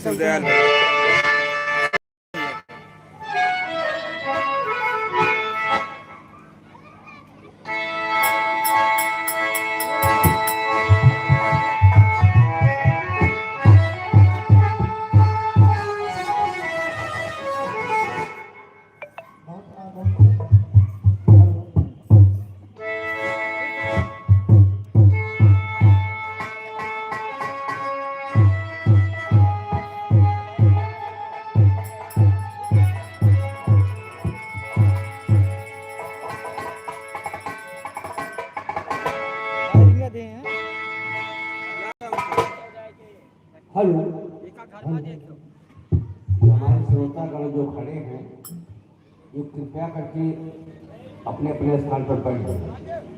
Shivdayal. Hello. हमारे श्रोतागण जो खड़े हैं, ये कृपया करके अपने अपने स्थान पर बैठ जाएं।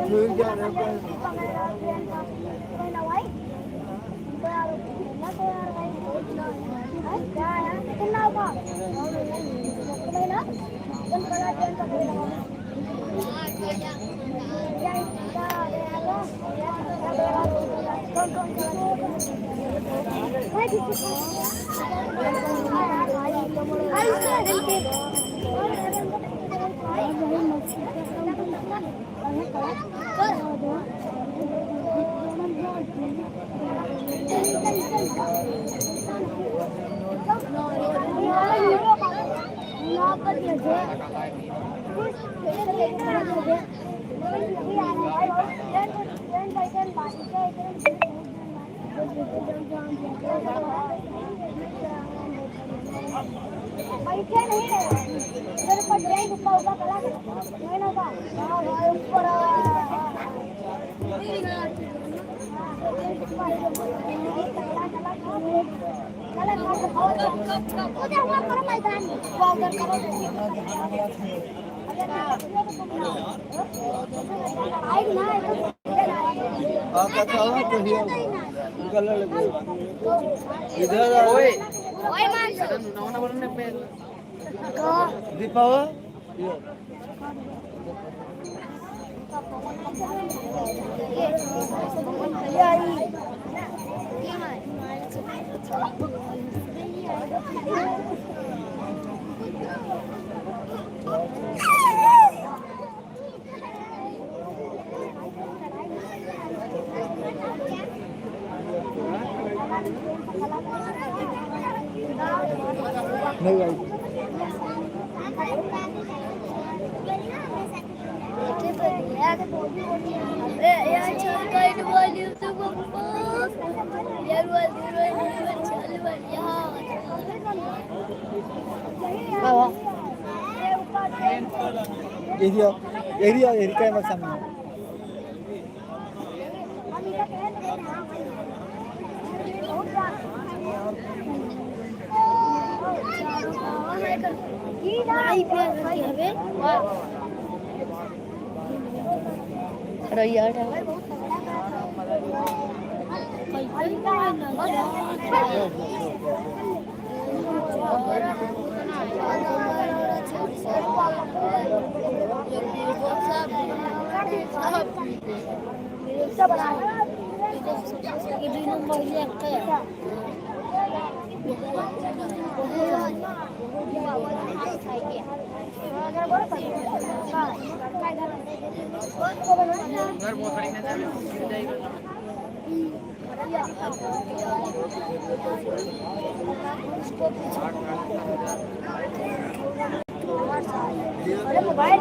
ठीक है। बैठे नहीं रहे मेरे पर ड्राइंग ऊपर ऊपर कला नहीं ना का ऊपर। इधर आओ। दीपावा। नहीं आई। Area area area सामने। अरे मोबाइल।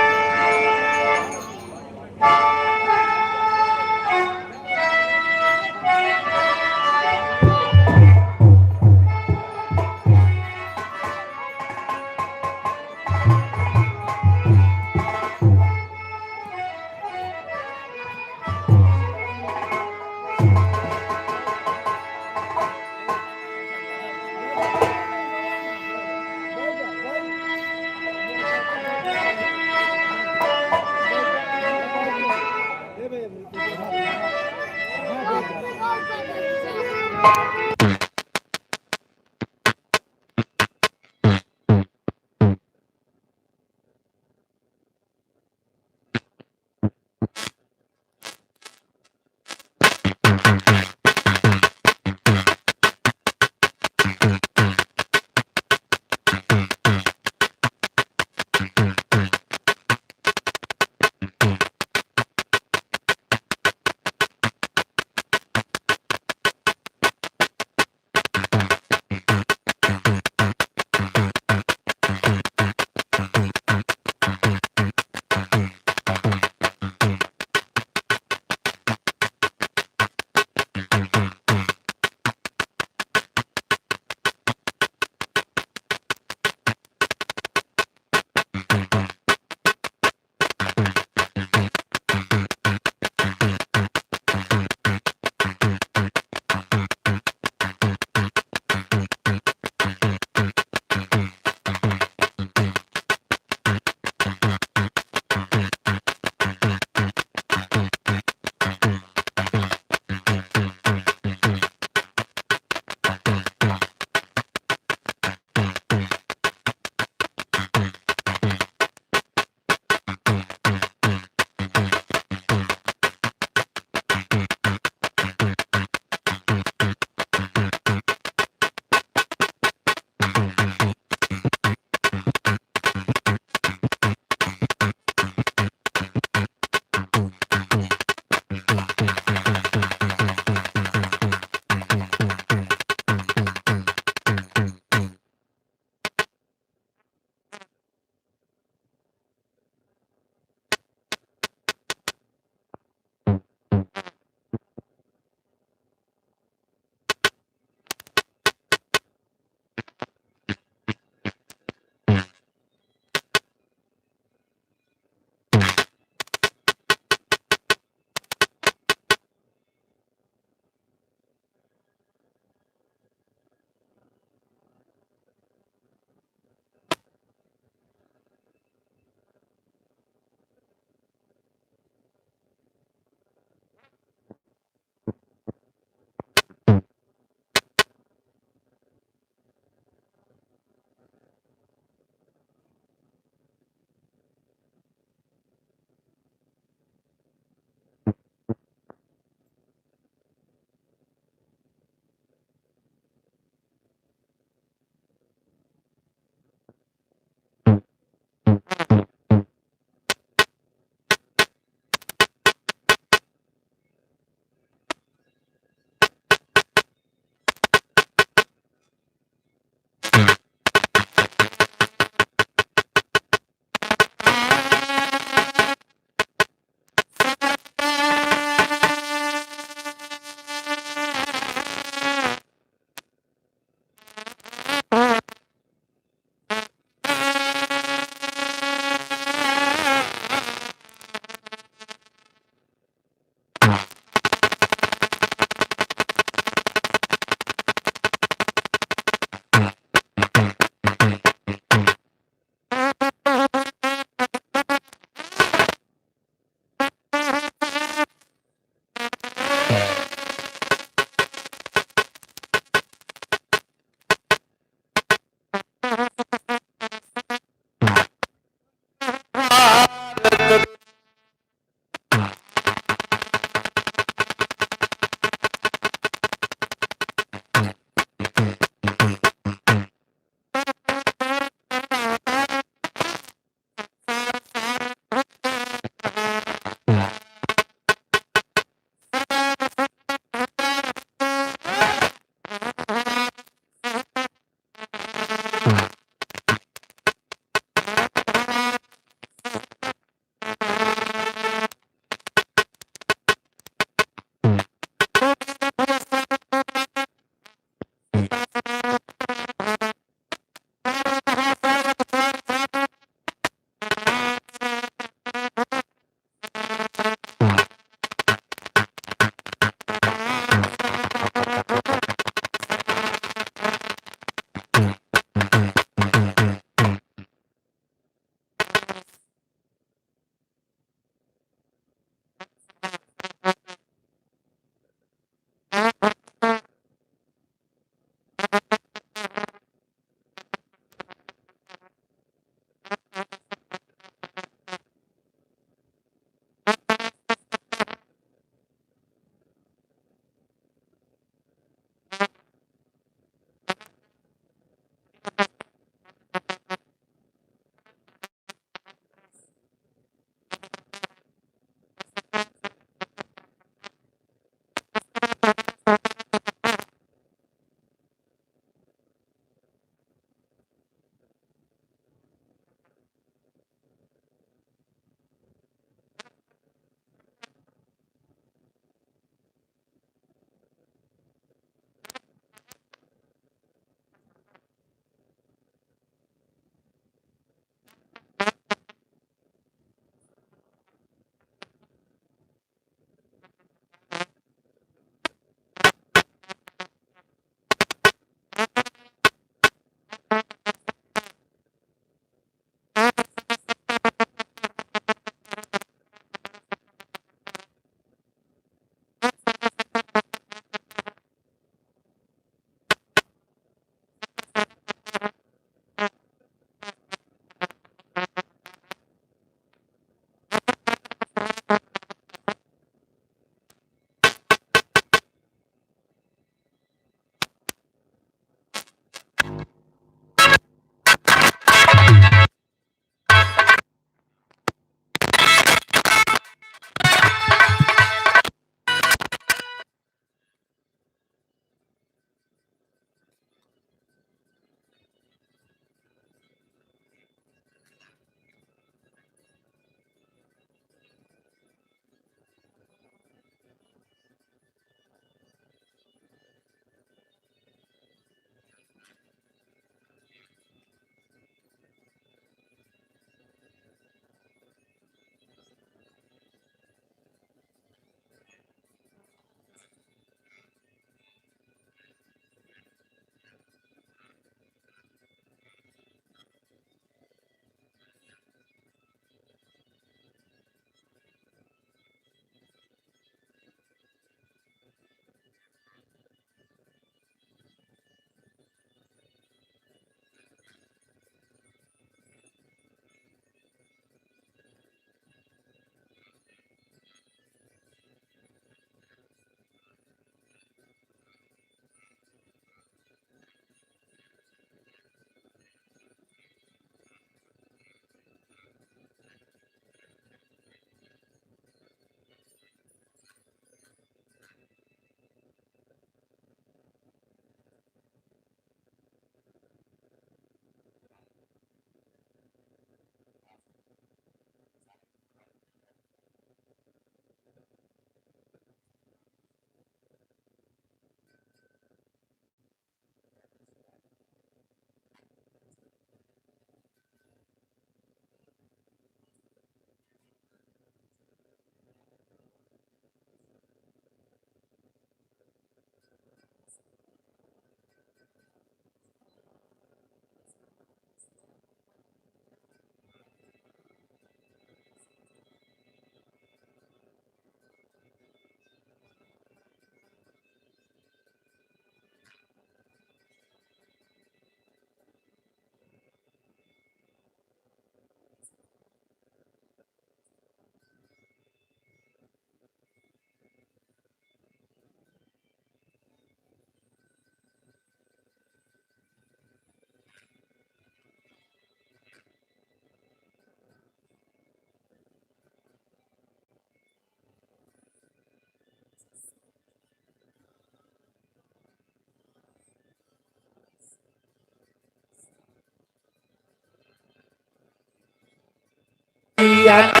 भैया।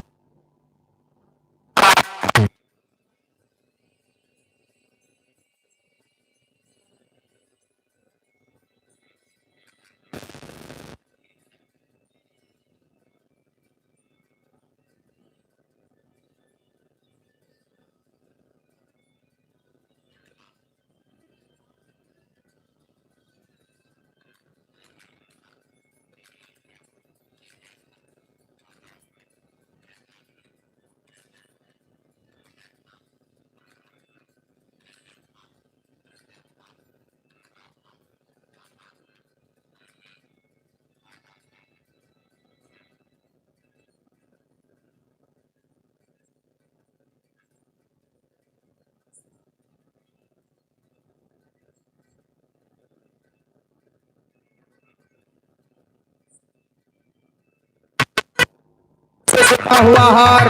हुआ हार।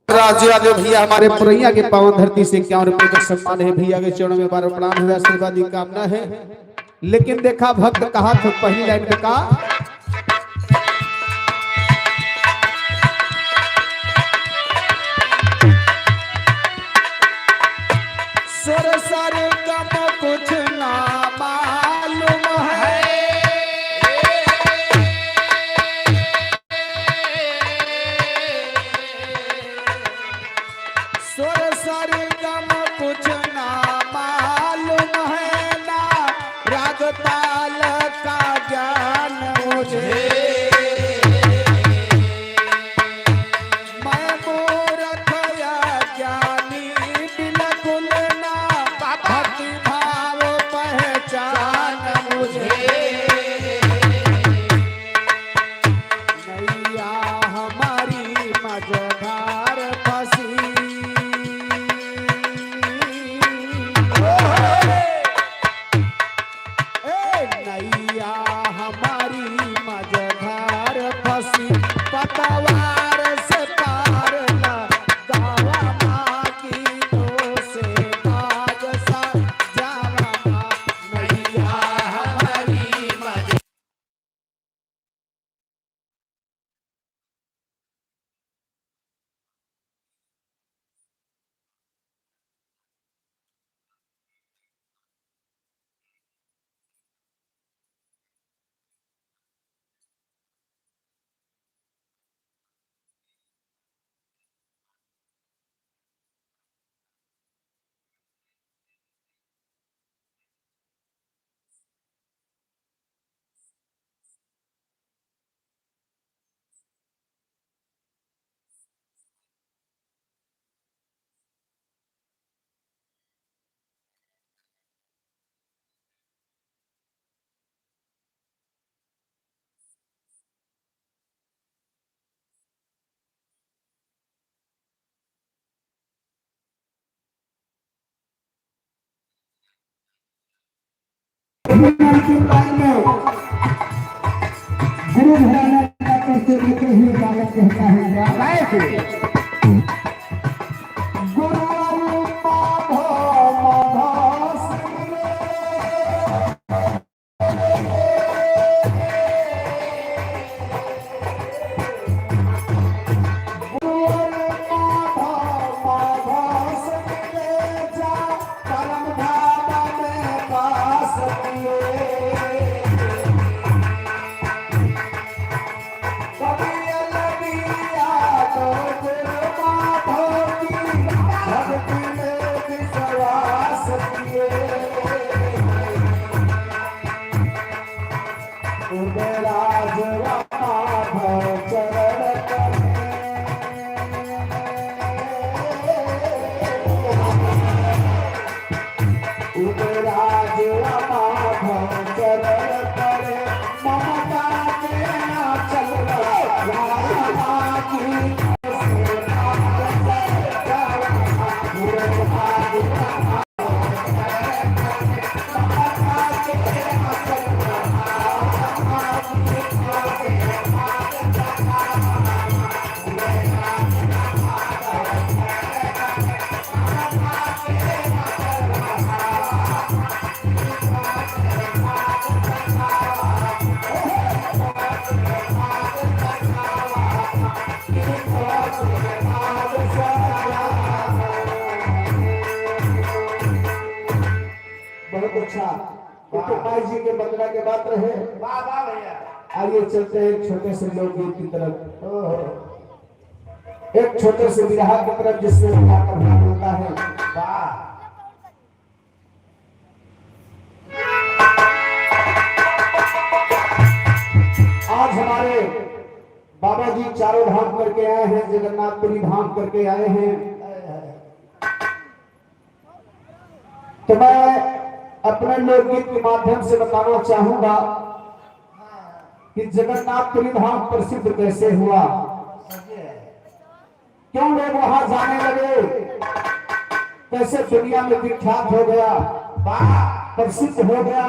राजू यादव भैया हमारे पुरैया के पावन धरती से 51 रुपए का सम्मान है। भैया के चरणों में बार प्रणाम है, आशीर्वाद की कामना है। लेकिन देखा भक्त कहा तो पहली लाइन में कहा, सुर सर गम कुछ ना मालूम है, सुर सर गम कुछ ना मालूम है, ना राग ताल का ज्ञान मुझे। मैं मूर्ख या ज्ञानी बिल्कुल ना, भक्ति भाव पहचान मुझे। नैया हमारी मझधार फंसी, ए नैया हमारी मझधार फंसी, पतवार से पार लगावा माँ की तो से। लेकिन अंतिम लाइन में गुरु घराना का कैसे लेते हुए बालक कहता है क्या गुरु माधव माधव सिमरे। उदयराज माधव चरण उदयराज माधव चरण करे ममता के चल बहुत अच्छा। ये तो भाई जी के बदला के बात रहे। वाह वाह भैया। आइए चलते हैं एक छोटे से लोकगीत की तरफ, एक छोटे से विरहा की तरफ जिसमें विरहा का भाग होता है। वाह। आज हमारे बाबा जी चारों धाम करके आए हैं, जगन्नाथपुरी धाम करके आए हैं। तो मैं अपने लोकगीत के माध्यम से बताना चाहूंगा कि जगन्नाथपुरी धाम प्रसिद्ध कैसे हुआ, क्यों लोग वहां जाने लगे, कैसे दुनिया में विख्यात हो गया, प्रसिद्ध हो गया।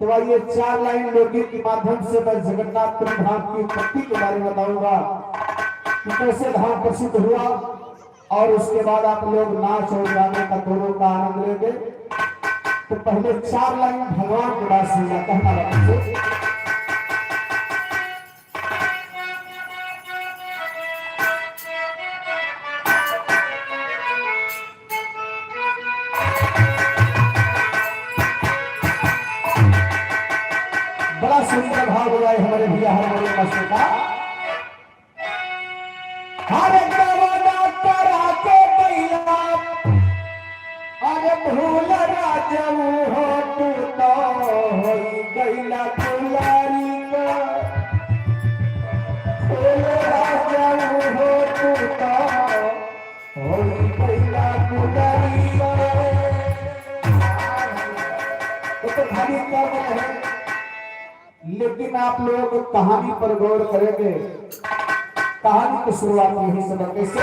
तो आइए चार लाइन लोकगीत के माध्यम से मैं जगन्नाथपुरी धाम की उत्पत्ति के बारे में बताऊंगा कि कैसे धाम प्रसिद्ध हुआ, और उसके बाद आप लोग नाच और गाने का दोनों का आनंद लेंगे। तो पहले चार लाइन भगवान के पास से जाता है हमारा से। बड़ा सुंदर भाव हुआ है हमारे भैया हमारे मास्टर का। हर कवना करा के गैया, अरे भूल राजऊ हो तू तो होई गैला दुलारी का। भूल राजऊ हो तू तो होई गैला दुलारी का। वो तो खाली कर्म है, लेकिन आप लोग कहानी पर गौर करेंगे। कहानी की शुरुआत यही से कैसे।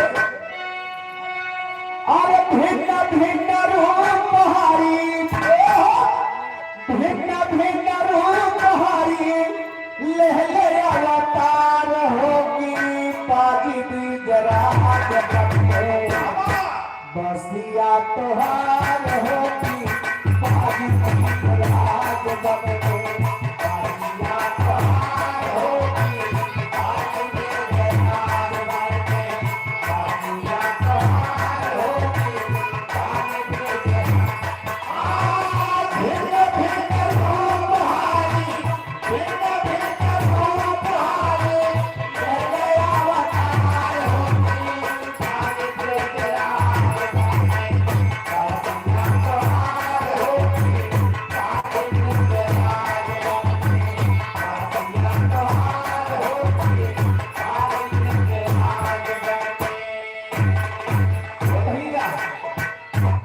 अरे भिन्न भिन्न रूप हरी, भिन्न भिन्न रूप हरी, लह ले अवतार होगी पाजी जरा बसिया तोहार होगी पाजी राज बने बसिया तोहार होगी पाजी राज बने बसिया तोहार होगी पाजी भिन्न भिन्न रूप हारी, भिन्न भिन्न रूप हारी, लह अवतार होगी पाजी राज बने बसिया तोहार होगी पाजी राज बने बसिया तोहार होगी पाजी राज बने। भैया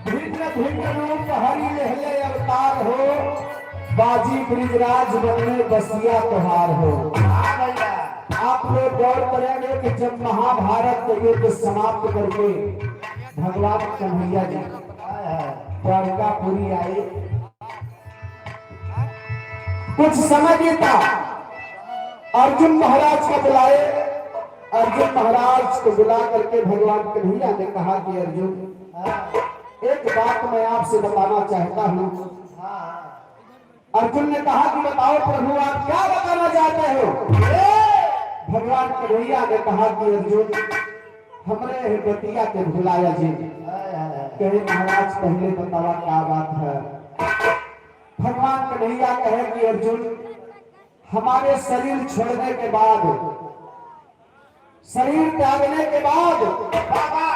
भिन्न भिन्न रूप हरि लहले अवतार हो, बाजी ब्रिजराज बनने बसिया तुहार हो। वाह भैया। आप लोग गौर करेंगे कि जब महाभारत का युद्ध समाप्त करके भगवान कन्हैया जी द्वारकापुरी आए, कुछ समय बीता, अर्जुन महाराज को बुलाए। अर्जुन महाराज को बुला करके भगवान कन्हैया ने कहा कि अर्जुन, एक बात मैं आपसे बताना चाहता हूं। अर्जुन ने कहा कि बताओ प्रभु, आप क्या बताना चाहते हो? भगवान कन्हैया ने कहा कि अर्जुन, हमरे बतिया के भुलाया जी। कहे महाराज, पहले बतावा क्या बात है। भगवान कन्हैया कहे कि अर्जुन, हमारे शरीर छोड़ने के बाद, शरीर त्यागने के बाद बाबा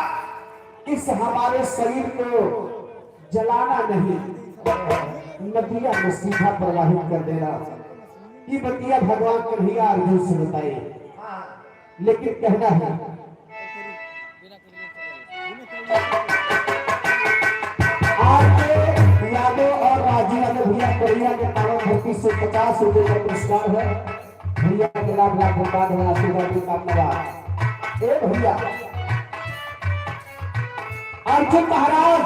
इस हमारे शरीर को जलाना नहीं, नदिया में सीधा प्रवाहित कर देना। ये बतिया भगवान कन्हैया अर्जुन से बताए, लेकिन कहना है आपके यादव और राजू यादव भैया कोरिया के पावन धरती से 50 रुपए का पुरस्कार है। भैया के लाख लाख धन्यवाद है, आशीर्वाद की कामना। ए भैया, अर्जुन महाराज,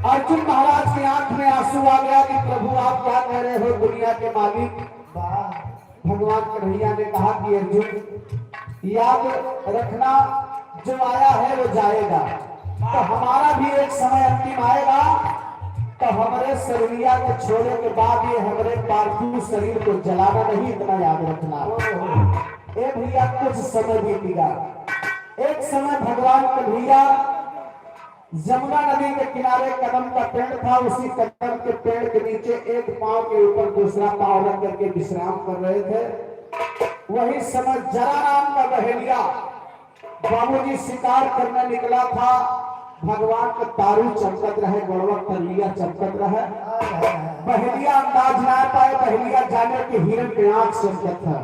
अर्जुन महाराज की आंख में आंसू आ गया कि प्रभु, आप क्या कह रहे हो, दुनिया के मालिक? भगवान कन्हैया ने कहा कि अर्जुन, याद रखना, जो आया है वो जाएगा, तो हमारा भी एक समय अंतिम आएगा। तो हमारे शरीरिया को छोड़ने के बाद ये हमारे पार्थिव शरीर को जलाना नहीं, इतना याद रखना। ए भैया, कुछ समय बीतेगा। एक समय भगवान कन्हैया जमुना नदी के किनारे कदम का पेड़ था, उसी कदम के पेड़ के नीचे एक पांव के ऊपर दूसरा पांव रख करके विश्राम कर रहे थे। वही समय जरा नाम का बहेलिया बाबूजी शिकार करने निकला था। भगवान का तारू चमकत रहे, गौरव तलिया चमकत रहे। बहेलिया अंदाज ना पाए। बहेलिया जाने के हिरन के आंख चमकत था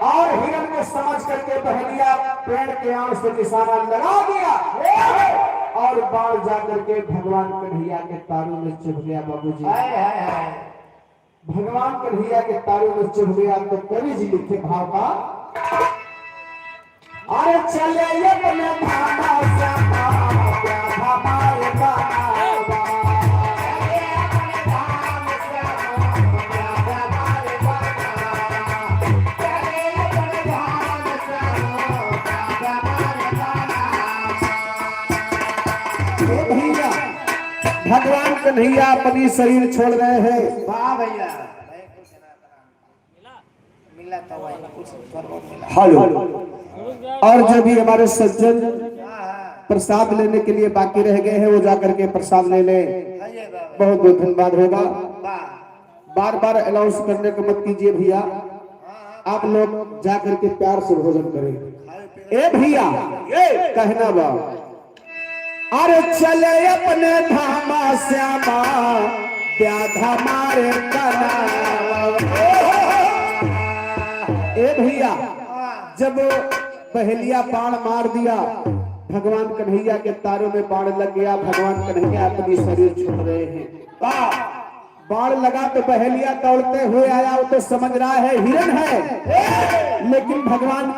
और हिरन को समझ करके बहेलिया पेड़ के आंख से निशाना लगा दिया और बाण जाकर के भगवान कन्हैया के तारू में चुभ गया बाबूजी। हाय हाय हाय। भगवान कन्हैया के तारू में चुभ गया, तो कवि जी लिखे भाव का, अरे चले अपने धामा श्यामा हमारे बाबा। चले अपने धाम श्यामा हमारे बाबा। चले अपने धाम श्यामा हमारे बाबा। हे भैया, भगवान कन्हैया अपनी शरीर छोड़ रहे हैं। वाह भैया, मिला तो भाई कुछ थोड़ा बहुत मिला। हेलो, और जो भी हमारे सज्जन हाँ हाँ प्रसाद लेने के लिए बाकी रह गए हैं, वो जाकर के प्रसाद ले लें। आइए बाबा। बहुत बहुत धन्यवाद होगा। वाह। बार बार अनाउंस करने को मत कीजिए भैया। आप लोग जाकर के प्यार से भोजन करें। ए भैया, कहना बा, अरे चले अपने धामा श्यामा व्याधा मारे कना। ए भैया, जब पहलिया बाण मार दिया, भगवान कन्हैया के तारों में बाण लग गया। भगवान कन्हैया अपनी शरीर छोड़ रहे हैं। बाण लगा तो बहेलिया दौड़ते हुए आया। वो तो समझ रहा है हिरन है, लेकिन भगवान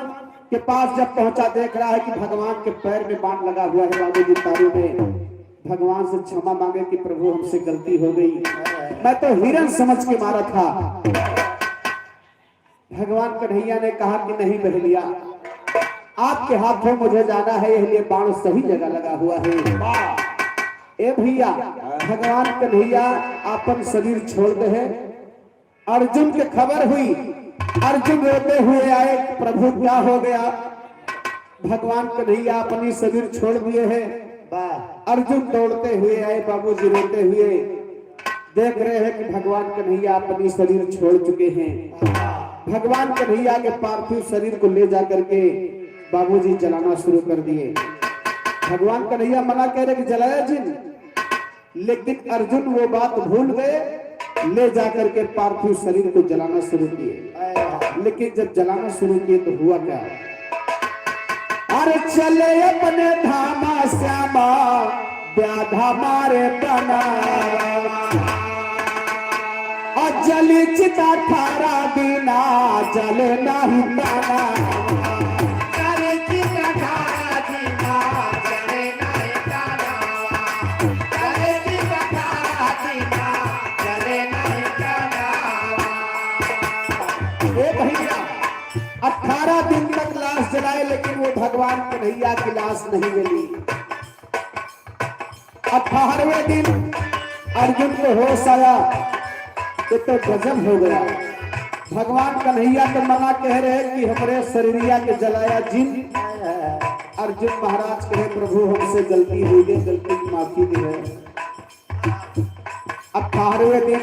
के पास जब पहुंचा, देख रहा है कि भगवान के पैर में बाण लगा हुआ है बाबू जी, तारू में। भगवान से क्षमा मांगे कि प्रभु, हमसे गलती हो गई, मैं तो हिरन समझ के मारा था। भगवान कन्हैया ने कहा कि नहीं बहेलिया, आपके हाथों मुझे जाना है, इसलिए बाण सही जगह लगा हुआ है। ए भैया, भगवान कन्हैया अपन शरीर छोड़ दे है। अर्जुन के खबर हुई। अर्जुन रोते हुए आए, प्रभु, क्या हो गया? भगवान कन्हैया अपनी शरीर छोड़ दिए हैं। वाह। अर्जुन दौड़ते हुए आए बाबूजी, रोते हुए। देख रहे हैं कि भगवान कन्हैया अपनी शरीर छोड़ चुके हैं। भगवान कन्हैया के पार्थिव शरीर को ले जाकर के बाबूजी जलाना शुरू कर दिए। भगवान कन्हैया मना कह रहे कि जलाया जिन, लेकिन अर्जुन वो बात भूल गए। ले जाकर के पार्थिव शरीर को जलाना शुरू किए, लेकिन जब जलाना शुरू किए तो हुआ क्या? अरे चले अपने धामा श्यामा व्याधा मारे बना, जली चिता 18 दिना जले नहीं ताना। चले चिता 18 दिना जले नहीं ताना। चले चिता 18 दिना जले नहीं। लेकिन वो भगवान कन्हैया की लाश नहीं मिली। 18वें दिन अर्जुन को होश आया कि तो गजब हो गया। भगवान कन्हैया तो मना कह रहे कि हमारे शरीरिया के जलाया जिन। अर्जुन महाराज कहे प्रभु हमसे गलती हुई है, गलती की माफी दी है। 18वें दिन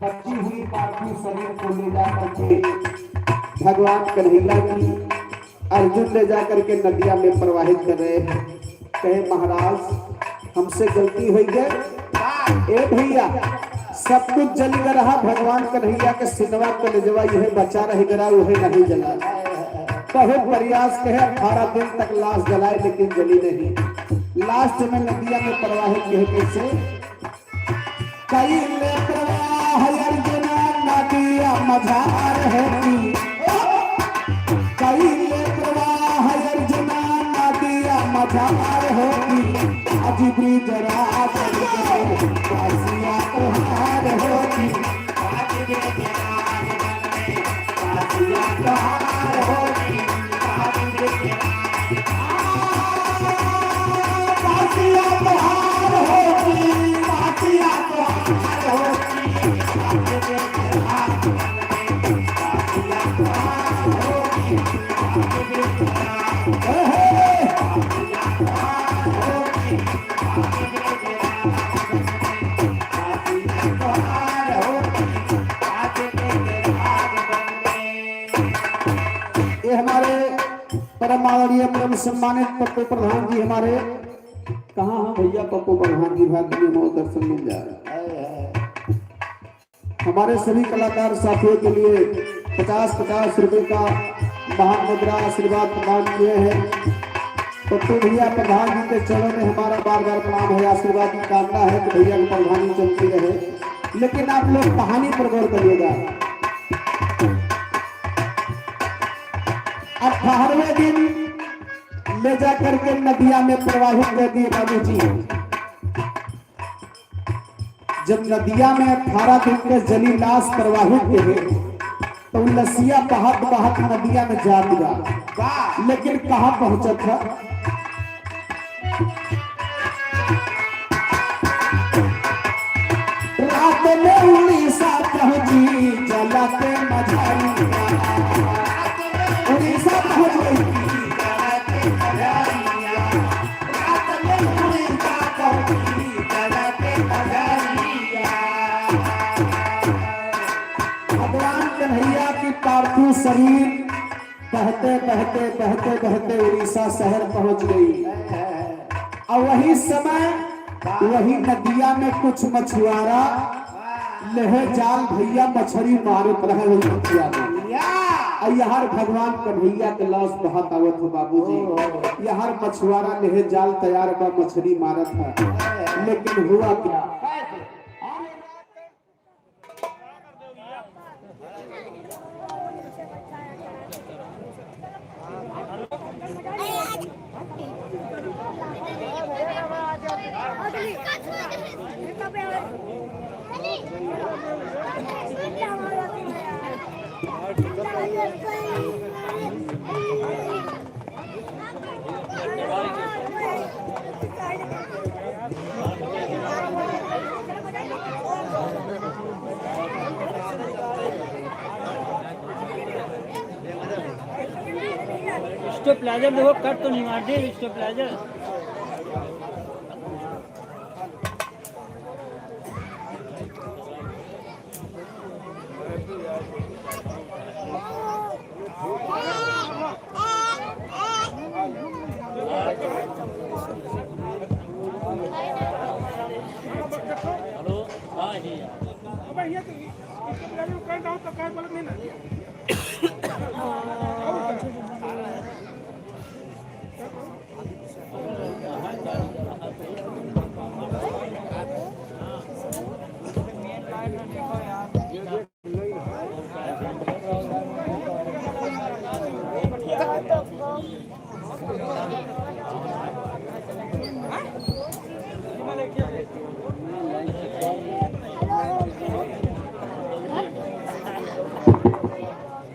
बची हुई पार्थिव शरीर को ले जाकर के भगवान कन्हैया की अर्जुन ले जाकर के नदिया में प्रवाहित कर रहे हैं। कहे महाराज हमसे गलती हुई है। ए भैया सब कुछ जल गया रहा, भगवान कन्हैया के सिनवा कलेजवा यह बचा रह गया, वह नहीं जला। बहुत प्रयास कहे 18 दिन तक लाश जलाए लेकिन जली नहीं। लास्ट में नदिया में प्रवाहित कहे कैसे कई प्रवाह अर्जुन नदिया मझार होती, कई प्रवाह अर्जुन नदिया मझार होती, अजी ब्रिजराज कासिया तुहार होती, कासिया तुहार होती, कासिया तुहार होती। ये हमारे परम आदरणीय परम सम्मानित पप्पू प्रधान जी हमारे, कहाँ हैं भैया पप्पू प्रधान जी? भाग्य में बहुत दर्शन मिल जाए। हमारे सभी कलाकार साथियों के लिए 50-50 रुपए का महामुद्रा आशीर्वाद प्रदान किए हैं। पप्पू भैया प्रधान जी के चरणों में हमारा बार बार प्रणाम है, आशीर्वाद की कामना है कि भैया की प्रधानी चलती रहे। लेकिन आप लोग कहानी पर गौर करिएगा। 18वें दिन ले जाकर के नदिया में प्रवाहित कर दिए बाबूजी। जब नदिया में 18 दिन के जली लाश प्रवाहित हुए तो लसिया बहत बहत नदिया में जा गिरा, लेकिन कहां पहुंचा था? रात में उड़ीसा पहुंची जलते मझारिया, उड़ीसा पहुंच गई। भगवान कन्हैया की पार्थिव शरीर बहते बहते बहते बहते उड़ीसा शहर पहुंच गई। और वही समय वही नदिया में कुछ मछुआरा लहे जाल भैया मछली मारत रहे वही नदिया में। और यार भगवान कन्हैया के लाश बहत आवत हो बाबूजी। यार मछुआरा लहे जाल तैयार बा मछली मारत है, लेकिन हुआ क्या? स्टेपलाइजर देखो, कट तो नहीं मारते स्टेपलाइजर।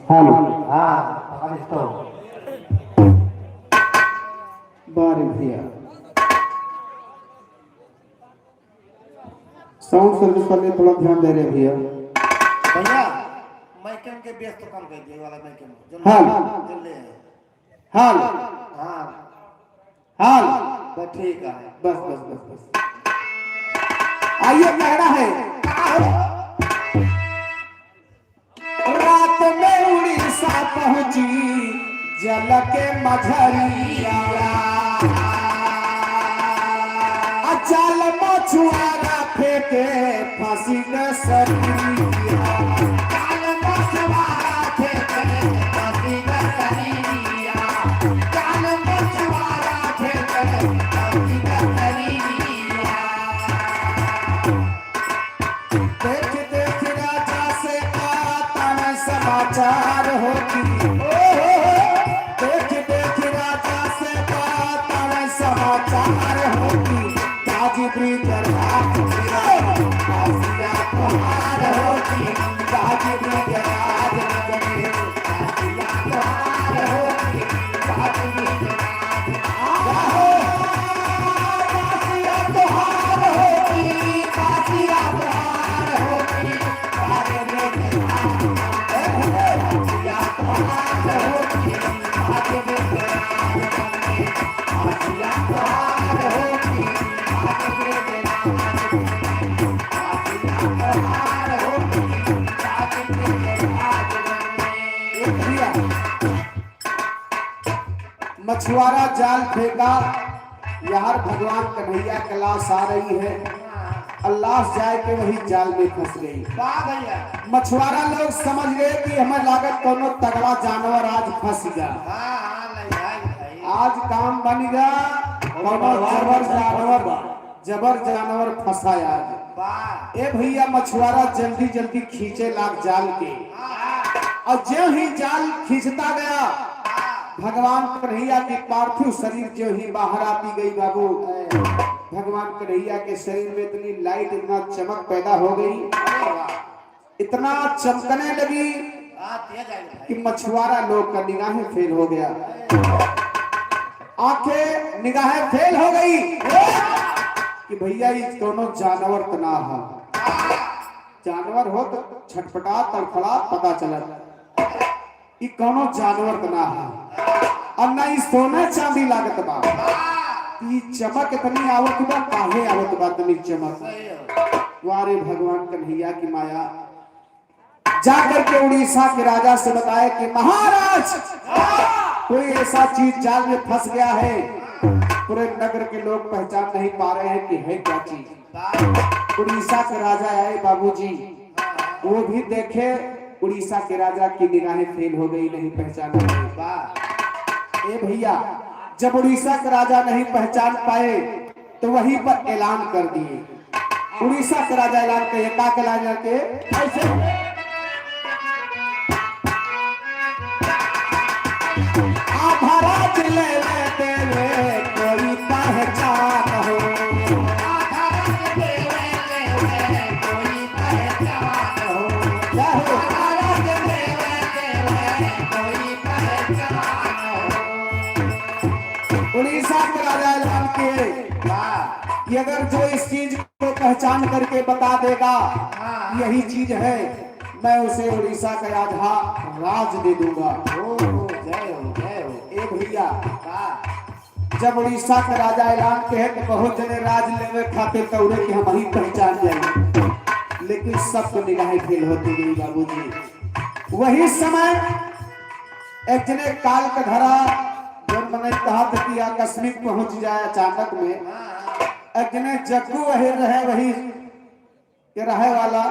हेलो। हाँ, पकड़ इसको। साउंड सर्विस वाले थोड़ा ध्यान दे रहे हैं भैया। भैया, माइकम के बेस तो कम कर दिए वाला माइकम जो हाँ। जो ले आए। हाल। हाँ। हाल। बस ठीक है। बस बस बस बस। आइए, कहना है, रात में उड़ीसा पहुंची जल के मझरिया, अचाल मछुआरा फेंके फांसी के सरिया। काल मछुआरा फेंके फांसी का सरिया, काल मछुआरा फेंके फांसी का सरिया। देख देख राजा से आता न समाचार होती, ओ हो हो। देख देख राजा से आता न समाचार होती, ताज ब्रिज रात कासिया तुहार होती, ताज ब्रिज राज नगरी कासिया तुहार होती, ताज ब्रिज राज हो, कासिया तुहार होती, कासिया तुहार होती, ताज ब्रिज राज कासिया तुहार होती, ताज ब्रिज राज नगरी कासिया तुहार होती, ताज ब्रिज राज कासिया तुहार होती, ताज ब्रिज राज नगरी। मछुआरा जाल फेंका यार, भगवान कन्हैया के लाश आ रही है। अल्लाह जाए के वही जाल में फंस गई। वाह भैया। मछुआरा लोग समझ गए कि हमें लागत कोनो तगड़ा जानवर आज फंस गया। हाँ हाँ, नहीं भाई भाई। आज काम बन गया, कोनो जबर जानवर, जबर जानवर फंसा आज। वाह। ए भैया, मछुआरा जल्दी जल्दी खींचे लाग जाल के हाँ। और ज्यों ही जाल खींचता गया, भगवान कन्हैया की पार्थिव शरीर जो ही बाहर आती गई। बाबू, भगवान कन्हैया के शरीर में इतनी लाइट, इतना चमक पैदा हो गई, अरे वाह। इतना चमकने लगी हाँ, तेज आई भाई। कि मछुआरा लोग का निगाहें फेल हो गया, आंखें निगाहें फेल हो गई कि भैया, ये कोनो जानवर तो ना है। जानवर हो तो छटपटा तड़फड़ा पता चलत, ई कोनो जानवर तो ना है और ना ई सोना चांदी लागत बा। ई चमक इतनी आवत बा, काहे आवत बा इतनी चमक? सही हो। वारे भगवान कन्हैया की माया। जाकर के उड़ीसा के राजा से बताया कि महाराज, कोई ऐसा चीज जाल में फंस गया है, पूरे नगर के लोग पहचान नहीं पा रहे हैं कि है क्या चीज। वाह। उड़ीसा के राजा आए बाबूजी, वो भी देखे, उड़ीसा के राजा की निगाहें फेल हो गई, नहीं पहचान पाए। वाह। ए भैया, जब उड़ीसा के राजा नहीं पहचान पाए तो वहीं पर ऐलान कर दिए। उड़ीसा के राजा ऐलान के का के ऐलान के ऐसे आधा ले लेते वे कोई पहचान हो। आधार देवे देवे कोई पहचान हो। क्या हो? आधार देवे देवे कोई पहचान हो। उड़ीसा के राजा ऐलान किए वाह। कि अगर जो इस चीज को पहचान करके बता देगा यही चीज है, मैं उसे उड़ीसा का आधा राज दे दूंगा। ओ हो, जय हो, जय हो। ए भैया, वाह। जब उड़ीसा का राजा ऐलान के तो बहुत जने राज लेवे खातिर दौड़े कि हम ही पहचान जाए, लेकिन सबको निगाहें फेल होती गई बाबूजी। वही समय एक जने काल का धरा जो मैंने कहा था कि आकस्मिक पहुंच जाए अचानक में। एक जने जग्गू अहिर रहे, वही के रहे वाला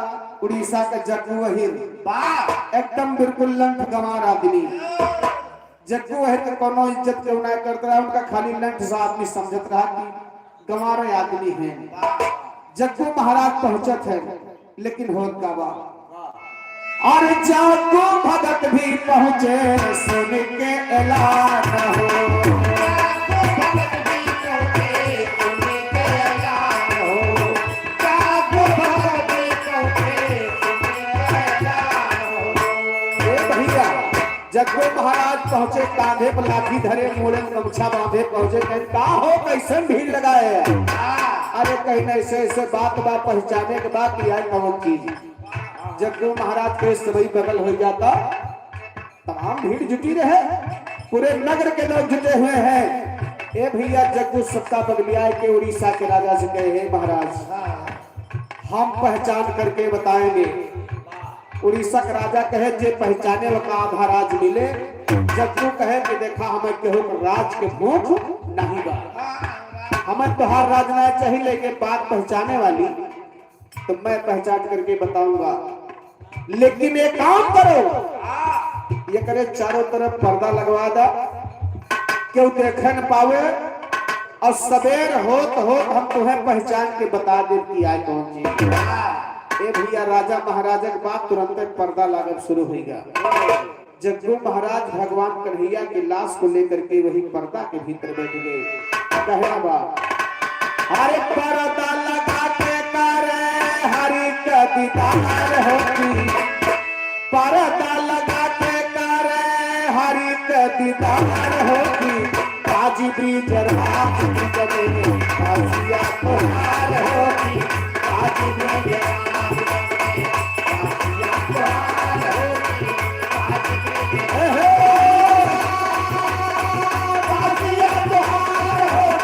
उड़ीसा का जग्गू अहिर। वाह। एकदम बिल्कुल लंठ गंवार आदमी। जग्गू अहिर के कोनो इज्जत क्यों ना करता रहा, उनका खाली लंठ सा आदमी समझत रहा कि गंवारे आदमी हैं। जग्गू महाराज पहुंचत है, लेकिन होत का बा और जग्गू भगत भी पहुंचे सुन के ऐलान हो। भगत भी पहुंचे सुन के ऐलान हो, जागो भगत भी पहुंचे सुन के ऐलान हो। ए भैया, जग्गू महाराज पहुंचे, कांधे पर लाठी धरे, मोड़े में गमछा बांधे पहुंचे, कहे का हो, कैसे भीड़ लगाए? हाँ। अरे कहीं ना ऐसे ऐसे बात बा पहचाने के बाद कि यार कौन चीज। जग्गू महाराज के सभी बगल हो जाता, तमाम भीड़ जुटी रहे, पूरे नगर के लोग जुटे हुए हैं। ए भैया, जग्गू सत्ता बगलिया के उड़ीसा के राजा से कहे, हे महाराज, हम पहचान करके बताएंगे। उड़ीसा के राजा कहे, जे पहचाने का आधा राज मिले। जग्गू कहे कि देखा, हमें केहू के राज के भूख नहीं बा, हमें तुहार राज ना चाहिए, लेकिन बात पहचाने वाली तो मैं पहचान करके बताऊंगा। लेकिन एक काम करो, ये करे चारों तरफ पर्दा लगवा दा, क्यों देखे न पावे, और सवेर होत होत हम तुम्हें पहचान के बता दे कि आय कौन चीज। ए भैया, राजा महाराजा के बाद तुरंत पर्दा लागब शुरू हो गया। जग्गू महाराज भगवान कन्हैया की लाश को लेकर के वही पर्दा के भीतर बैठ गए। कहना बा, हरे पर्दा लगा के करे हरि का दीदार होती, पर्दा लगा के करे हरि का दीदार होती, काजी ब्रिज राज की जमीन काजिया तुहार होती, काजी ब्रिज राज काजिया तुहार होती,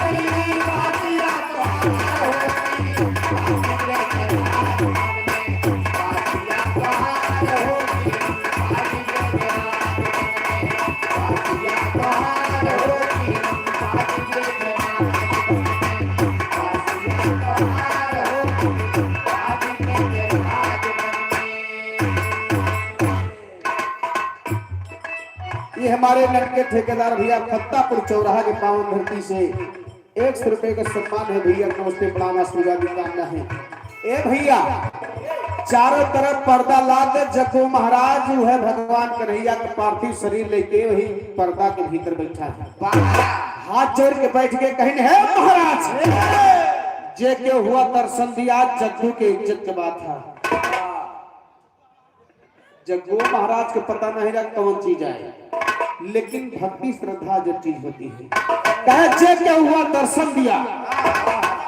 काजी ब्रिज काजिया तुहार होती, काजिया तुहार होती, काजी ब्रिज राज काजिया तुहार होती, काजी ब्रिज राज काजिया तुहार होती, काजी ब्रिज राज काजिया तुहार होती, काजी ब्रिज राज। ये हमारे लड़के ठेकेदार भैया फत्तापुर चौराहा के पावन धरती से 100 रुपए का सम्मान है। भैया, नमस्ते, प्रणाम, आशीर्वाद की कामना है। ए भैया, चारों तरफ पर्दा ला दे, जग्गू महाराज जो है भगवान कन्हैया के पार्थिव शरीर लेके वही पर्दा के भीतर बैठा है। हाथ जोड़ के बैठ के कहीं है, महाराज, जे के हुआ दर्शन दिया, जग्गू के इज्जत के बात है। जग्गू महाराज को पता नहीं रहा कौन चीज आए, लेकिन भक्ति श्रद्धा जो चीज होती है, कहे जे के हुआ दर्शन दिया,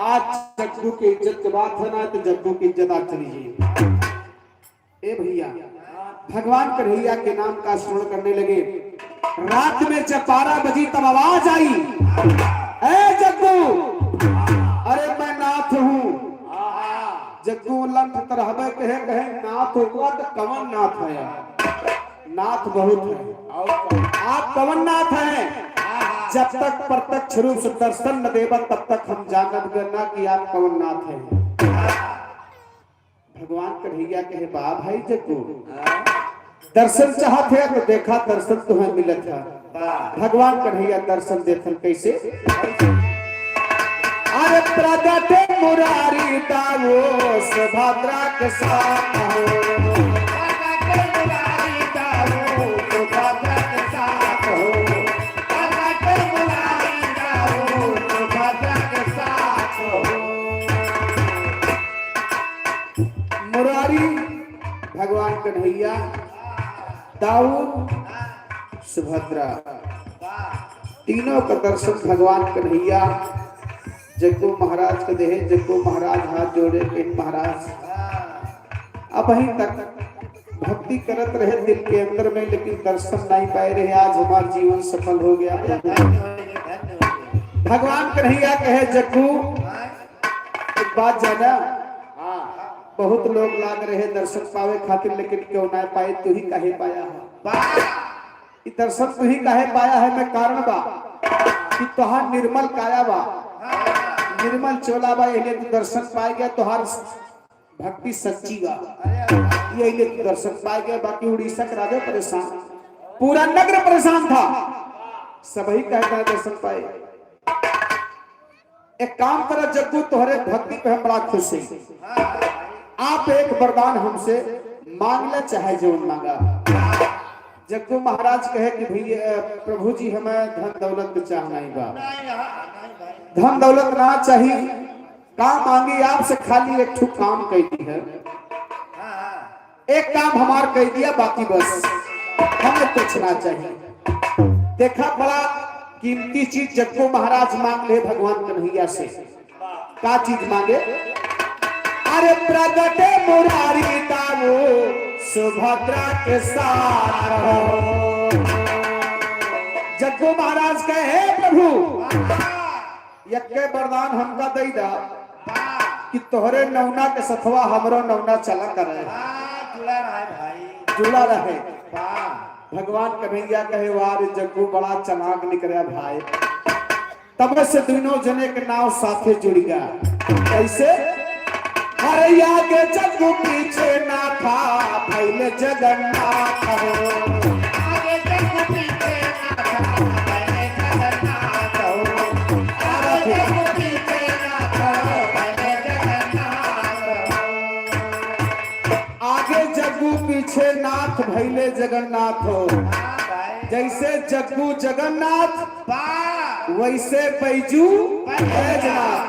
आज जग्गू की इज्जत के बात है ना, तो जग्गू की इज्जत आज चली जाएगी। ए भैया, भगवान कन्हैया के नाम का स्मरण करने लगे। रात में जब 12 बजी तब आवाज आई, ए जग्गू, अरे मैं नाथ हूं। जग्गू लंठ तरहबे कहे, कहे नाथ हुआ तो कवन नाथ है यार? नाथ बहुत है, आप कवन नाथ हैं? जब तक प्रत्यक्ष रूप से दर्शन न देवा, तब तक हम जानब ना कि आप कवन नाथ हैं। भगवान कन्हैया कहे, बा भाई जग्गू, दर्शन चाहते हैं तो देखा, दर्शन तुम्हें मिलत है। भगवान कन्हैया दर्शन देथन कैसे? अरे प्रगट मुरारी दावो सुभद्रा के साथ हो। प्रगट मुरारी दाऊ सुभद्रा के साथ हो, प्रगट मुरारी दाऊ सुभद्रा के साथ हो। मुरारी भगवान कन्हैया, दाऊद, सुभद्रा, तीनों का दर्शन भगवान कन्हैया जग्गू महाराज को देहे। जग्गू महाराज हाथ जोड़े के, महाराज, अब वहीं तक भक्ति करत रहे दिल के अंदर में, लेकिन दर्शन नहीं पाए रहे। आज हमारा जीवन सफल हो गया। धन्य हो गए, धन्य हो गए। भगवान कन्हैया कहे, जग्गू, एक बात जाना, बहुत लोग लाग रहे दर्शन पावे खातिर, लेकिन क्यों ना पाए? तू ही काहे पाया है? ई दर्शन तू ही काहे पाया है? मैं कारण बा कि तोहार निर्मल काया बा, निर्मल चोला बा, एहिले तू दर्शन पाए गया। तोहार भक्ति सच्ची बा, ये लिए तू दर्शन पाए गया। बाकी उड़ीसा के राजा परेशान, पूरा नगर परेशान था, सभी कहता है दर्शन पाए। एक काम करो जग्गू, तोहरे भक्ति पे हम बड़ा खुश हैं। आप एक वरदान हमसे मांग ले, चाहे जो मांगा। जग्गू महाराज कहे कि भैया, प्रभु जी, हमें धन दौलत के चाह नहीं बा। नहीं, हाँ, नहीं भाई। धन दौलत ना चाहिए, का मांगी आपसे? खाली एक ठू काम कह दी है। हाँ हाँ एक काम हमार कह दिया, बाकी बस हमें कुछ ना चाहिए। देखा, बड़ा कीमती चीज जग्गू महाराज मांग ले भगवान कन्हैया से। का चीज मांगे? अरे प्रगटे मुरारी दाऊ सुभद्रा के साथ हो। जग्गू महाराज कहे, हे प्रभु, यक्के वरदान हमका दई दा कि तोहरे नौना के सथवा हमरो नौना चला करे, जुड़ा रहा है भाई। जुड़ा रहे। वाह। भगवान कन्हैया कहे, वाह जग्गू, बड़ा चलाक निकला भाई। तब से दोनों जने के नाव साथे जुड़ गया। कैसे? अरे आगे जग्गू पीछे ना था भैले जगन्नाथ हो। आगे जग्गू पीछे नाथा पहले जगन्नाथ हो। आगे जग्गू पीछे नाथा पहले जगन्नाथ हो। आगे जग्गू पीछे नाथ भैले जगन्नाथ हो। हाँ भाई। जैसे जग्गू जगन्नाथ, वाह। वैसे बैजू बैजनाथ,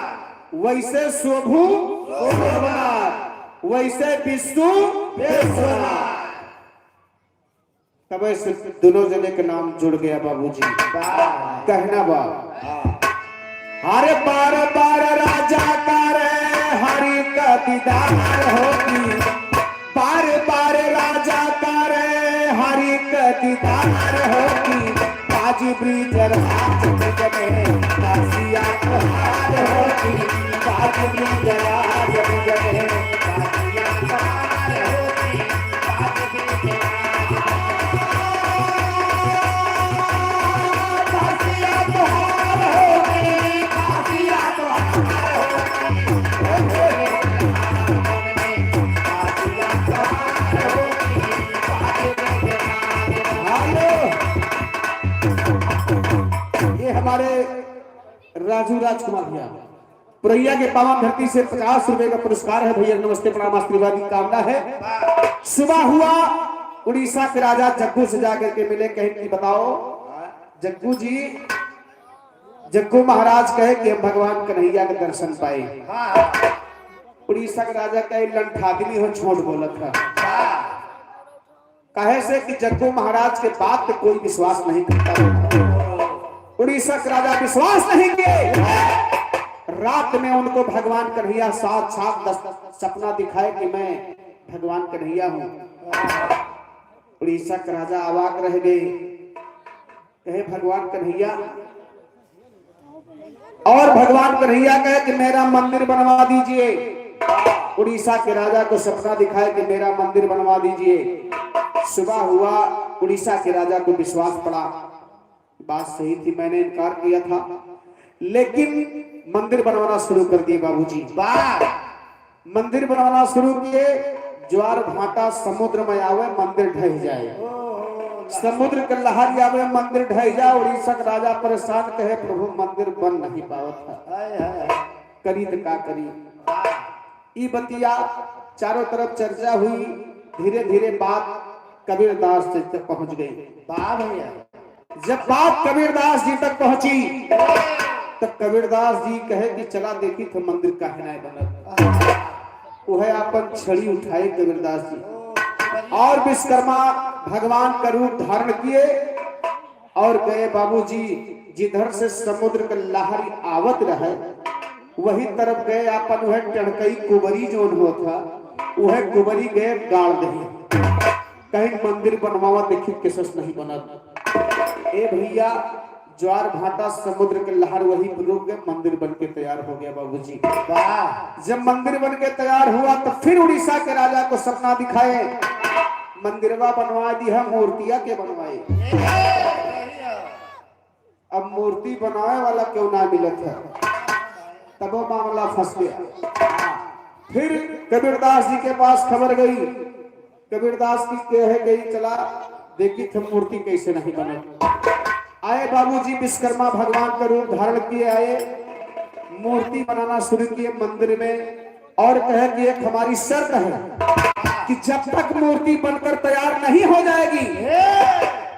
वैसे शोभू शोभनाथ, वैसे विष्णु विश्वनाथ। तब ऐसे दोनों जने के नाम जुड़ गया बाबूजी। वाह। कहना बा, हरे बार बार राजा करे हरि का दीदार होती, बार बार राजा करे हरि का दीदार होती, बाजी ब्रिज राज ब्रिज में कासिया तुहार होती, बाजी ब्रिज राज ब्रिज में कासिया तुहार होती, बाजी ब्रिज राज कासिया तुहार होती, कासिया तुहार होती, कासिया तुहार होती, बाजी ब्रिज राज। हेलो, ये हमारे राजू राजकुमार भैया पुरैया के पावन धरती से 50 रुपए का पुरस्कार है। भैया नमस्ते, प्रणाम, आशीर्वाद की कामना है। सुबह हुआ, उड़ीसा के राजा जग्गू से जाकर के मिले। कहे कि बताओ जग्गू जी। जग्गू महाराज कहे कि हम भगवान कन्हैया के दर्शन पाए। उड़ीसा के राजा कहे, लंठादनी हो, छोड़ बोलत है। काहे से कि जग्गू महाराज के बात पे कोई विश्वास नहीं करता। उड़ीसा के राजा विश्वास नहीं किए। रात में उनको भगवान कन्हैया सात सात 10 सपना दिखाए कि मैं भगवान कन्हैया हूं। उड़ीसा के राजा अवाक रह गए। कहे, भगवान कन्हैया? और भगवान कन्हैया कहे कि मेरा मंदिर बनवा दीजिए। उड़ीसा के राजा को सपना दिखाए कि मेरा मंदिर बनवा दीजिए। सुबह हुआ, उड़ीसा के राजा को विश्वास पड़ा, बात सही थी, मैंने इनकार किया था, लेकिन मंदिर बनवाना शुरू कर दिए बाबूजी। वाह। मंदिर बनवाना शुरू किए। ज्वार भाटा समुद्र में आवे, मंदिर ढह जाए। समुद्र के लहर आवे, मंदिर ढह जाए। उड़ीसा के राजा परेशान। कहे, प्रभु, मंदिर बन नहीं पावत है। हाय हाय। करी तो का करी? ई बतिया चारों तरफ चर्चा हुई। धीरे धीरे बात कबीरदास जी तक पहुंच गई। वाह भैया। जब बात कबीरदास जी तक पहुंची तो कबीरदास जी कहे कि चला देखी तो मंदिर काहे नाय बनत। वह अपन छड़ी उठाए कबीरदास जी और विश्वकर्मा भगवान का रूप धारण किए और गए बाबूजी। जिधर से समुद्र के लहरी आवत रहे, वही तरफ गए। अपन वह टड़कई कुबरी जोन हो था, वह कुबरी गए, गाड़ दही। कहीं, मंदिर बनवावा, देखी केसस नहीं बनत। ए भैया, ज्वार भाटा समुद्र के लहर वही पर रुक गए। मंदिर बन के तैयार हो गया बाबूजी। वाह। जब मंदिर बन के तैयार हुआ तो फिर उड़ीसा के राजा को सपना दिखाए, मंदिरवा बनवा दी है, मूर्तिया के बनवाए? अब मूर्ति बनाए वाला क्यों ना मिलत है? तब वो मामला फंस गया। फिर कबीरदास जी के पास खबर गई। कबीरदास की कह गई, चला देखी थे मूर्ति कैसे नहीं बने। आए बाबूजी, विश्वकर्मा भगवान का रूप धारण किए आए, मूर्ति बनाना शुरू किए मंदिर में और कहे कि एक हमारी शर्त है कि जब तक मूर्ति बनकर तैयार नहीं हो जाएगी,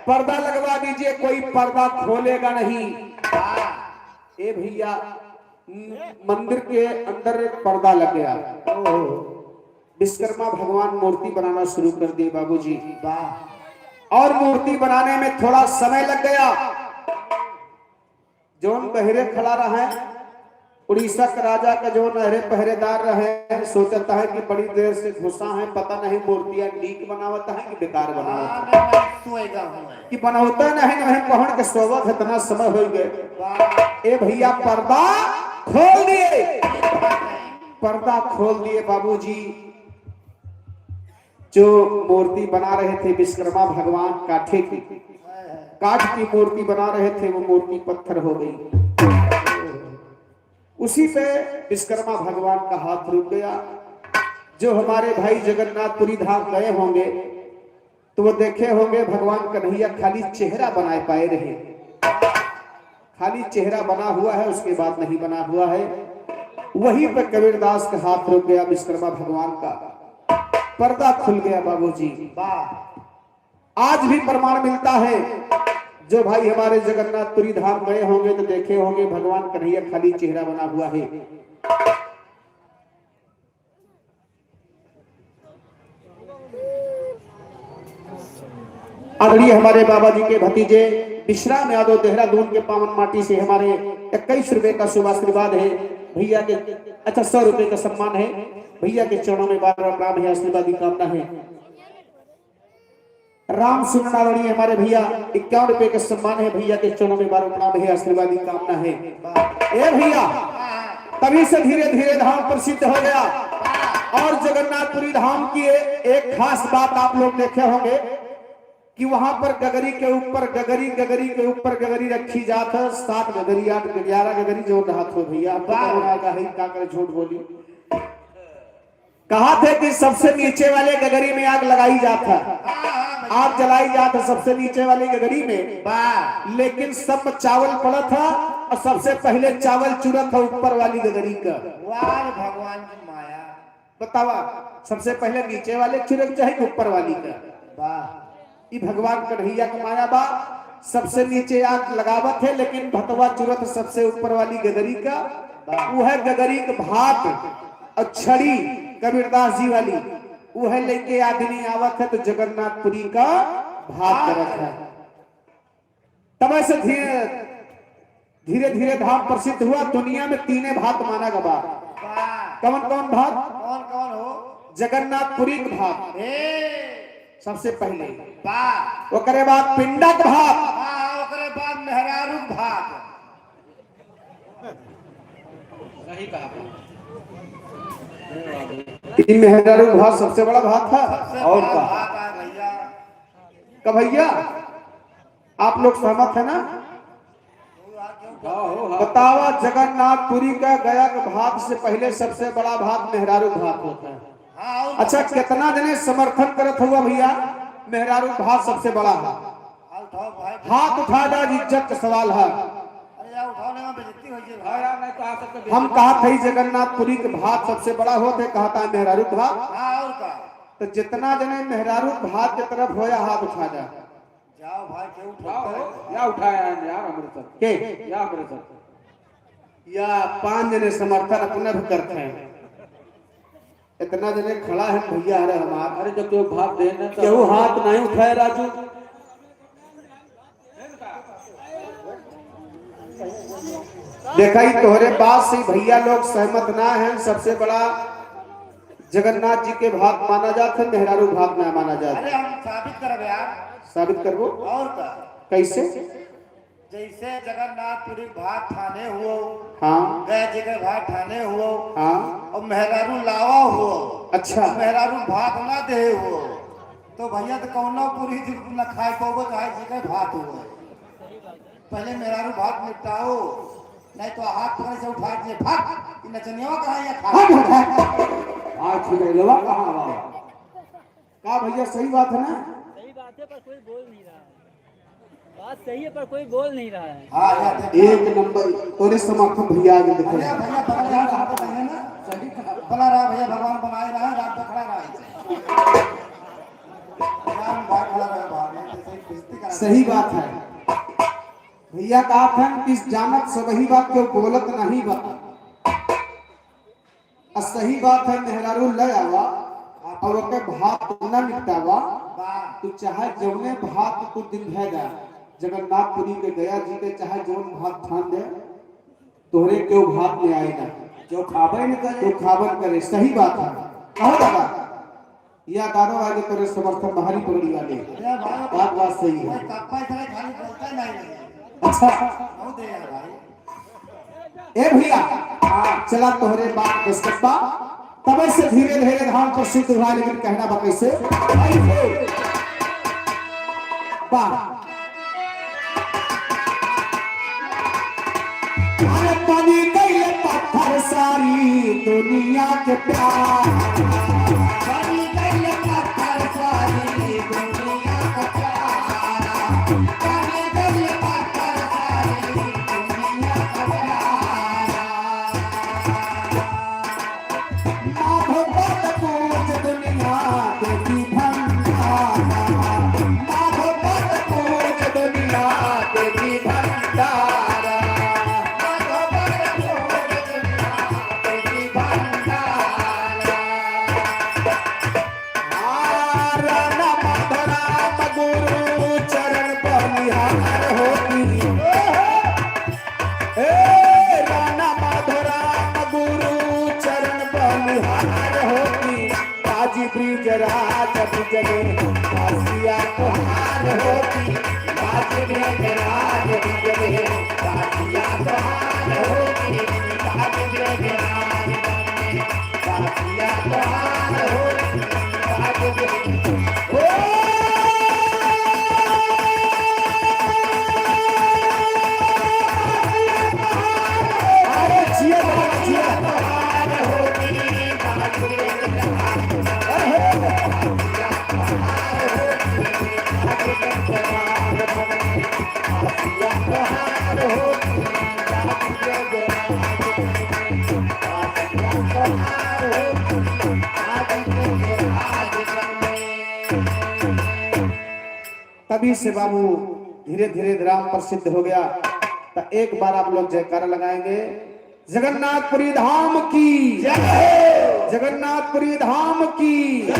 पर्दा लगवा दीजिए, कोई पर्दा खोलेगा नहीं। ए भैया, मंदिर के अंदर एक पर्दा लग गया। विश्वकर्मा भगवान मूर्ति बनाना शुरू कर दिए बाबूजी और मूर्ति बनाने में थोड़ा समय लग गया। जोन बहरे खड़ा रहा है, उड़ीसा के राजा का जो नहरे पहरेदार रहे, सोचता है कि बड़ी देर से घुसा है, पता नहीं मूर्तियां नीक बनावता है कि बेकार बनावता है, सोएगा हूँ मैं। कि बनावता नहीं नहीं पहन के सोवत इतना समय हो गए। वाह ए भैया पर्दा खोल दिए, पर्दा खोल दिए बाबूजी। जो मूर्ति बना रहे थे विश्वकर्मा भगवान काठे की, काठ की मूर्ति बना रहे थे, वो मूर्ति पत्थर हो गई। उसी पे विश्वकर्मा भगवान का हाथ रुक गया। जो हमारे भाई जगन्नाथपुरी धाम गए होंगे तो वो देखे होंगे भगवान कन्हैया खाली चेहरा बनाए पाए रहे, खाली चेहरा बना हुआ है, उसके बाद नहीं बना हुआ है। वहीं पर कबीरदास का हाथ रुक गया, विश्वकर्मा भगवान का पर्दा खुल गया बाबूजी। वाह आज भी प्रमाण मिलता है, जो भाई हमारे जगन्नाथपुरी धाम गए होंगे तो देखे होंगे भगवान कन्हैया खाली चेहरा बना हुआ है। आदरणीय हमारे बाबा जी के भतीजे विश्राम यादव देहरादून के पावन माटी से हमारे 21 रुपए का शुभ आशीर्वाद है भैया के। अच्छा, 100 रुपए का सम्मान है भैया के चरणों में बार बार प्रणाम है, आशीर्वाद की कामना है। राम सुनावणी हमारे भैया 51 रुपए का सम्मान है, भैया के चरणों में बार प्रणाम है, आशीर्वाद की कामना है। ए भैया, तभी से धीरे धीरे धाम प्रसिद्ध हो गया। और जगन्नाथपुरी धाम की एक खास बात आप लोग देखे होंगे कि वहां पर गगरी के ऊपर गगरी, गगरी के ऊपर गगरी रखी जात है। सात गगरी, आठ, 11 गगरी जो रहा हो भैया, आपको करोना का है, का करे झूठ बोली। कहा थे कि सबसे नीचे वाले गगरी में आग लगाई जात है, आग जलाई जात है सबसे नीचे वाली गगरी में, वाह लेकिन सब चावल पड़ा था और सबसे पहले चावल चुरा था ऊपर वाली गगरी का। वाह रे भगवान की माया। बतावा, सबसे पहले नीचे वाले चुरक चाहे ऊपर वाली का? वाह ई भगवान कन्हैया का माया बा। सबसे नीचे आग लगावत है, लेकिन भतवा चुरत सबसे ऊपर वाली गगरी का। वह गगरी के भात और छड़ी कबीरदास जी वाली वह लेके आदमी आवत है तो जगन्नाथपुरी का भात करत है। तब ऐसे धीरे धीरे धीरे धाम प्रसिद्ध हुआ। दुनिया में तीने भात माना गबा। वाह कौन कौन भात? कौन कौन हो? जगन्नाथपुरी के भात ए सबसे पहले, वाह ओकरे बाद पिंडक भात, हाँ, ओकरे बाद मेहरारू भात। सही कहा। ई मेहरारू भात सबसे बड़ा भात था। सबसे और बड़ा का भात है भैया। का भैया, आप लोग सहमत है ना? बतावा, जगन्नाथपुरी का गया के भात से पहले सबसे बड़ा भात मेहरारू भात होता है। हाँ और अच्छा, कितना जने समर्थन करत हुआ भैया मेहरारू भात सबसे बड़ा है? हाँ, उठाओ भाई। हाथ उठा जा, इज्जत का सवाल है। अरे यार, उठाओ नहीं, बेइज्जती हो जाए भाई। यार, नहीं तो आ सकते। हम कहा थे जगन्नाथपुरी के भात सबसे बड़ा होते, कहा था मेहरारू भात। हाँ, और का तो जितना जने मेहरारू भात के तरफ होया हाथ उठा जा। जाओ भाई, क्यों उठाओ। उठाओ? या उठाया है यार अमृतसर के या अमृतसर या पांच जने समर्थन अपने भी करते हैं, इतना जने खड़ा है भैया। अरे हमार अरे जब क्यों भात देने तो केहू हाथ नहीं उठाए राजू। देखा ही तोहरे बात से भैया लोग सहमत ना हैं। सबसे बड़ा जगन्नाथ जी के भात माना जाता है, मेहरारू भात ना माना जाता। अरे, हम साबित करब यार। साबित करबो? और का। कैसे? जैसे जगन्नाथपुरी भात ठाने हुओ, हाँ गया जी के भात ठाने हुओ हाँ और मेहरारू लावा हुओ, मेहरारू भात ना दे हुओ, तो भैया तो कौनो पूरी जी न खाए पाओ, चाहे जी के भात हुओ। पहले मेहरारू भात निपटाओ, नहीं तो हाथ पकड़ से उठा दिए भात। ई नचनिया कहाँ ये खा? आज छुड़ैलवा कहाँ बा? का भैया, सही बात है ना? सही बात है, पर कोई बोल नहीं रहा है। बात सही है, पर कोई बोल नहीं रहा है। हाँ यार, देखो। एक नंबर, तोरे समर्थन भैया आगे देखो। अरे भैया, बना रहा है तो भैया ना बना रहा भैया, भगवान बनाए रहा है, रात में खड़ा रहा है भगवान, बाहर खड़ा रहा बाहर, नहीं तो सही बेइज्जती करा। सही बात है भैया। कहा था कि जानत सब ही बात क्यों बोलत नहीं बा। और सही बात है, मेहरारू ले आवा और ओके भात ना निपटावा, वाह तू चाहे जौने भात तू दिन भैगा जगन्नाथपुरी के गया जी के चाहे जौन भात ठान दे, तोहरे क्यों भात में आए ना, जो खाबे न करे। तो खावन करे। सही बात है। कहो दादा, या दादा भाई के तोरे समर्थन बाहरी पकड़ी वाले। अरे भाई, बात बात सही है। कप्पा इतना खाली बोलता नहीं है। अच्छा। बहुत है यार भाई। ए भैया, चला तोहरे बाप दसकप्पा, तब से धीरे धीरे धाम प्रसिद्ध हुआ। लेकिन कहना बा कैसे? आई हो। वाह, अरे पानी गइल पत्थर सारी दुनिया के प्यार, बनी गई पत्थर सारी दुनिया का प्यारा, बनी गई पत्थर सारी दुनिया का प्यारा। माधव पद पूज दुनिया देखी भंडारा, माधव पद पूज दुनिया देखी भंडारा। माधव पद पूज दुनिया देखी भंडारा। राणा माधव गुरु चरण बलिहार होती, ए राणा माधव राम गुरु चरण बलिहार होती, काजी ब्रिज राज बिजने कासिया तुहार होती, काजी ब्रिज राज बिजने कासिया तुहार होती, काजी ब्रिज राज बिजने कासिया तुहार होती, काजी ब्रिज। ओ अरे जिया बाबा जिया। तभी से बाबू धीरे धीरे ग्राम प्रसिद्ध हो गया। तो एक बार आप लोग जयकारा लगाएंगे, जगन्नाथपुरी धाम की जय, जगन्नाथपुरी धाम की।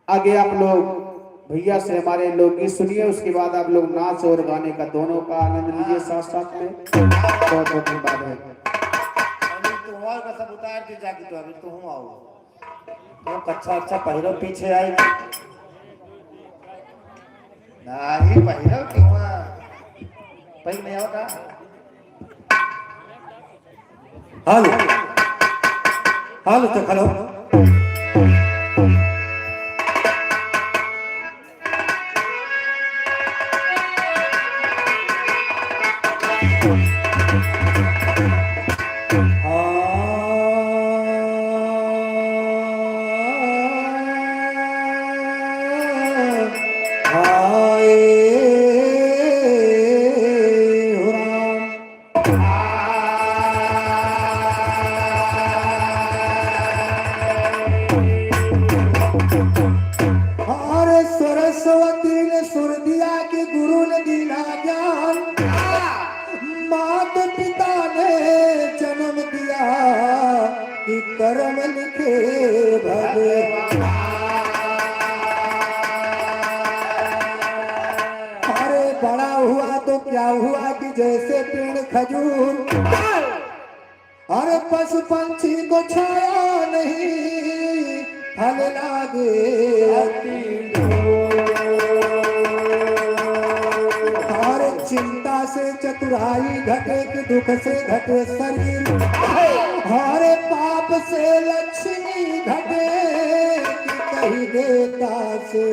आगे आप लोग भैया से हमारे लोकगीत सुनिए, उसके बाद आप लोग नाच और गाने का दोनों का आनंद लीजिए साथ साथ में। बहुत बहुत धन्यवाद है। अभी तुम और का सब उतार के जाके, तो अभी तुम आओ, तुम अच्छा अच्छा पहिरो, पीछे आई नहीं पहिरो क्यों पहिर नहीं आओ का। हेलो हेलो, तो हेलो। हाय हो राम। अरे सरस्वती ने सुर दिया कि गुरु ने दिया ज्ञान, मात पिता ने जन्म दिया कि कर्म लिखे भगवान। अरे बड़ा हुआ तो क्या हुआ कि जैसे पेड़ खजूर, अरे पशु पंछी को छाया नहीं, फल लागे अति और चिंता से चतुराई घटे कि दुख से घटे शरीर, हरे पाप से लक्ष्मी घटे कि कहीं देता से।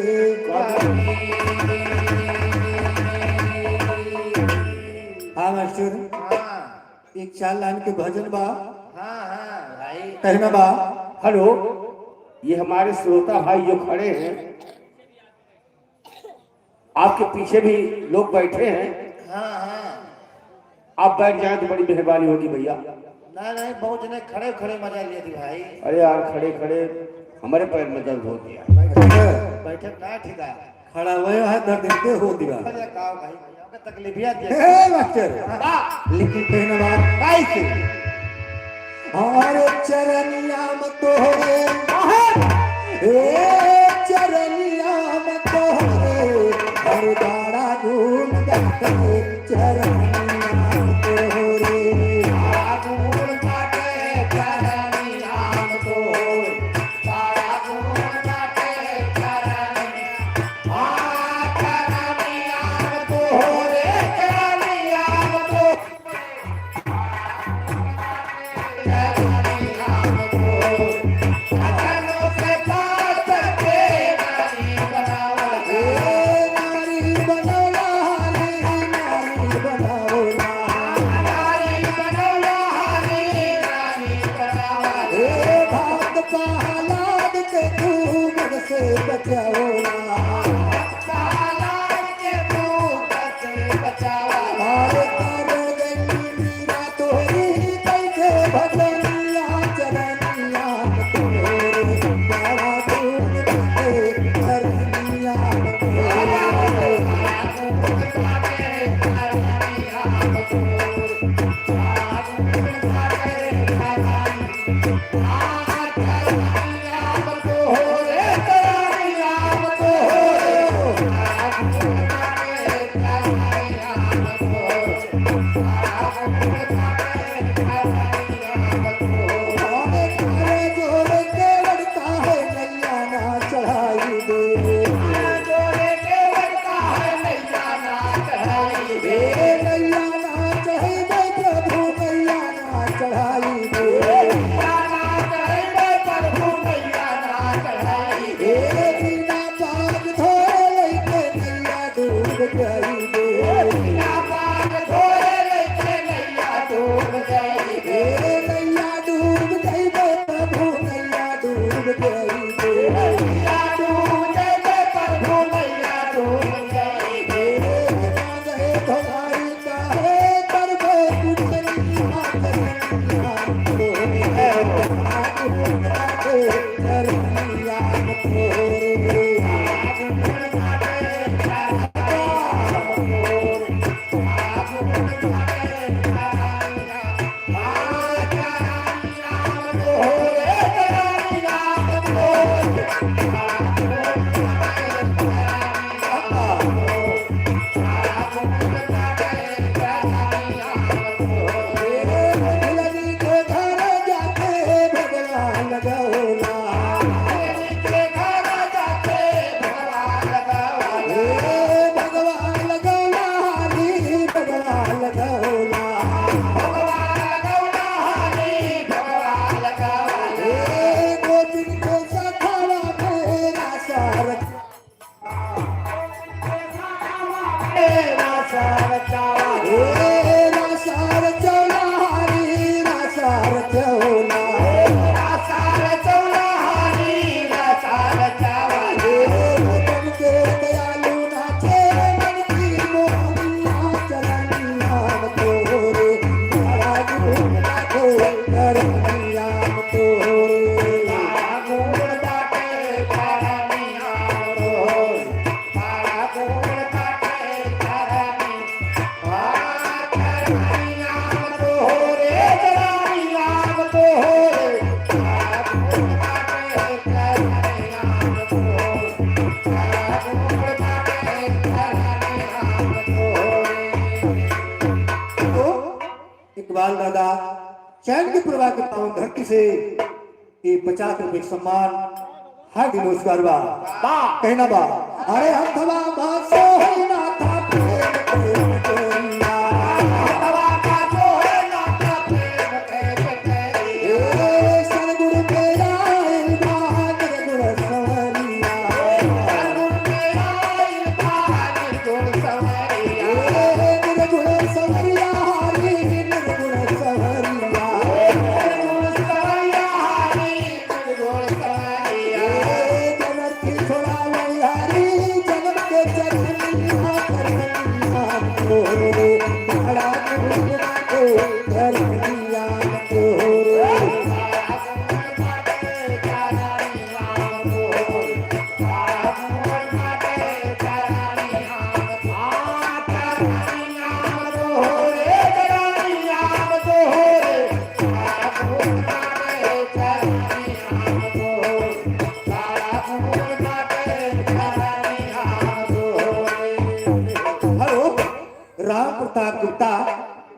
हाँ मास्टर। हाँ। एक चार लाइन के भजन बा। हाँ हाँ भाई। कहना बा। हेलो, ये हमारे श्रोता भाई जो खड़े हैं, आपके पीछे भी लोग बैठे हैं। हाँ हाँ। आप बैठ जाए तो बड़ी मेहरबानी होगी भैया। नहीं नहीं, बहुत जने खड़े खड़े मजा लिए थे भाई। अरे यार, खड़े खड़े हमारे पैर में दर्द हो गया। बैठक ना ठीक है। खड़ा हुए है दर्द इनके हो दिवा। अरे काओ भाई, हमके तकलीफिया दे। हे मास्टर, लेकिन कहना बा कैसे? और चरनिया में तोहरे, ए चरनिया में तोहरे हर दाड़ा गुण गाते चरनिया। बचाओला। अरे कर गई मीरा तोरी कैसे भजनिया चरनिया तोरे, बड़ा दूर के चरनिया तोरे। अरे जोर के लड़का है नैया ना चढ़ाई दे, हे नैया ना चढ़ाई दे प्रभु, नैया ना चढ़ाई दे, हे बिना पाग धोए लैके नैया डूब जाई दे, हे नैया डूब जाई दे प्रभु, नैया डूब जाई दे, हे बिना गए धोआई काहे करबे कुटनिया चरनिया तोरे, चरनिया तोरे। लगी के घर जाके भगवान लगौला, हे भगवान लगौला हरी भगवान लगौला, हे गोविंद को सखावा मेरा सार, हे रासार चौला हरी रासार चौला, हे भजन के दयालु नाचे मन की मोहनिया चरनिया तोरे, बड़ा गुण नाचे चरनिया तोरे। तो इकबाल दादा चैन की प्रवाह के पावन धरती से ये 50 रुपए सम्मान हार्दिक नमस्कार बा कहना बा। अरे हथवा बासो है नाथा प्रेम प्रेम चोरिया, ए सतगुरु मेरा बा निर्गुण सवरिया, ए निर्गुण सवरिया हरी निर्गुण सवरिया, ए जनक छोड़ावे हरी जन्म के चरनिया चरनिया तोरे, बड़ा गुण नाथे चरनिया तोरे। हेलो राम प्रताप गुप्ता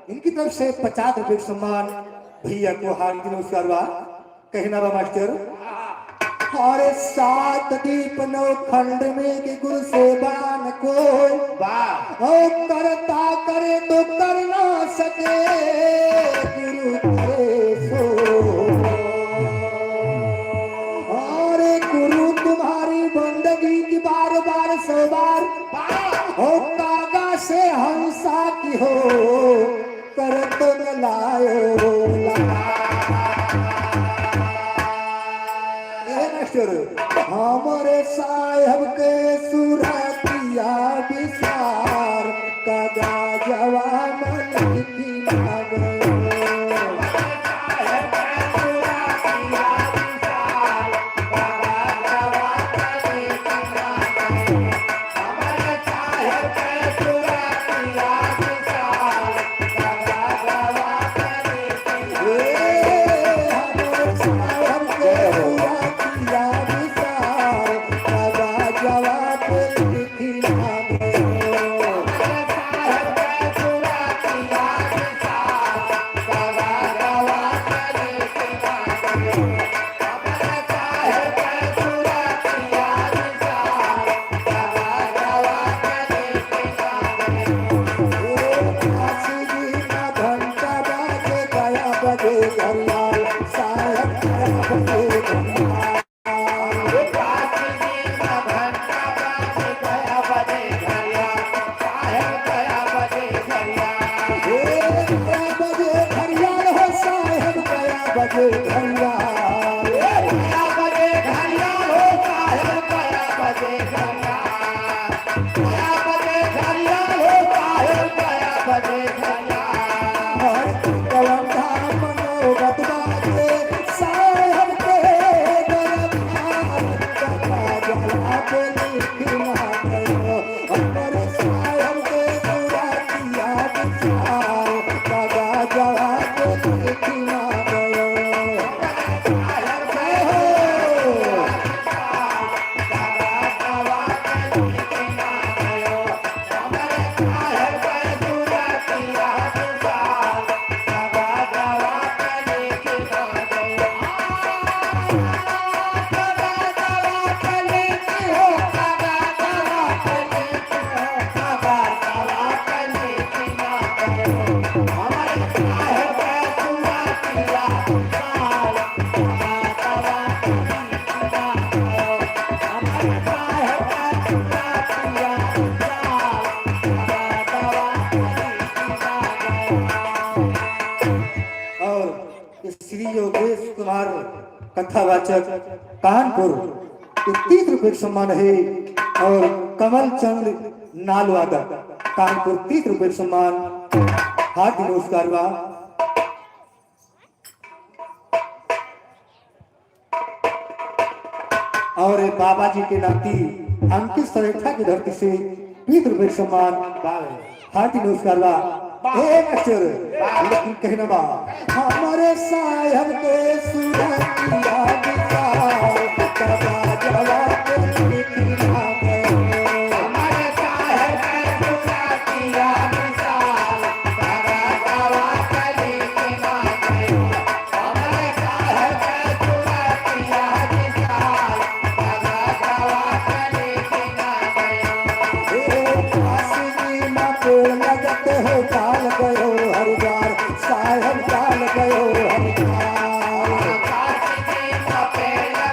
इनकी तरफ से 50 रुपए का सम्मान भैया को हार्दिक नमस्कार बा कहना बा मास्टर। और सात दीप नौ खंड में के गुरु से बड़ा न कोई, ओ करता करे तो कर ना सके गुरु करे सो, और गुरु तुम्हारी बंदगी की बार बार सौ बार, हो कागा से हंसा की हो कर तो न लायो ला। ए मास्टर, हमारे साहब के सुरतिया विसार कदा जवान लिखी ना गयो। और श्री योगेश कुमार कथावाचक कानपुर 30 रुपये सम्मान है और कमल चंद नालवादा कानपुर 30 रुपये सम्मान। हार्दिक नमस्कार बा। और बाबा जी के नाती अंकित सरेठा की धरती से 20 रुपये सम्मान। हार्दिक नमस्कार बा। ए मास्टर, लेकिन कहना बा, हमारे साहब के सुरतिया विसार कदा जवाब लिखना गयो। हमारे साहेब के सुरतिया विसार कदा जवाब लिखना गयो। हमारे साहेब के सुरतिया विसार कदा जवाब लिखना गयो। ए काशी में पेड़ लगत हो काल गयो हरिद्वार, साहब काल गयो हरिद्वार। काशी में पेड़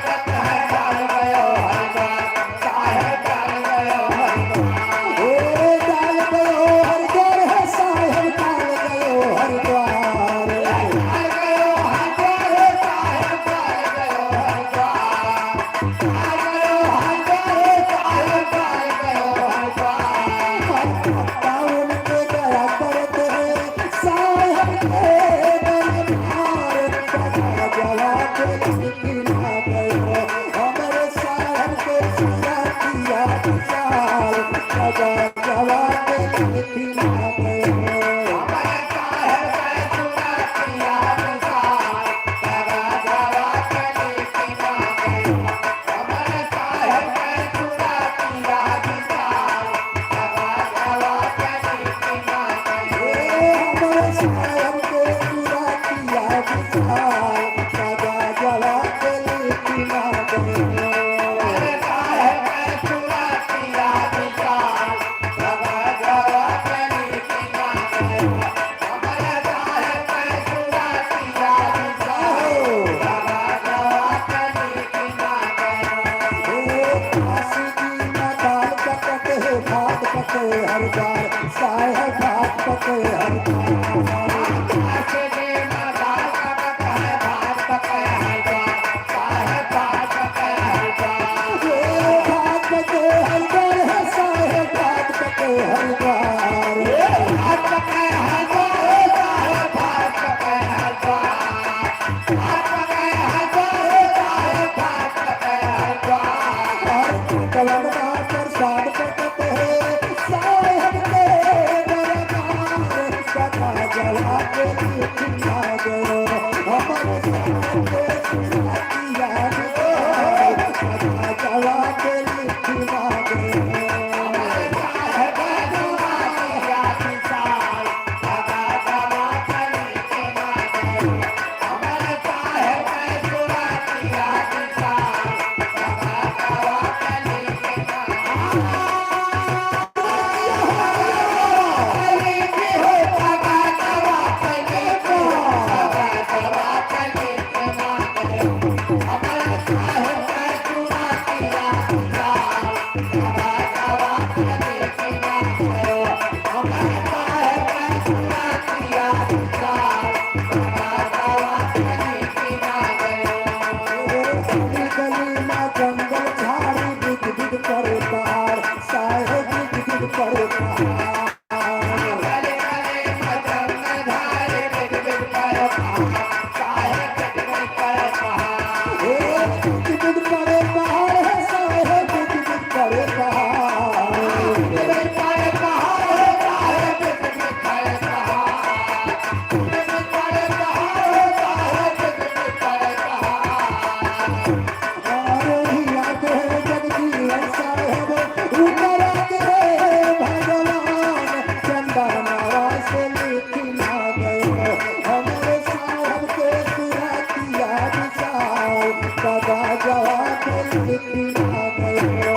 गवा के लिखना गयो।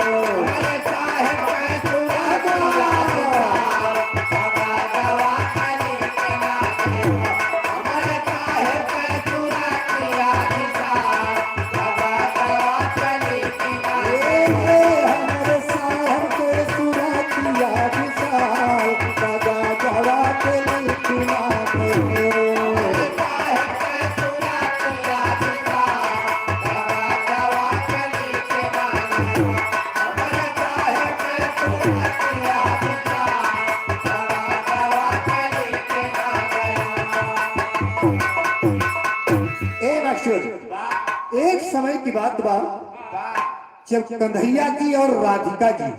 ए हमारे साहब के सुरतिया विशाल सदा गवा के लिखना गयो। ए मास्टर, एक समय की बात बा, जब कन्हैया जी और राधिका जी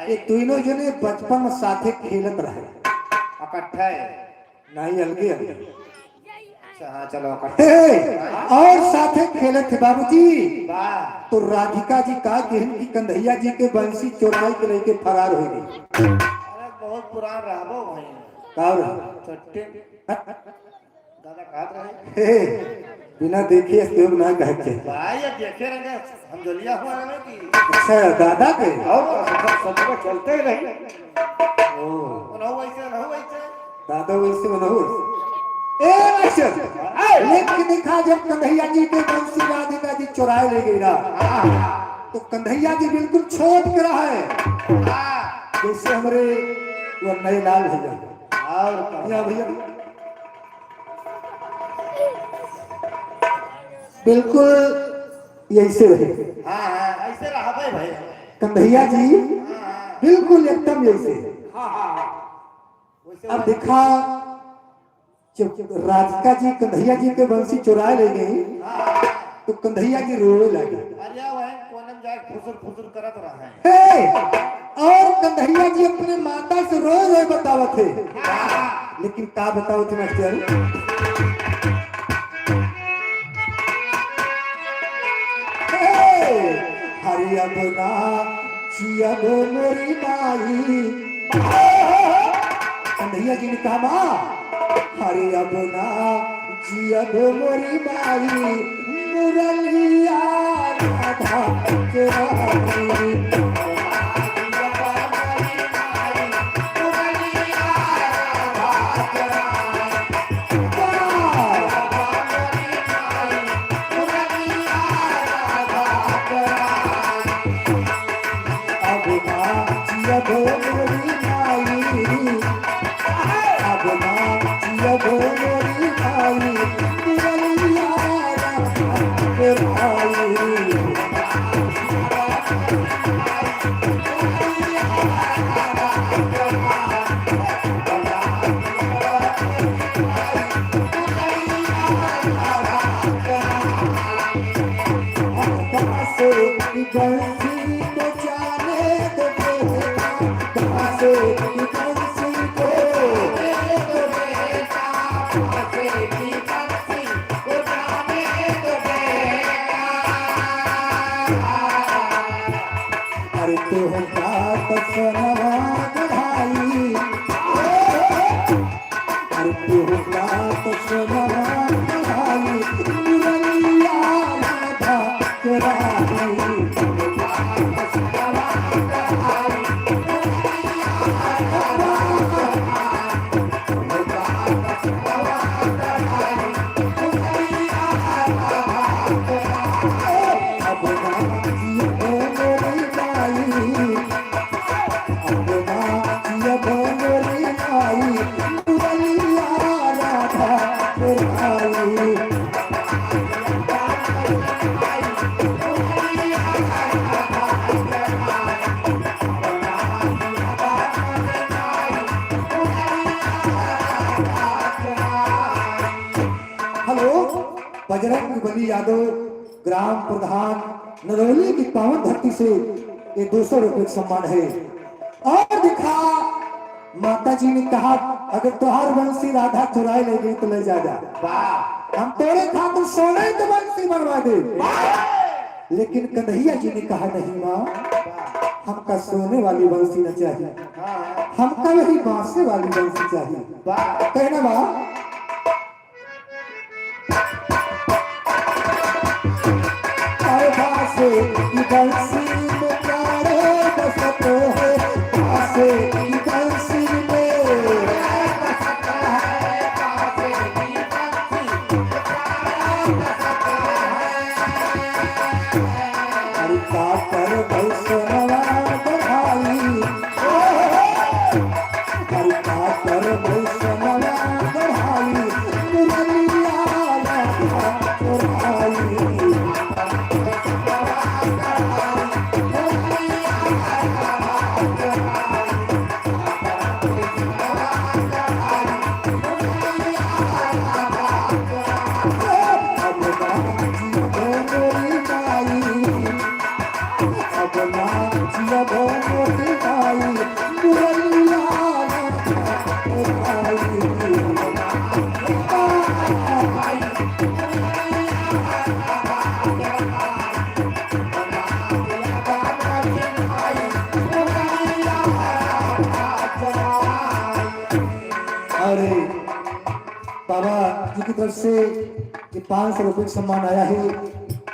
ये दोनों जने बचपन में साथे खेलत रहे। इकट्ठे? नहीं, अलगे अलगे। अच्छा, हाँ, चलो इकट्ठे। हे, और साथे खेलत थे बाबूजी। वाह। तो राधिका जी का कहन की कन्हैया जी के बंसी चोराई के लेके फरार हो गई। अरे, बहुत पुरान रहबो भाई। का रहे? छोटे दादा कहत रहे। हे, बिना देखे लोग ना कहे के। भाई, ये देखे रहेंगे हम जलिया हुआ रहे कि अच्छा, दादा के। और सब चलते ही रहे। ओ। रहो ऐसे, रहो ऐसे। दादा वैसे बनाओ। ए मास्टर, लेकिन देखा जब कन्हैया जी के बंसी राधिका जी चुराए ले गई ना, तो कन्हैया जी बिल्कुल छोट के रहा है, जैसे हमारे वो नए लाल भैया। और का? या भैया बिल्कुल ऐसे रहे। हाँ हाँ, ऐसे रहबे भाई। कन्हैया जी बिल्कुल एकदम ऐसे। वैसे। अब देखा, जब राधिका जी कन्हैया जी के बंसी चुराए ले गई, तो कन्हैया जी रोने लगे। अरे, वह कोने में जाके फुसुर फुसुर करत रहा है। हे, और कन्हैया जी अपने माता से रोए रोए बतावत थे, लेकिन का बतावत थे मास्टर? हे, हरि अब ना जियब मोरी माई। कन्हैया जी ने कहा, माँ, हरि अब ना जियब मोरी माई, मुरलिया राधा चुराई। अब ना जियब मोरी माई, अब ना जियब मोरी माई, मुरलिया राधा चुराई। से बंसी को जाने दो बेटा, से बंसी को अरे तो बात सनवा बढ़ाई, अरे तो बात सनवा बढ़ाई, मुरलिया राधा चुराई। अब ना जियब मोरी माई, अब ना जियब मोरी माई, मुरलिया राधा चुराई। हेलो, बजरंग बली यादव, ग्राम प्रधान नरौली की पावन धरती से ये 200 रुपए का सम्मान है। और दिखा, माता जी ने कहा, अगर तुहार बंसी राधा चुराए ले गई तो ले जा जा, हम तोरे खातिर सोने के बंसी बनवा दे। लेकिन कन्हैया जी ने कहा, नहीं माँ, हमका सोने वाली बंसी न चाहिए, हमका वही बांसे वाली बंसी चाहिए। कहना माँ, बासे की बंसी में प्यार बसत है, बासे की बंसी में। अरे काकर वैष्णवा बढ़ाई, अरे काकर वैष्णवा बढ़ाई, मुरलिया राधा चुराई। अब नाची भोरी माई, अब नाची भोरी माई, मुरलिया राधा चुराई। अरे बाबा जी की तरफ से ये 500 रुपये का सम्मान आया है,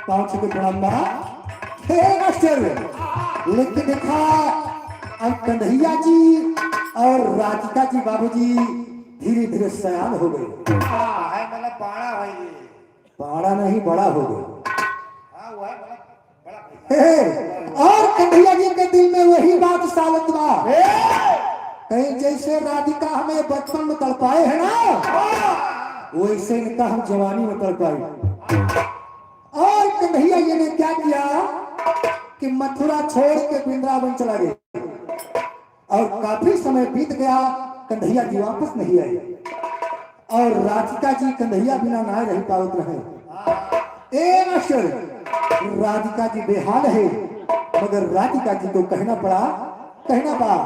500 के प्रणाम बा। हे मास्टर, लेकिन देखा अब कन्हैया जी और राधिका जी बाबूजी धीरे धीरे सयान हो गए। हाँ, है मतलब बाड़ा भाई ये। बड़ा नहीं, बड़ा हो गए। हाँ, वो है मतलब बड़ा भाई। हे, और कन्हैया जी के दिल में वही बात सालत बा, कहीं जैसे राधिका हमें बचपन में तड़पाए है ना, वैसे इनका हम जवानी में तड़पाए। और कन्हैया जी ने क्या किया कि मथुरा छोड़ के वृंदावन चला गए और काफी समय बीत गया, कन्हैया जी वापस नहीं आए और राधिका जी कन्हैया बिना ना रह पावत रहे। ए मास्टर, राधिका जी बेहाल है, मगर राधिका जी को कहना पड़ा, कहना पड़ा,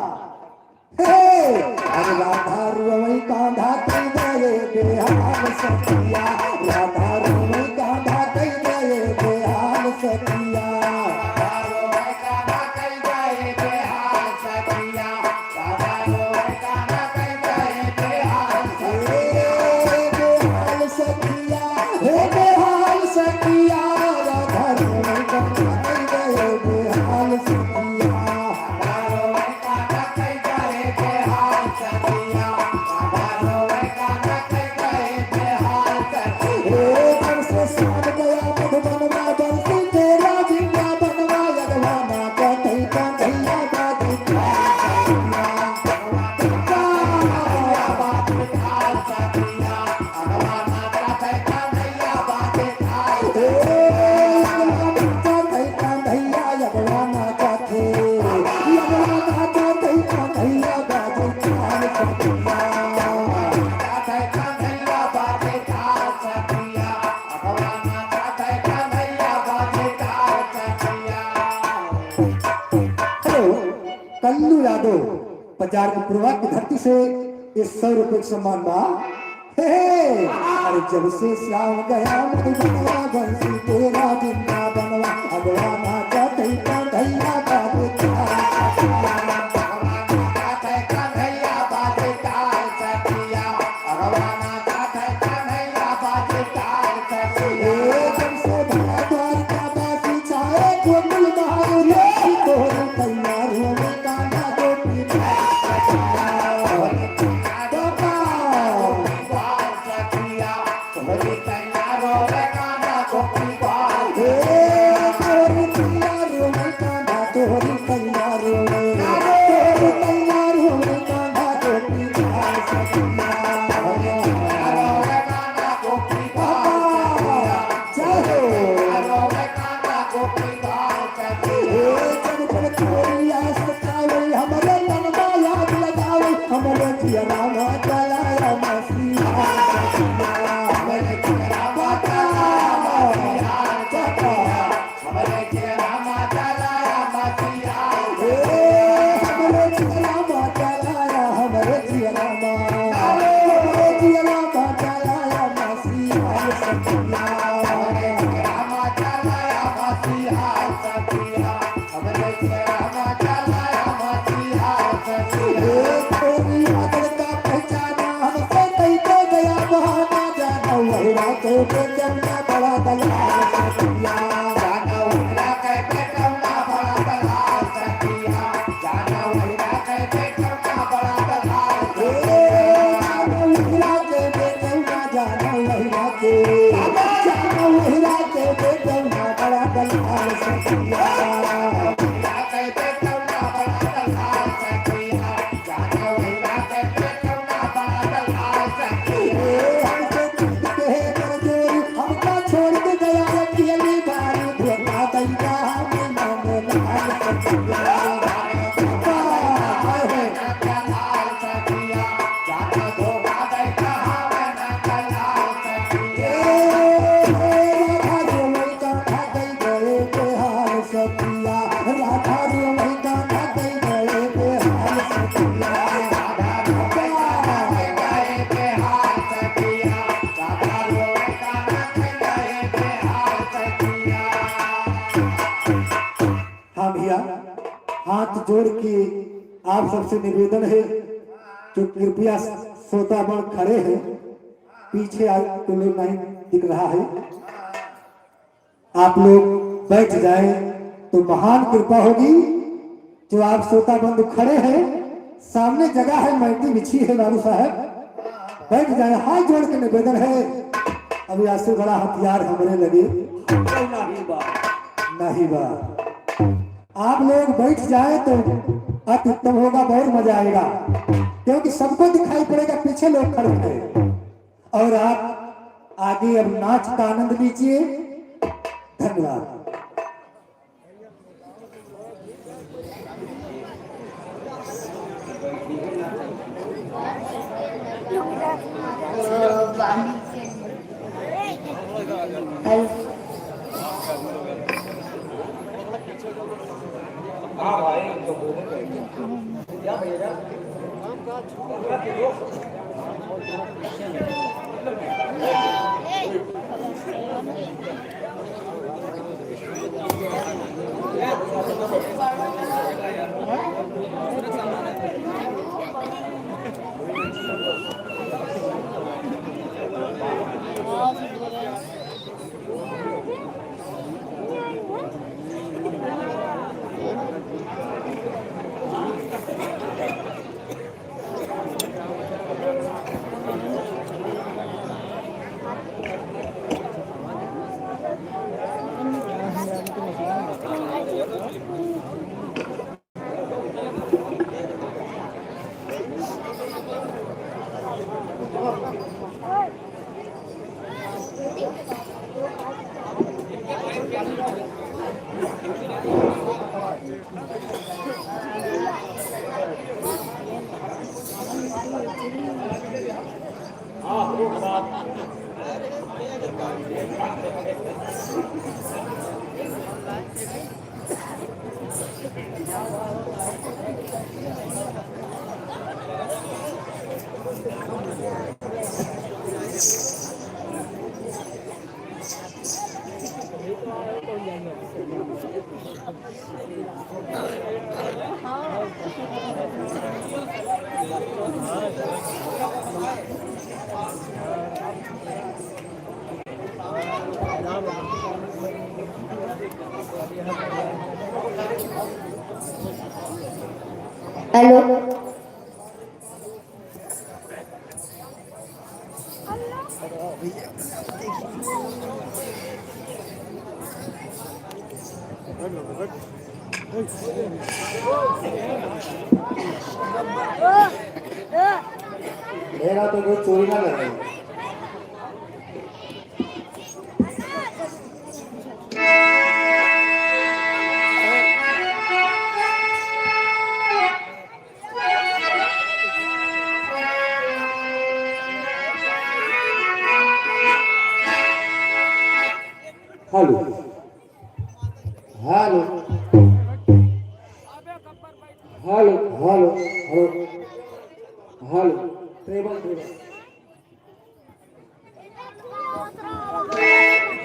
हे अरे राधा रुवई कांधा कई गए बेहाल सखिया, राधा रुवई कांधा कई गए बेहाल सखिया। हे बेहाल सखिया, हे बेहाल सखिया, राधा रुवई कांधा कई गए बेहाल सखिया। हे बरसे साध गया मधुबनवा, बरसी तेरा वृंदावनवा, लगवाना कन्है कन्हैया बाजी हे लगवाना कन्है कन्हैया, लगवाना कथे, लगवाना कन्है कन्हैया बाजी थाल सखिया। हेलो कल्लू यादव बाजार के पूर्वा की धरती से ये 100 रुपए का सम्मान बा। हे हे, अरे जब से श्याम गया मधुबनवा, बंसी तेरा वृंदावनवा, अगवाना कन्है कन्हैया बाजे थाल सखिया। हे जब से भया द्वारका बासी छाए गोकुल महारी, तोरी तैयार होवे कान्हा गोपी बाबा। हे तोरी तैयार होवे कान्हा, तोरी तैयार होवे, तोरी तैयार होवे कान्हा गोपी सखिया। बाबा जय हो। हे जब जब तोरी आस सतावे, हमरे मनवा याद लगावे, हमरे जिया रामा चलाया मसीहा सखिया। हमरे जिया रामा हे हमरे जिया रामा चलाया, हमरे जिया रामा, हमरे जिया रामा चलाया मसीहा सखिया। हे तोरी आदर का पहचाना, हमसे कहीं तो गया बहाना, जाना वही रातों के जमना बड़ा दलाल सखिया। दलाल सखिया। हमसे दूध के कर जोरी, हमका छोड़ के गया अकेली बारी, धोखा दैया हमें मन लाल सखिया। हाय हाय। राधा रोवई कान्हा गई गए बेहाल सखिया, राधा रोवई कान्हा गई गए बेहाल सखिया। हाँ भैया, हाथ जोड़ के आप सबसे निवेदन है जो कृपया श्रोतागण खड़े हैं, पीछे आपको लोग नहीं दिख रहा है, आप लोग बैठ जाएं तो महान कृपा होगी। जो आप श्रोता बंधु खड़े हैं, सामने जगह है, मैटी बिछी है, बाबू साहब बैठ जाए, हाथ जोड़ के निवेदन है। अभी आंसू बड़ा हथियार हमरे लगे नहीं बा। नहीं बा, आप लोग बैठ जाए तो अति उत्तम होगा, बहुत मजा आएगा, क्योंकि सबको दिखाई पड़ेगा पीछे लोग खड़े हैं और आप आगे अब नाच का आनंद लीजिए। धन्यवाद। हाँ भाई, तो भोजन करेंगे। क्या भैया? हेलो। मेरा तो कोई चोरी ना करे। Hello hello hello hello hello hello, treble treble.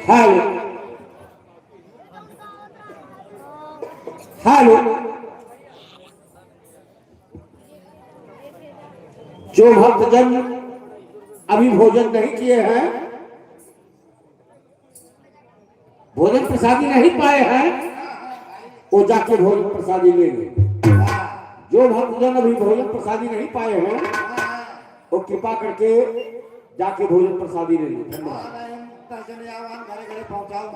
Hello hello. जो भक्तजन अभी भोजन नहीं किए हैं, भोजन प्रसादी नहीं पाए हैं, वो जाके भोजन प्रसादी ले लें। जो भक्तजन अभी भोजन प्रसादी नहीं पाए हैं, वो कृपा करके जाके भोजन प्रसादी ले लें। धन्यवाद। घरे घरे पहुंचाओ।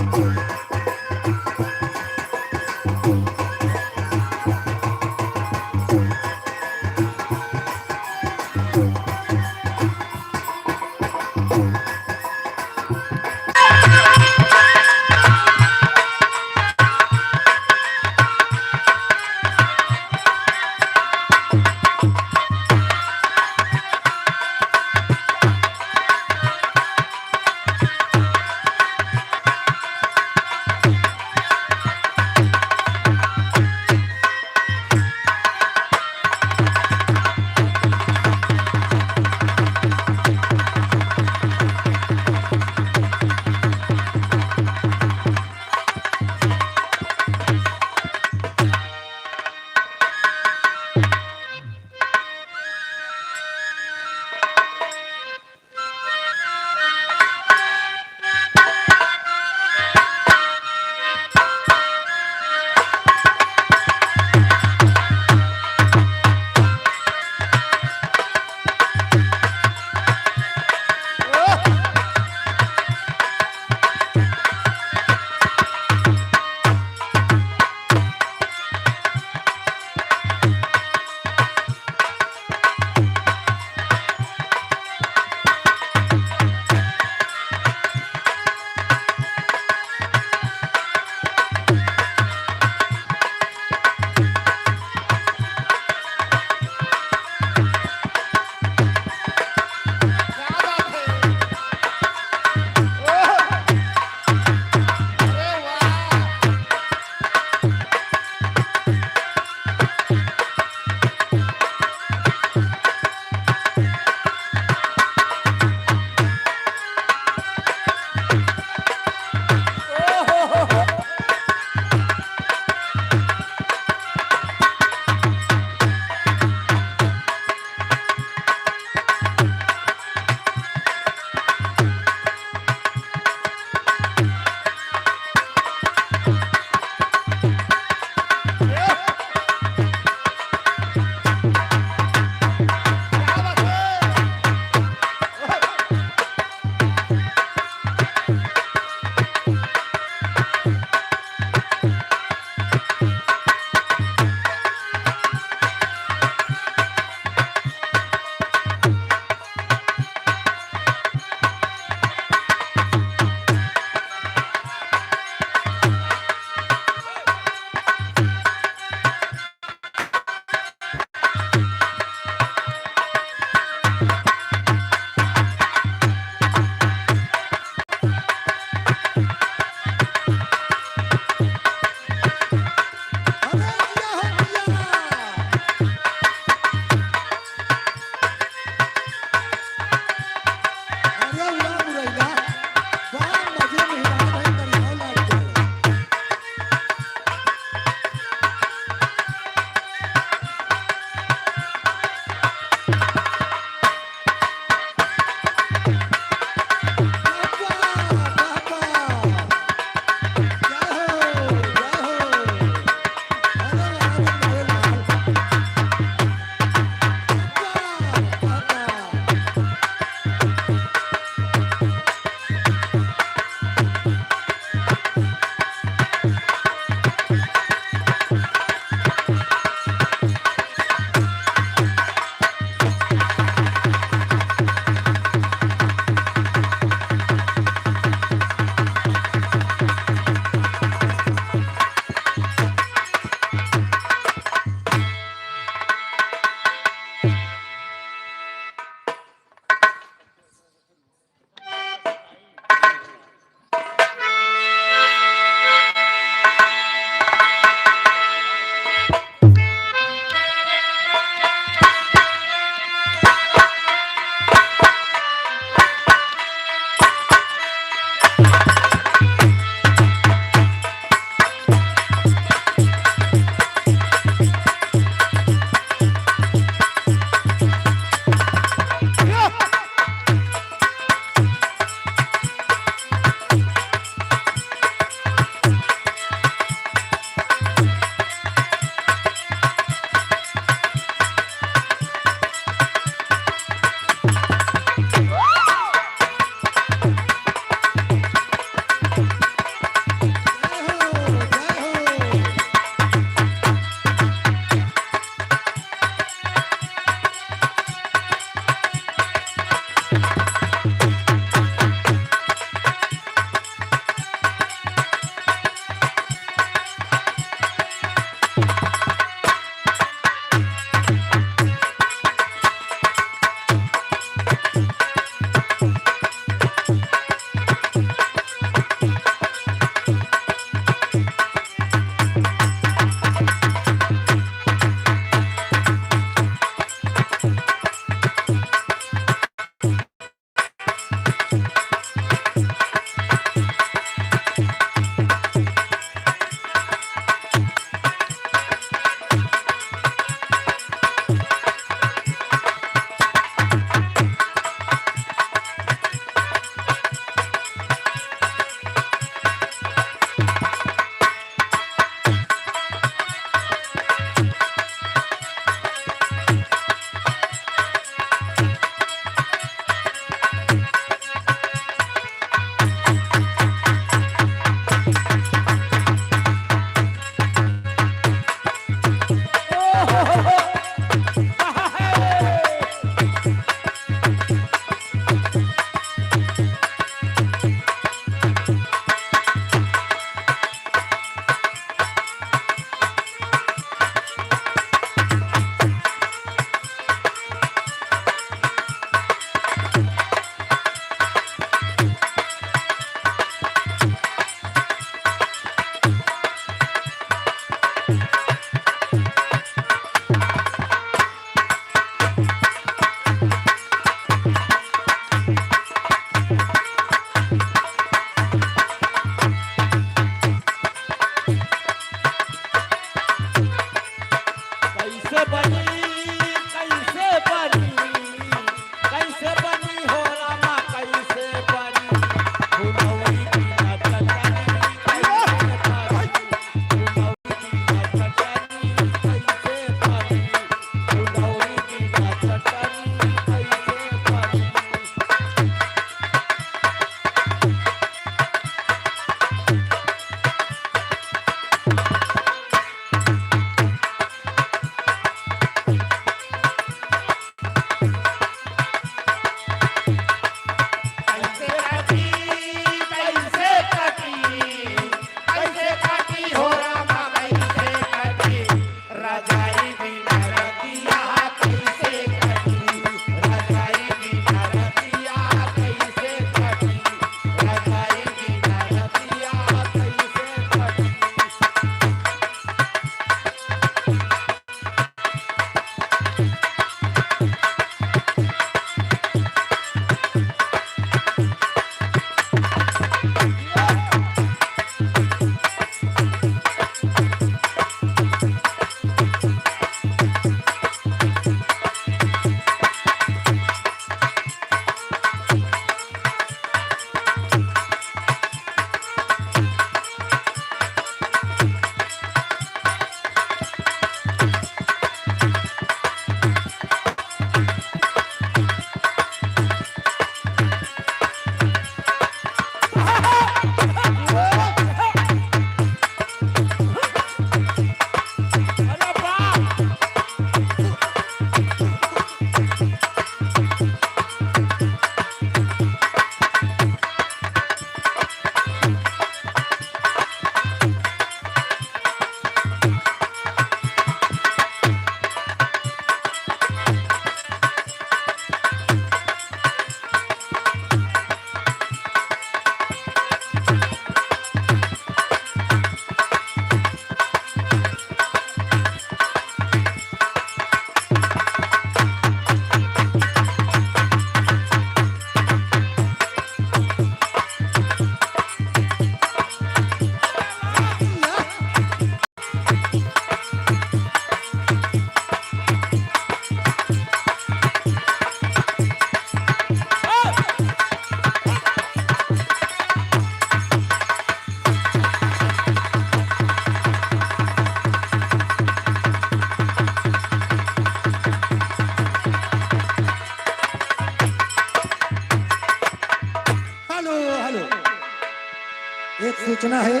एक सूचना है,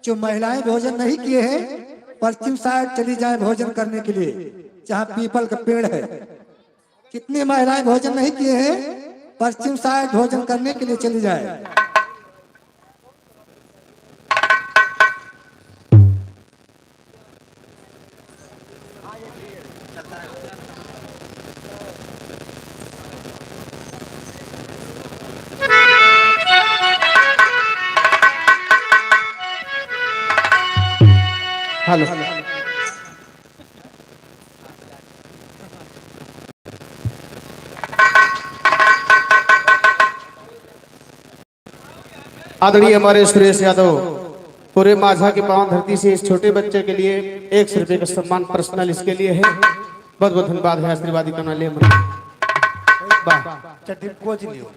जो महिलाएं भोजन नहीं किए हैं पश्चिम साइड चली जाए भोजन करने के लिए, जहां पीपल का पेड़ है। कितनी महिलाएं भोजन नहीं किए हैं पश्चिम साइड भोजन करने के लिए चली जाए। हेलो। आदरणीय हमारे सुरेश यादव पूरे माझा की पावन धरती से इस छोटे बच्चे के लिए 100 रुपए का सम्मान पर्सनल इसके लिए है। बहुत बहुत धन्यवाद है, आशीर्वाद कामना ले। वाह। चड्डी कोच लियो।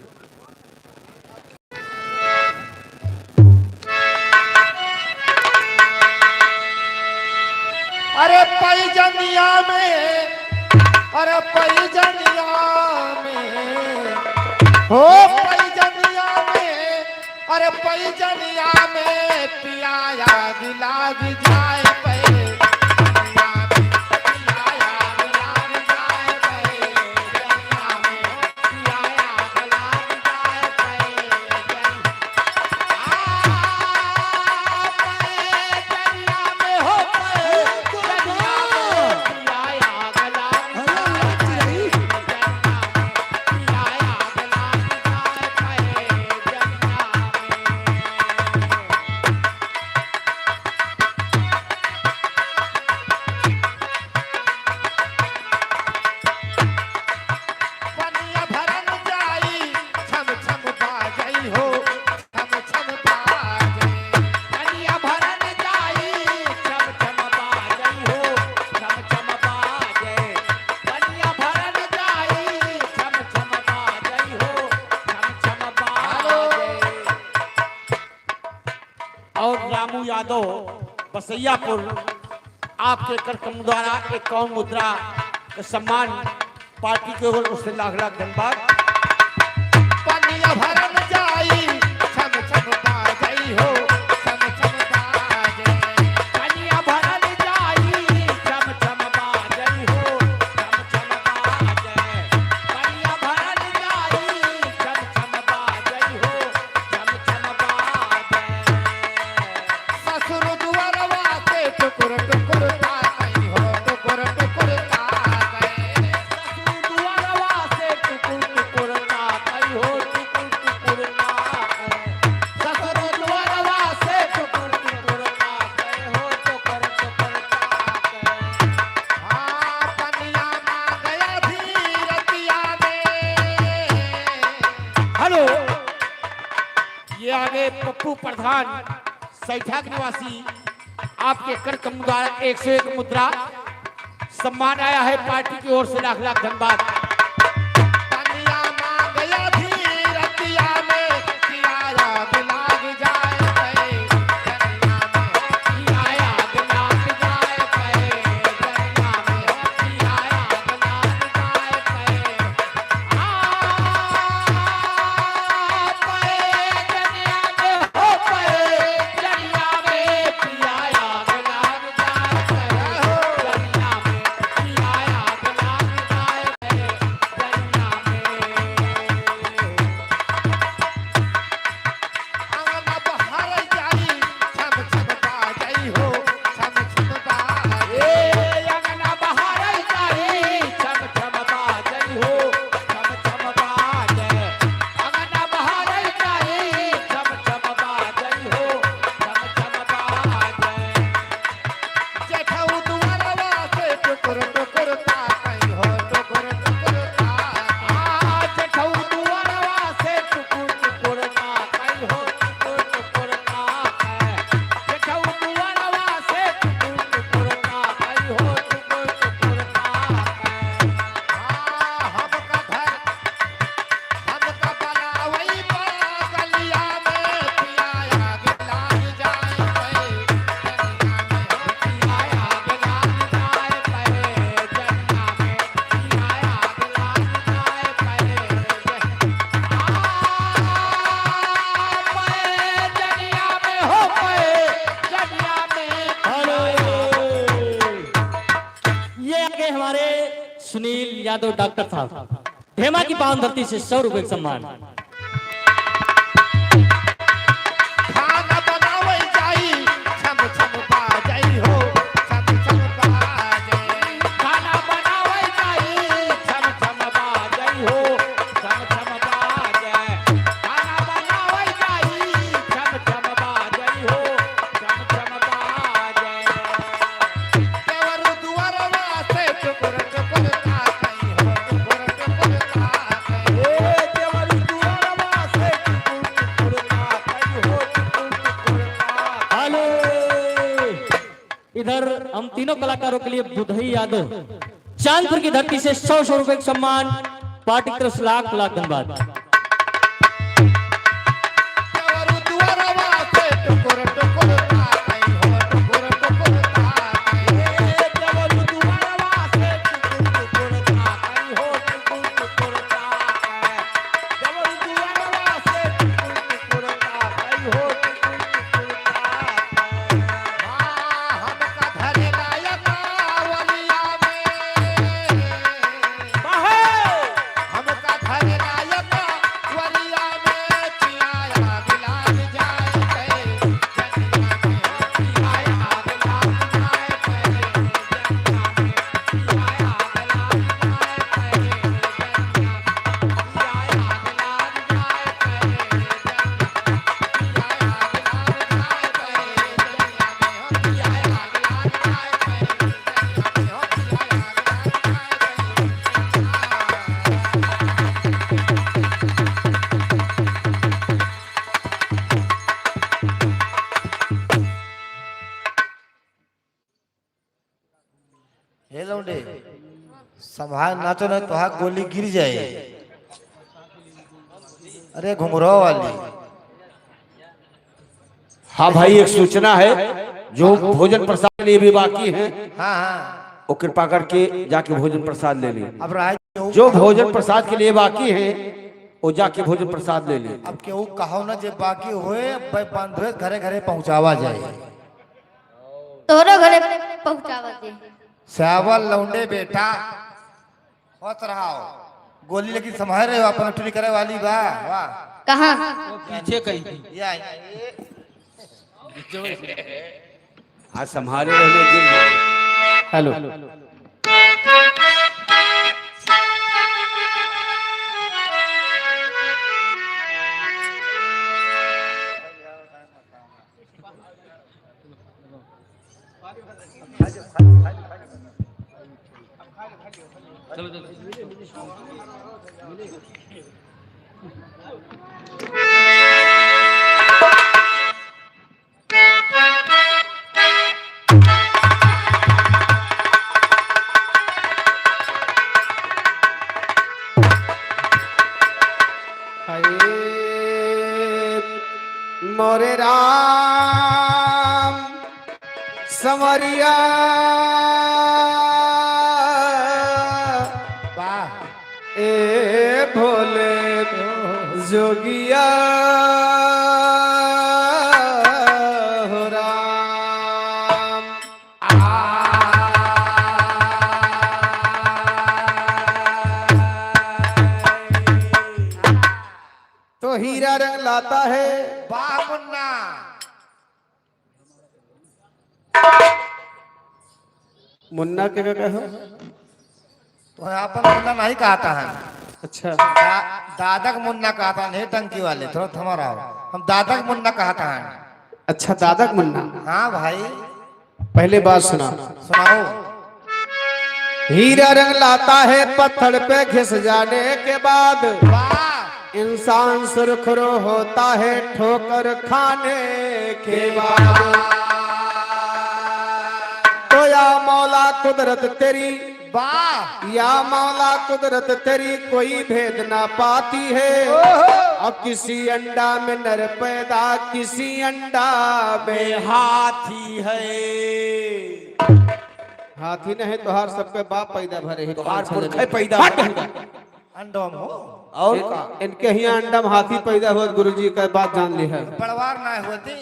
अरे पैजनिया में, अरे पैजनिया में हो, पैजनिया में, अरे पैजनिया में पियाया लाग जाए पे, पनिया भरन जाई छम छम बाजई हो, छम छम बाजे। पनिया भरन जाई छम छम बाजई हो, छम छम बाजे। पनिया भरन जाई छम छम बाजई हो, छम छम बाजे। और रामू यादव बसैयापुर आपके कर द्वारा 51 मुद्रा का सम्मान पार्टी के ओर से लाख लाख धन्यवाद। पनिया भरन जाई छम छम बाजई हो, छम छम बाजे। पनिया भरन जाई छम छम बाजई हो, छम छम बाजे। पनिया भरन जाई छम छम बाजई हो, छम छम बाजे। ससुर दुआरवा से टुकुर टुकुर ताकई हो, टुकुर टुकुर ताकई। ससुर दुआरवा से टुकुर टुकुर ताकई हो, टुकुर टुकुर ताकई। ससुर दुआरवा से टुकुर टुकुर ताकई हो, टुकुर टुकुर ताकई। हाँ, पनिया मांगया धीरतिया में। हेलो, ये आगे पप्पू प्रधान सैठा के निवासी आपके कर द्वारा 101 मुद्रा सम्मान आया है पार्टी की ओर से लाख लाख धन्यवाद। पनिया मांगया धीरतिया में, कियाया लाग जाए पे, जनिया में पियाया लाग जाए पे, जनिया में पियाया लाग जाए पे। आ पे जनिया में हो पे, जनिया में पियाया लाग जाए पे, जनिया में पियाया लाग जाए पे। सुनील यादव डॉक्टर साहब ढेमा की पावन धरती से 100 रुपए का सम्मान। खाना बनावल जाई छम छम बाजई हो, छम छम बाजे। खाना बनावल जाई छम छम बाजई हो, छम छम बाजे। खाना बनावल जाई छम छम बाजई हो, छम छम बाजे। देवर दुआरवा से टुकुर टुकुर ताकई हो, टुकुर टुकुर ताकई। ए देवर दुआरवा से टुकुर टुकुर ताकई हो, टुकुर टुकुर ताकई। हेलो, इधर हम तीनों कलाकारों के लिए बुधई यादव चांदपुर की धरती से 100 100 रुपए का सम्मान, पार्टी की तरफ से लाख लाख धन्यवाद। देवर दुआरवा से टुकुर टुकुर ताकई हो, टुकुर टुकुर ताकई। ए देवर दुआरवा से टुकुर टुकुर ताकई हो, टुकुर टुकुर ताकई। देवर दुआरवा से टुकुर टुकुर ताकई हो, टुकुर टुकुर ताकई। हाँ, हमका धरे लायक वलिया में, हमका धरे लायक वलिया में, चियाया बिलाल जाए पे जनिया में, चियाया बिलाल जाए पे जनिया में, चियाया बिलाल जाए पे जनिया में, चियाया बिलाल जाए पे जनिया में, चियाया बिलाल जाए पे जनिया में, हो चियाया बिलाल जाए पे जनिया में, हो चियाया बिलाल जाए पे जनिया में। हे लौंडे, संभाल ना तो नहीं तो गोली गिर जाए। अरे घुंघरू वाली। हाँ भाई, एक सूचना है, जो भोजन प्रसाद के लिए भी बाकी हैं, हाँ हाँ वो कृपा करके जाके भोजन प्रसाद ले लें। अब रहा केहू। जो भोजन प्रसाद के लिए बाकी हैं, वो जाके भोजन प्रसाद ले लें। अब केहू कहो ना, जे बाकी होए बंधुए घरे घरे पहुंचावा जाए। तोहरो घरे पहुंचावा दे। चावल लौंडे बेटा होत रहा हो गोली, लेकिन संभाल रहे हो अपन उठनी करे वाली बा, वाह। कहाँ? पीछे कहीं। या। आज संभाले रहने गिर गए। हेलो। मोरे राम संवरिया, वाह। ए भोले जोगिया हो राम। तो हीरा रंग लाता है। वाह मुन्ना। मुन्ना के क्या कहो? तो अपन मुन्ना नहीं कहता है। अच्छा। दादा का मुन्ना कहता है। टंकी वाले, थोड़ा थमा रहा हो, हम दादा का मुन्ना कहता है। अच्छा, दादा का मुन्ना। हाँ भाई। पहले बात सुना। सुनाओ। हीरा रंग लाता है पत्थर पे घिस जाने के बाद, वाह। इंसान सुरखरो होता है ठोकर खाने के बाद। तो या मौला कुदरत तेरी, वाह। या मौला कुदरत तेरी कोई भेद ना पाती है। और किसी अंडा में नर पैदा, किसी अंडा में हाथी है। हाथी नहीं, तोहार सबके बाप पैदा भरे है। तोहार पुरखे पैदा। अंडोम हो। और का? इनके ही अंडम हाथी पैदा हुआ, गुरुजी का बात जान ली है। पड़वार ना होती।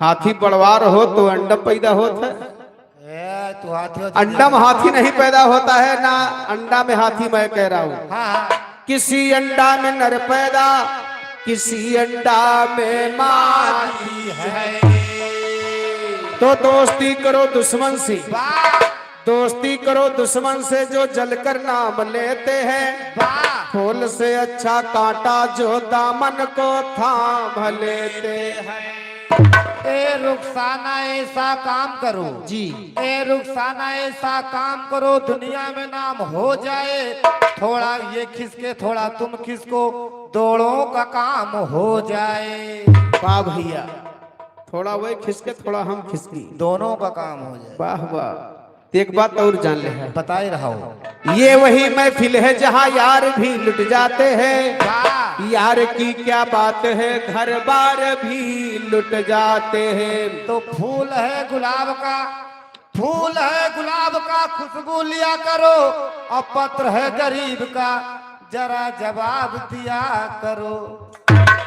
हाथी बड़वार हो तो अंडम पैदा होत है। ए। तू हाथी हो- अंडा में हाथी नहीं पैदा होता है ना, अंडा में हाथी मैं कह रहा हूँ। हाँ हाँ किसी अंडा में नर पैदा, किसी अंडा में मादी है। तो दोस्ती करो दुश्मन से, वाह दोस्ती करो दुश्मन से जो जलकर नाम लेते हैं। वाह फूल से अच्छा कांटा जो दामन को थाम लेते हैं। ए रुखसाना ऐसा काम करो जी ए रुखसाना ऐसा काम करो दुनिया में नाम हो जाए, थोड़ा ये खिसके थोड़ा तुम खिसको, दौड़ों का काम हो जाए। वाह भैया, थोड़ा वही खिसके थोड़ा हम खिसकी, दोनों का काम हो जाए। वाह वाह। एक बात और जान ले है, बता ही रहा हूँ। ये वही महफिल है जहाँ यार भी लुट जाते हैं। वाह यार की क्या बात है, घर बार भी लुट जाते हैं। तो फूल है गुलाब का, फूल है गुलाब का खुशबू लिया करो, और पत्र है गरीब का जरा जवाब दिया करो।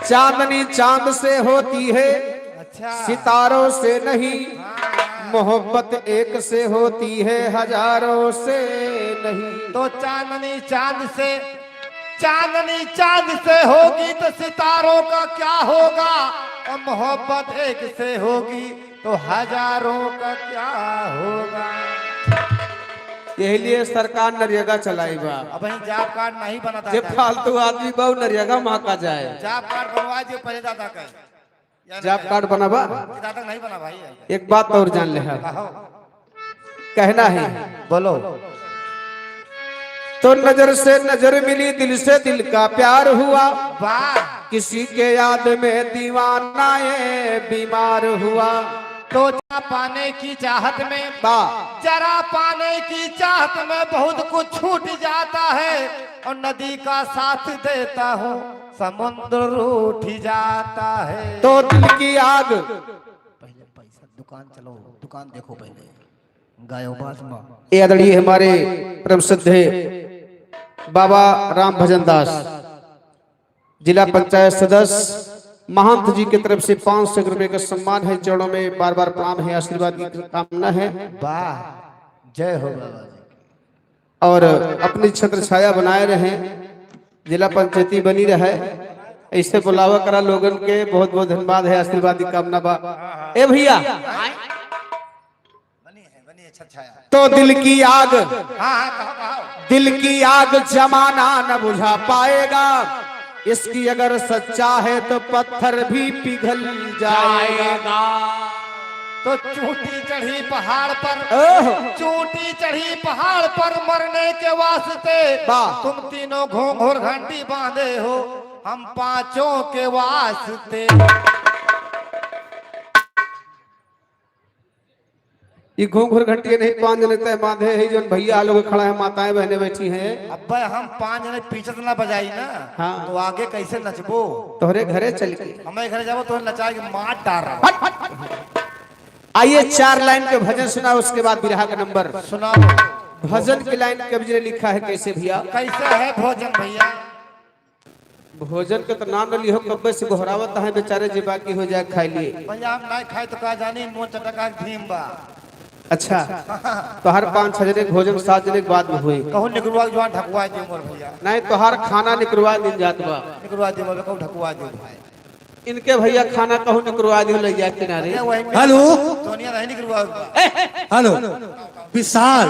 चांदनी चांद से होती है, अच्छा सितारों से नहीं। मोहब्बत एक से होती है, हजारों से नहीं। तो चांदनी चांद से, चांदनी चांद से होगी तो सितारों का क्या होगा, और मोहब्बत एक से होगी तो हजारों का क्या होगा। यही लिए सरकार नरेगा चलाई बा। अब वही जॉब कार्ड नहीं बना जे था, फालतू आदमी बहु नरेगा माँ का जाए। जॉब कार्ड बनवा दियो पहले दादा का, या जॉब कार्ड बनाबा। दादा नहीं बना भाई। एक बात और जान ले है, कहो कहना है बोलो। तो नजर से नजर मिली, दिल से दिल का प्यार हुआ। वाह किसी के याद में दीवाना ये बीमार हुआ। तो जरा पाने की चाहत में, वाह जरा पाने की चाहत में बहुत कुछ छूट जाता है, और नदी का साथ देता हूँ समुद्र रूठ जाता है। तो दिल की आग पहले पैसा दुकान चलो, दुकान देखो पहले गायो बात माँ। ये आदरणीय हमारे परम श्रद्धेय बाबा राम भजन दास जिला पंचायत सदस्य महंत जी की तरफ से 500 रुपए का सम्मान है। चरणों में बार बार प्रणाम है, आशीर्वाद की कामना है। वाह जय हो बाबा जी। और अपनी छत्र छाया बनाए रहें, जिला पंचायती बनी रहे, ऐसे बुलावा करा लोगन के। बहुत बहुत धन्यवाद है, आशीर्वाद की कामना बा। ए भैया बनी है, बनी है छाया। तो दिल की आग, हाँ हाँ कहो कहो। दिल की आग जमाना न बुझा पाएगा, इसकी अगर सच्चा है तो पत्थर भी पिघल जाएगा। तो चूटी चढ़ी पहाड़ पर, ओह! चूटी चढ़ी पहाड़ पर मरने के वास्ते, वाह! तुम तीनों घोंघोर घंटी बांधे हो हम पांचों के वास्ते। ये घूंघर घंटी नहीं पांच जने तय बांधे है, जो भैया लोग खड़ा है, माताएं बहने बैठी हैं। अब भाई हम पांच जने पीछे से ना बजाई ना, हाँ। तो आगे कैसे नचबो? तोहरे घरे चल के हमें घर जाबो तो नचाए के मार डाल रहा। आइए 4 लाइन के भजन सुना, उसके बाद बिरहा का नंबर सुनाओ। भजन की लाइन कवि जी ने लिखा है कैसे भैया? कैसे है भोजन भैया? भोजन के तो नाम न लिहो, कब्बे से गोहरावत है बेचारे जी, बाकी हो जाए खाई लिए। भैया हम नहीं खाए तो कहा जानी मुंह चटका भीम बा। अच्छा, तो हर 5-6 जने के भोजन 7 जने के बाद में हुई। कहूँ निकलवा के जवान ढकुआ दे मोर भैया। नहीं तो हर खाना निकलवा दिन जात बा। निकलवा दे मोर, कहूँ ढकुआ दे भाई। इनके भैया खाना कहूँ निकलवा दे ले जाए किनारे। हेलो सोनिया नहीं निकलवा। हेलो विशाल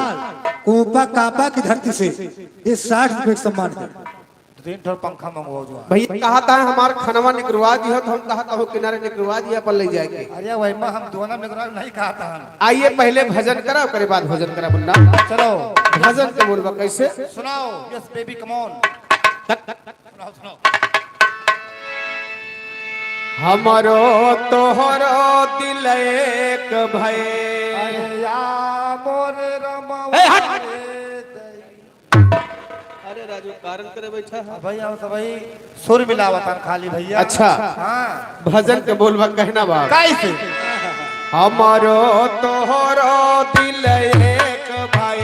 कोपा कापा की धरती से ये 60 रुपए का सम्मान है। तीन ठो पंखा मंगवाओ जो। भैया कहा था हमारा खानवा निकलवा दिया, तो हम कहा था किनारे निकलवा दिया पर ले जाएंगे। अरे वही मां हम दोनों निकलवा नहीं कहा था हम। आइए पहले भजन करा, उसके बाद भोजन करा बोलना। चलो भजन के बोलबा कैसे? सुनाओ। यस बेबी कम ऑन, सुनाओ सुनाओ। हमरो तोहरो दिल एक भय। अरे या मोर रमवा ए, हट! रे दई। अरे राजू कारण करे बैठा है। भैया हम तो भाई सुर मिलावतन खाली भैया। अच्छा। हाँ भजन के बोलबा कहना बा कैसे? हमारो तोहरो दिल एक भाई,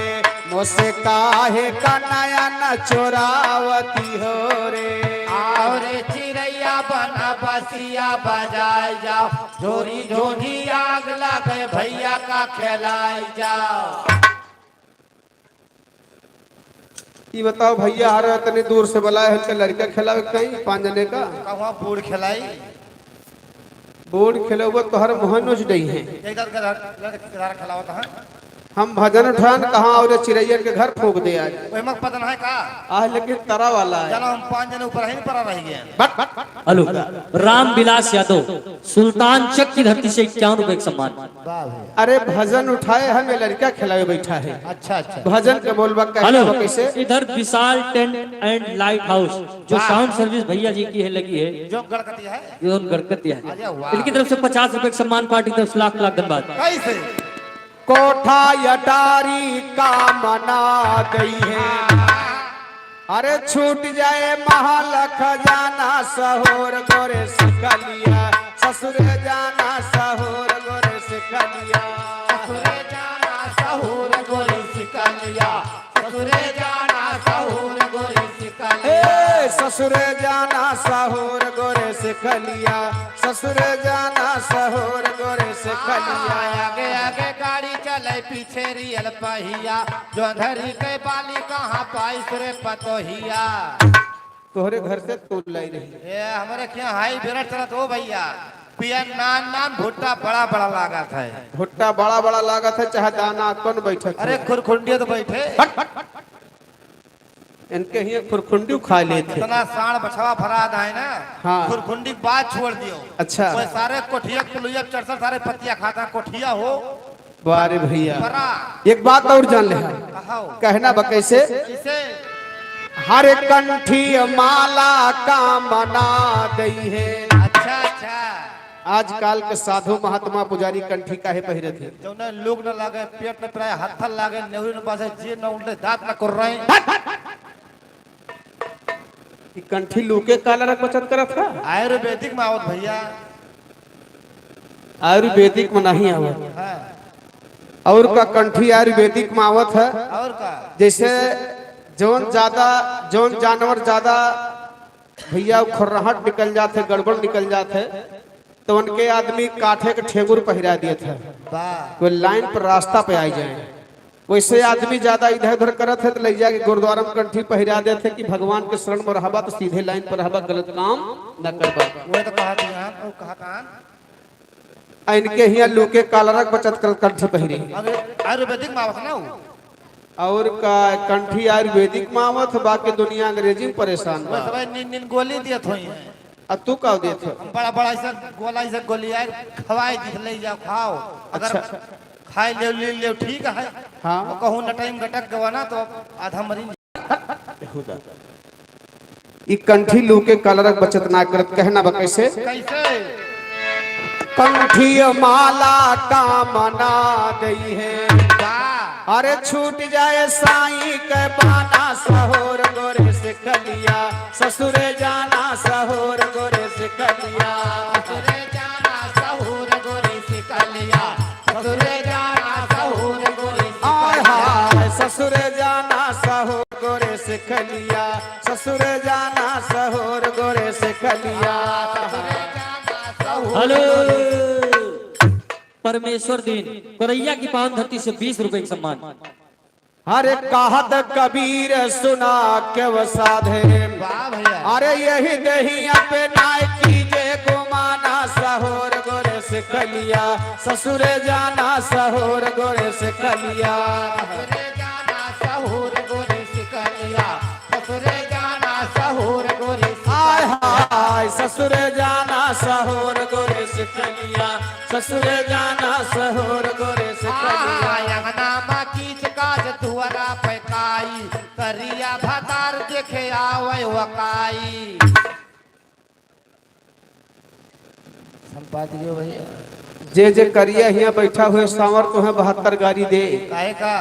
मोसे काहे का नया न चोरावती हो रे। और चिड़ैया बना बस कसिया बजाए जाओ, झोरी झोरी आग लगे भैया का खिलाए जाओ। ये बताओ भैया आ रहे इतनी दूर से बुलाए हैं लड़का खिलावे कहीं पांच जने का कहवा बूढ़ खिलाई। बोर्ड खेले हुए तोहर मोहन नोच डई है। इधर लड़के खिलावत है। हम भजन उठान कहाँ और चिड़ैया के घर फूक दे आज। वही मत पता है का। आज लेकिन तरा वाला है। चलो हम 5 जने ऊपर ही पड़ा रह गए। हेलो, रामविलास यादव सुल्तान चक की धरती से 51 रुपए का सम्मान। वाह भैया। अरे भजन उठाए हमें लड़का खिलावे बैठा है। अच्छा अच्छा। भजन के बोलबा हेलो, कैसे? इधर Vishal tent and light house जो साउंड सर्विस भैया जी की है लगी है। जो गड़कती है। ये उन गड़कतिया है। अरे वाह। इनकी तरफ से 50 रुपए का सम्मान, पार्टी की तरफ से लाख लाख धन्यवाद। कैसे? कोठा अटारी का मना गई है। अरे छूट जाए महल खजाना सहोर गोरे सिकलिया, ससुर जाना सहोर गोरे सिकलिया। ससुरे जाना सहुर गोरी सिकलिया, ससुरे जाना सहुर गोरी सिकलिया। ए ससुर जाना सहोर गोरे सिकलिया, ससुर जाना सहोर गोरे सिकलिया। आगे आगे गाड़ी चले पीछे रियल पहिया, जो अंधरी के बाली कहाँ पाई रे पतोहिया। तोहरे घर से तू लाई रही। ये हमारे क्या हाई बिरट चलत हो भैया, पियन नान नान भुट्टा बड़ा बड़ा लागत है। भुट्टा बड़ा बड़ा लागत है चाहे दाना कौन बैठक। अरे खुरखुंडिया तो बैठे। इनके ही खुरखुंडी खा लेते। इतना साण बछवा फराद है ना। हाँ। खुरखुंडी बात छोड़ दियो। अच्छा। वो सारे कोठिया पुलुया चरसर सारे पतिया खाता कोठिया हो। बारे भैया। बड़ा। एक बात और जान ले। कहो। कहना बकैसे? किसे? हर कंठी माला का मना दई है। अच्छा अच्छा। आजकल के साधु महात्मा पुजारी कंठी काहे पहिरे थे? जो न लोग न लागे पेट न प्राय हत्थल लागे नेहुरी न पासे जे न उल्टे दांत न कर रहे। ई कंठी लूके काला रंग बचत करत था। आयुर्वेदिक में आवत भैया। आयुर्वेदिक में नहीं आवत। हाँ। और का कंठी आयुर्वेदिक में आवत है। और का? जैसे जौन ज्यादा जौन जानवर ज्यादा भैया खुर्राहट निकल जाते गड़बड़ निकल जाते तो उनके आदमी काठे के ठेगुर पहिरा दिए थे। वाह। कोई लाइन पर रास्ता पे आई जाए। वैसे आदमी ज्यादा इधर उधर करत है तो ले जाके गुरुद्वारा में कंठी पहिरा देते कि भगवान के शरण में रहबा तो सीधे लाइन पर रहबा, गलत काम न करबा। वो तो कहा थी वो कहा कान। आ इनके हिया लूके कालरक बचत कर कंठी पहिरी। आयुर्वेदिक में आवत ना वो। और का कंठी आयुर्वेदिक में आवत, बाकी दुनिया अंग्रेजी में परेशान वो बा। सब नीन नीन गोली दियत होई है। आ तू का देत हो? हम बड़ा बड़ा ऐसा गोला ऐसा गोली आए खवाए दिख ले जाओ खाओ अगर अच्छा। खाए ले ले ले ठीक है। हाँ। और कहूँ न टाइम गटक गवा ना तो आधा मरीज। ई कंठी लूके कालरक बचत ना करत। कहना बा कैसे? कैसे? कंठी माला का मना गई है। वाह। अरे छूट जाए साई के बाना सहोर गोरे से कलिया, ससुरे जाना सहोर गोरे से कलिया। ससुरे जाना सहुर गोरी सिकलिया, ससुरे जाना सहुर गोरी। आय हाय ससुरे जाना सहोर गोरे से कलिया, ससुरे जाना सहोर गोरे से कलिया। ससुरे जाना सहुर। हेलो, परमेश्वर दीन कोरैया की पावन धरती से 20 रुपए का सम्मान। हरे कहत कबीर सुना के साधे। वाह भैया। अरे यही दहिया पे नाय कीजे गुमाना सहोर गोरे से कलिया, ससुरे जाना सहोर गोरे से कलिया। ससुरे जाना सहुर गोरी सिकलिया, ससुरे जाना सहुर गोरी। हाय हाय ससुरे जाना सहोर गोरे से कलिया, ससुरे जाना सहोर गोरे से कलिया। अंगना मा कीच काज दुआरा पैकाई, करिया भतार देखे आवे वकाई। संपादियो भैया। जे जे करिया हिया बैठा हुए सांवर तो है 72 गाड़ी दे। काहे का?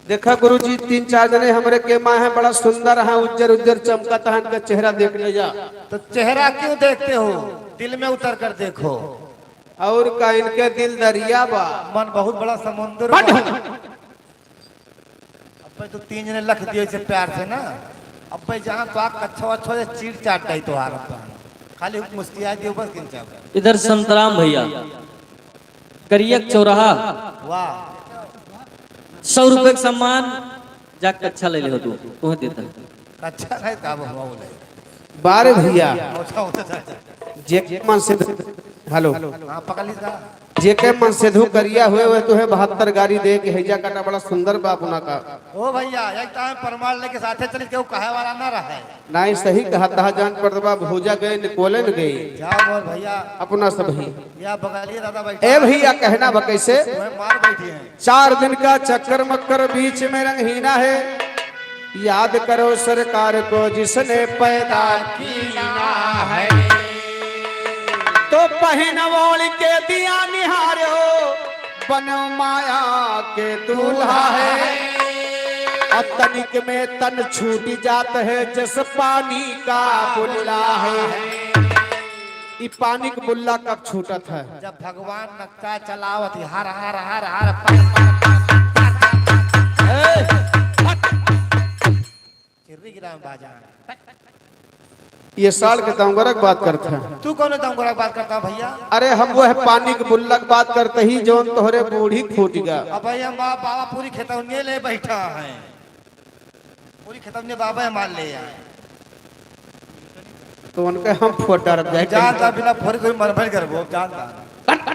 देखा गुरुजी 3-4 जने हमरे के माँ है बड़ा सुंदर है उज्जर उज्जर चमकता है, इनका चेहरा देख ले जा। तो चेहरा क्यों देखते हो, दिल में उतर कर देखो। और का इनके दिल दरिया बा। मन बहुत बड़ा समुद्र बा। अब्बे तो 3 जने लख दिए से प्यार से ना, अब्बे जहाँ तो आप अच्छा अच्छा से चीर चाट गई तो आ रहा। खाली मुस्किया दियो बस किन चाव इधर संतराम भैया करियक चौराहा वाह 100 रुपए का सम्मान जाके अच्छा ले ले हो तू तुम्हें देता है। अच्छा नहीं का हुआ बोले बारे भैया अच्छा होता था जे मन से हेलो हां पकड़ ली था जेके मन से धू करिया हुए हुए तुहे 72 गाड़ी दे के हैजा काटा बड़ा सुंदर बाप उना का। ओ भैया एक टाइम परमाल लेके साथे चली केहू कहे वाला ना रहे। नहीं सही कहा तहा जान पर भोजा गए निकोले न गए। जाओ मोर भैया। अपना सब ही या बगलिए दादा बैठे। ए भैया, कहना बा कैसे? तुम्हें मार बैठी हैं। 4 दिन का चक्कर मक्कर बीच में रंगहीना है, याद करो सरकार को जिसने पैदा किया है। तो पहनवोल के दिया निहारो बनो माया के दूल्हा है और तनिक में तन छूट जात है जस पानी का बुल्ला है। ई पानी के बुल्ला कब छूटत है? जब भगवान नक्का चलावत ही हर हर हर हर पर पर पर चिर्री गिरा में बाजा। ये साल के दमगरक बात करते हैं। तू कौन दमगोरा बात करता है भैया? अरे, हम वो है पानी के बुल्ला के बात करते ही जोन तोहरे बूढ़ी फूट गया। अब भैया माँ बाबा पूरी खेतौनिए ले बैठा है, पूरी खेतौनिए बाबा मार ले आए। तो उनके हम फोट डर जाए। जानता बिना फोरी कोई मर भर कर वो जानता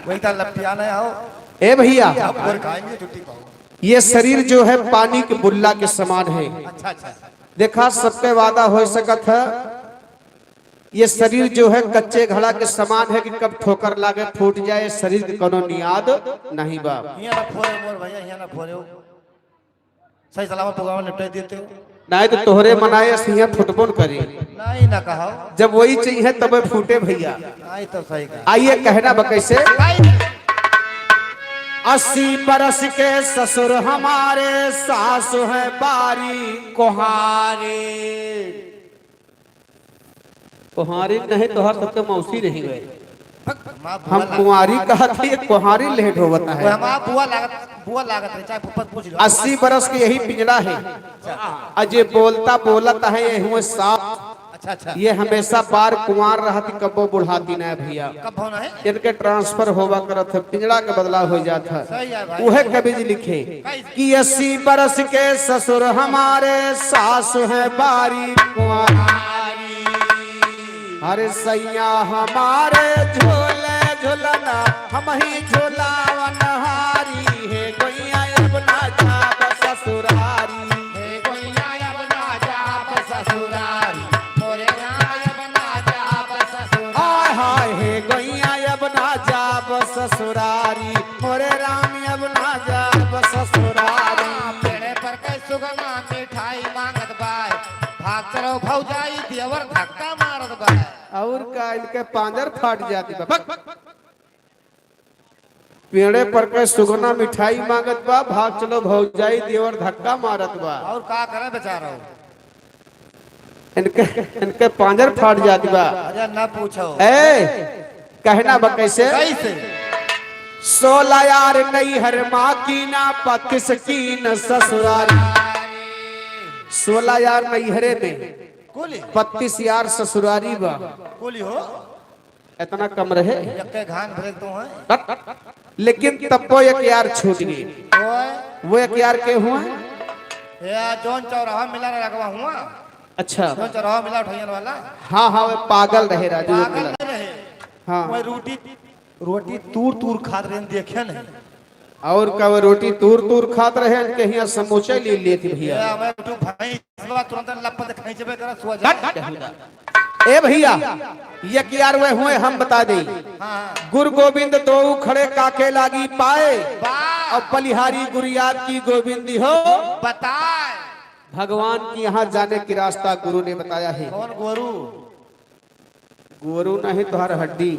वही था लपटियाना आओ। ए भैया। अब फोर खाएंगे छुट्टी पाओ। ये शरीर जो है पानी के बुल्ला के समान है। अच्छा अच्छा। देखा, सबके वादा हो सकत है। ये शरीर जो है कच्चे घड़ा के समान है कि कब ठोकर लागे फूट जाए। शरीर के कोनो नियाद नहीं बा। हियां ना फोरे मोर भैया, हियां ना फोरे हो, सही सलामत प्रोग्राम निपटा देते हो। नहीं तो तोहरे मनाए सिंह फुटबॉल करी। नहीं ना कहो। जब वही चाहिए तब फूटे भैया। नहीं तो सही कहा। आइए, कहना बा कैसे? 80 बरस के ससुर हमारे, सासु है बारी कोहारे। कुहारी नहीं तो हर सबके मौसी नहीं गए। माँ बुआ हम लागत- कुंवारी कहते हैं, कुहारी लेट होता वो है। हमार बुआ लागत, बुआ लागत रहे, चाहे फुफा पूछ लो। 80 बरस के यही पिंजड़ा है। अजय बोलता बोलता है ये हुए साफ। अच्छा अच्छा। ये हमेशा बार कुंवार रहती, कब्बो बुढ़ाती ना भैया। कब होना है? इनके ट्रांसफर होवा करत है, पिंजड़ा के बदलाव हो जाता सही है। है भाई। वह कवि जी लिखे कि 80 बरस के ससुर हमारे, सासु है बारी कुंवारी। अरे सैया हमारे झूले झूलना, हम ही झूलावन हारी है। गोइया अब ना जाब ससुरारी। हे गोइया अब ना जाब ससुरारी, मोरे राम अब ना जाब ससुरारी। हाय हाय, हे गोइया अब ना जाब ससुरारी, मोरे राम अब ना जाब ससुरारी। पेड़े पर के सुगमा मिठाई मांगत बाय, भाग चलो भौजाई देवर धक्का मारत बाय। और का, इनके पांजर फाट जाती बा। बक। पेड़े पर के सुगना मिठाई मांगत बा, भाग चलो भौजाई देवर धक्का मारत बा। और का करे बेचारा? इनके इनके पांजर फाट जाती बा। अरे ना पूछो। ए, कहना बा कैसे? कैसे? 16 यार नहीं हर माँ की ना 32 की न ससुरारी। 16 यार नैहरे में, कोली 32 यार ससुरारी बा। कोली हो। इतना कम रहे? यक्के घान भरे तो है। लेकिन तब को एक यार छूट गई। ओए। वो एक यार के हुए? या जोन चौराहा मिला रखवा हुआ। अच्छा। जोन चौराहा मिला उठैयन वाला। हाँ हाँ, वो पागल रहे राजू। पागल नहीं रहे। हाँ। वही रोटी रोटी तूर तूर खात रहे, देखे नहीं। और का, वो रोटी तूर तूर खात रहे, इनके यहाँ समोसे ले लिए थे भैया। या मैं उठू भाई इस बार तुरंत लपत खींचबे कर सुआ जा। ए भैया, ये यार वे हुए, हम बता दें। हाँ। गुरु गोविंद दो खड़े काके लागी पाए वाह। और बलिहारी गुरुयाद की गोविंदी हो बताए। भगवान की यहाँ जाने की रास्ता गुरु ने बताया है। कौन गोरू? गुरु नहीं तुहार हड्डी।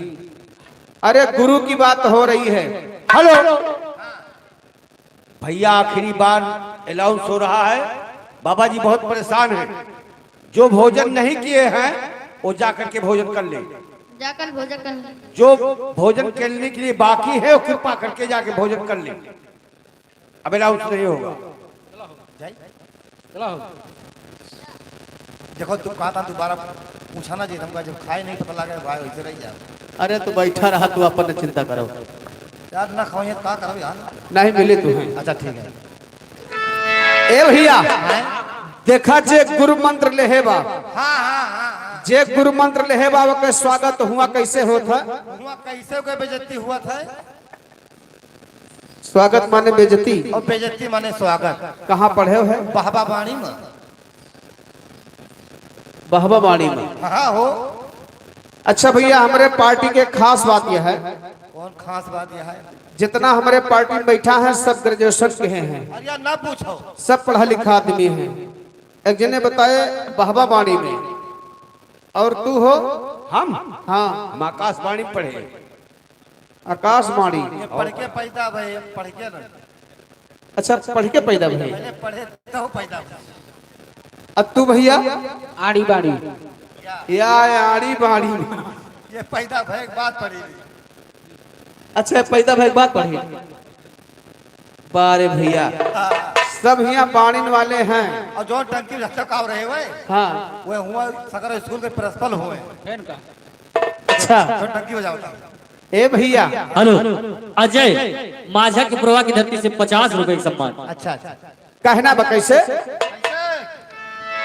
अरे, गुरु की बात हो रही है। हेलो। भैया, आखिरी बार अनाउंस हो रहा है। बाबा जी बहुत परेशान हैं। जो भोजन नहीं किए हैं वो जाकर के भोजन कर ले। जाकर भोजन कर लें। जो भोजन करने के लिए बाकी है वो कृपा करके जाके भोजन कर ले। अब अनाउंस नहीं होगा। देखो, तू कहा था दोबारा। पूछा ना जी हमका जब खाए नहीं पता लगा भाई वैसे रह जाओ। अरे तू बैठा रहा, तू अपन चिंता करो। यार ना खाओ ये का करो यार? नहीं मिले तुम्हें। अच्छा ठीक है। ए भैया, देखा जे गुरु मंत्र लेहे बा। हाँ हाँ हाँ हाँ। जे गुरु मंत्र लेहे बा के स्वागत हुआ कैसे होत है? हुआ कैसे के बेइज्जती हुआ था? स्वागत माने बेइज्जती। और बेइज्जती माने स्वागत। कहाँ पढ़े हो है? बहबा वाणी में। बहबा वाणी में। हाँ हो। अच्छा भैया, हमारे पार्टी के खास बात यह है। कौन खास बात यह है? जितना हमारे पार्टी में बैठा है सब ग्रेजुएशन के हैं। अरे यार ना पूछो। सब पढ़ा लिखा आदमी है। एक जने बताए बहबा वाणी में, और तू हो? हम? हाँ। हम आकाशवाणी पढ़े। आकाशवाणी। ये पढ़ के पैदा भाई, पढ़ के ना। अच्छा, पढ़ के पैदा भाई। पहले पढ़े तो पैदा भइल। अब तू भैया? आड़ी बाड़ी। या आड़ी बाड़ी। ये पैदा भय के बाद पढ़ी। अच्छा, पैदा भाई बात पढ़ी। बारे भैया, सब यहाँ बाणिन वाले हैं। और जो टंकी में का रहे हुए, हाँ, वो हुआ सगर स्कूल के प्रिंसिपल हुए। अच्छा। जो टंकी हो जाता। ए भैया। हेलो, अजय माझा के प्रवाह की धरती से 50 रुपए का सम्मान। अच्छा अच्छा। कहना बा कैसे?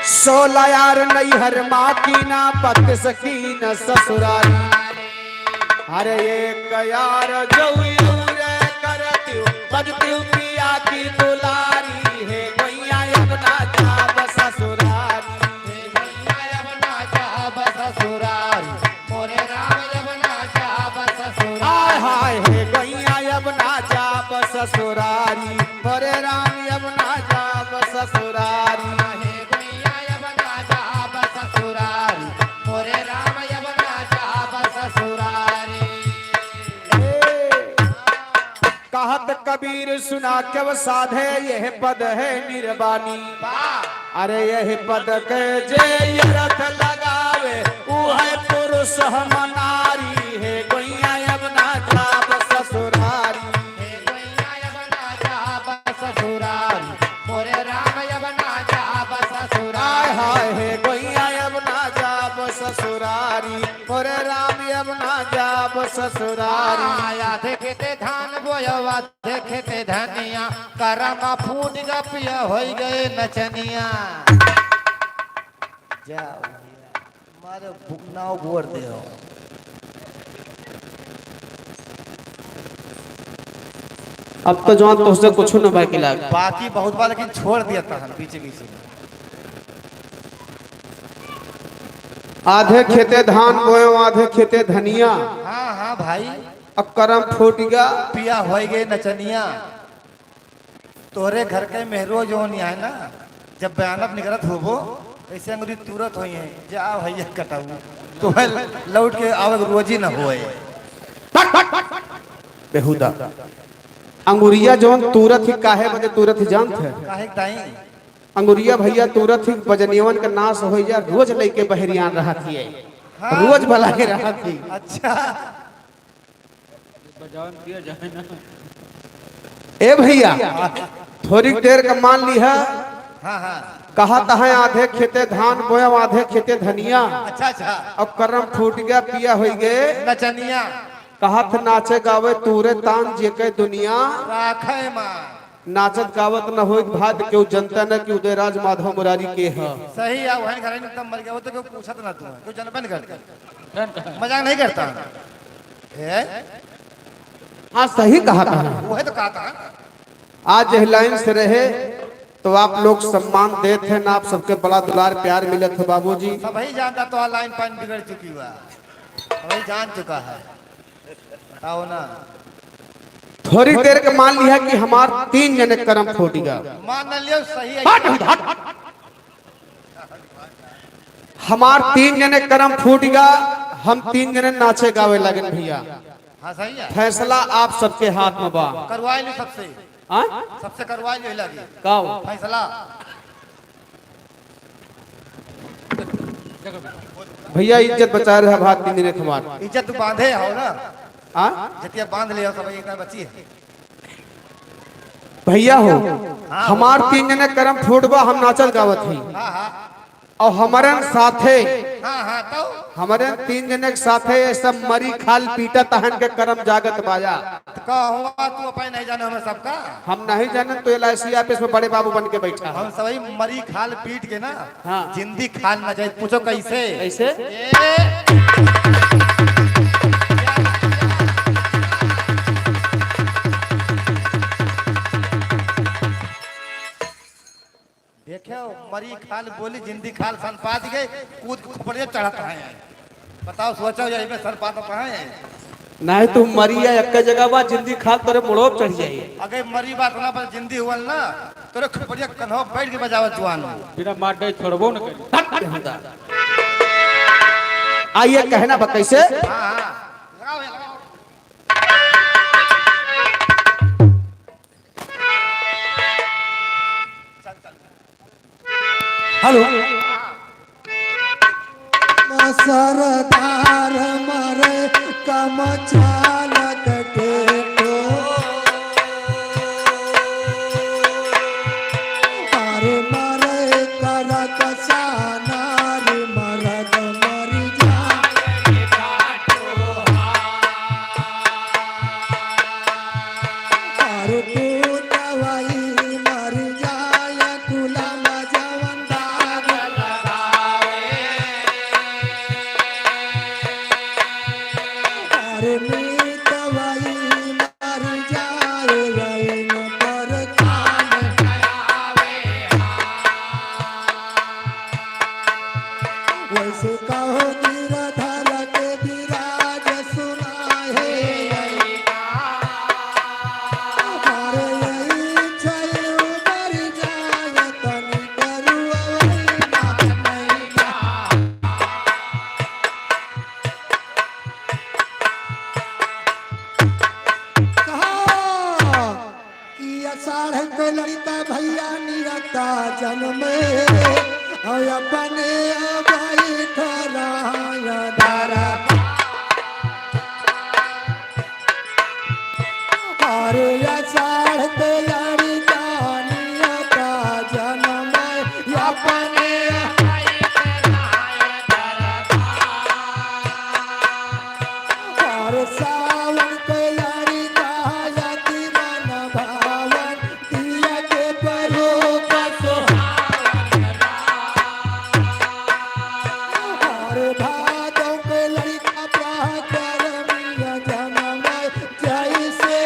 16 यार नैहर माँ की ना पत सकी न ससुरारी, अरे एक यार जो रे करती बजती पिया की दुलारी, हे गोइया अपना जाब ससुरारी, हाय हाय, हे गोइया अपना जाब ससुरारी, मोरे राम अपना जाब ससुरारी। कहत कबीर सुना क्यों साधे, यह पद है निर्वाणी, अरे यह पद के जे रथ लगावे ऊ है पुरुष हम नारी, हे गोइया अब ना जाब ससुरारी, हाय हाय, हे गोइया अब ना जाब ससुरारी, मोरे राम अब ना जाब ससुरारी। आधे खेते धान बोयो आधे खेते धनिया, करमा फूट गपिया हो गए नचनिया। जाओ मारे नाव बोर दे हो। अब तो जौन तुझसे कुछ न बाकी लाग। बाकी बहुत बार, लेकिन छोड़ दिया था हम बीच बीच में। आधे खेते धान बोयो आधे खेते धनिया, हाँ हाँ भाई, अब करम फूट गया पिया हो गए नचनिया। तोहरे घर के मेहरो जो नहीं है ना, जब बयानत निकलत होबो ऐसे अंगुरी तुरंत होई है, जा भैया कटाऊ तो लौट के आवे रोजी न होए। बेहुदा अंगुरिया जौन तुरत ही काहे बजे तुरत ही जानत है? काहे ताई? अंगुरिया भैया तुरत ही बजनियवन के नाश हो जा, रोज लेके बहरियान रहा थी, रोज भला के रहा थी। अच्छा। ए भैया, थोड़ी देर का मान ली है। हाँ हाँ। कहा तहा आधे खेते धान बोया आधे खेते धनिया, अच्छा अच्छा। अब करम फूट गया पिया हो गए नचनिया। कहत नाचे गावे तूरे तान जेके दुनिया राखे माँ। नाचत गावत न होइत भात केहू जनता न कि उदयराज माधव मुरारी के ह। सही है, वहीं घर में मर गया वो तो क्यों पूछत ना तू, क्यों जनबे नहीं करता, मजाक नहीं करता है। हाँ, सही कहा था। वो तो कहा था। आज यह लाइन से रहे तो आप लोग सम्मान देते हैं ना, आप सबके बड़ा दुलार प्यार मिलत है बाबूजी। सब ही जानता तो लाइन पान बिगड़ चुकी हुआ, वही जान चुका है, बताओ ना। थोड़ी देर के मान लिया कि हमार 3 जने कर्म फूट गया। मान न लियो सही है। हमार 3 जने कर्म फूट गया, हम 3 जने नाचे गावे लगन भैया। हाँ सही है। फैसला आप सबके हाथ में बा। करवाए लो सबसे। हाँ? सबसे करवाए लो लगी काओ फैसला। भैया इज्जत बचा रहा भात 3 जने हमार इज्जत बांधे हो ना। हाँ? जतिया बांध लिया सब एक बची है भैया हो, हमार 3 जने कर्म फूटबा, हम नाचल गावत ही हाँ हाँ। और हमारे साथे हाँ हाँ तो हमारे तीन जने के साथे ये सब मरी खाल पीटा तहन के करम जागत बाया। तो कहो तू अपने नहीं जाने हमें सबका। हम नहीं जानन तो LIC office में बड़े बाबू बन के बैठा है। हम सभी मरी खाल पीट के ना हाँ। जिंदी खाल ना जाए, पूछो कैसे कैसे? ए, देखे हो, मरी खाल बोली जिंदी खाल सनपात गए कूद के खोपड़िया चढ़त है। बताओ सोचो यही में सनपात है। नहीं तू मरी है एक जगह बा जिंदी खाल तोरे मुड़ो चढ़ जाई। अगर मरी बात ना पर जिंदी हुआ ना तोरे खोपड़िया कन्हो बैठ के बजावत जुआन। बिना मार दे छोड़बो न करी। आइए कहना बा कैसे। हाँ हाँ लगाओ ये, लगाओ। हेलो सरदार मरे कम चालक ठेठो अरे मरे करक सानार मरद मरी जा अरे पुतवई मर जाय गुलाम जवन दाग अरे मीतवई मर जाए रैन पर कान वैसे कहो गिरधर के विराज सुनाए अरे यही छै मर जाय तनि करुअवई ना। कहा कि अषाढ़ के लड़का भैया निरता जन्मे और अपने बैठ दारा अरे अषाढ़ के लड़का निरता जन्म अपने और सावन के लड़का यति मन भावन दिया के परोप और भादों के लड़का प्राकर मिया जन्म जैसे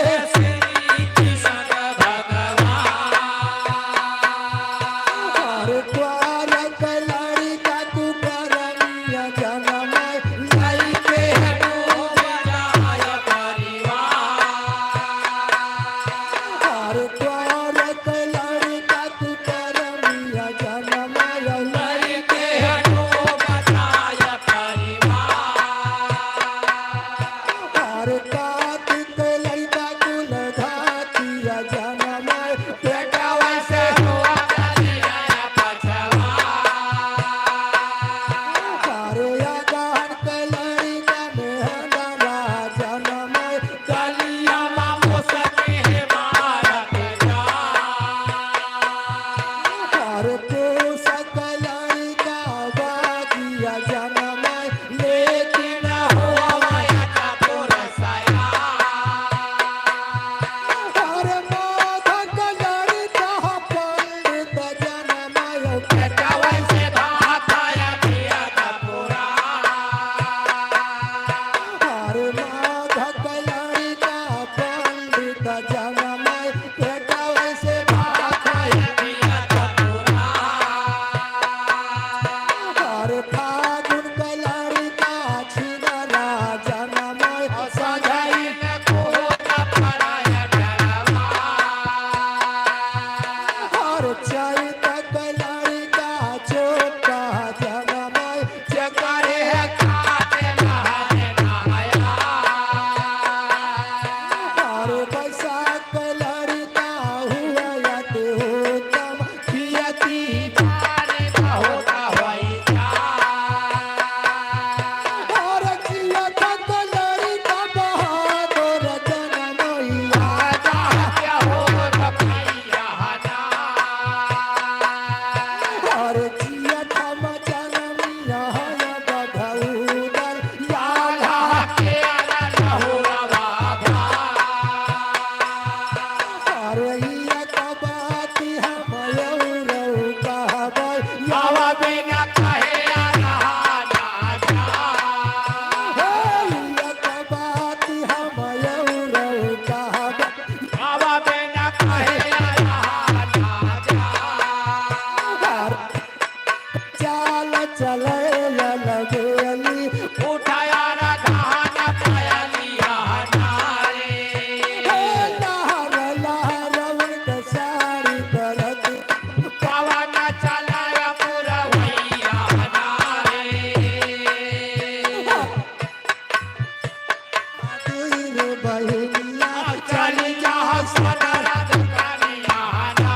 बहिनिया। चली जा सोनारा दुकानिया ना।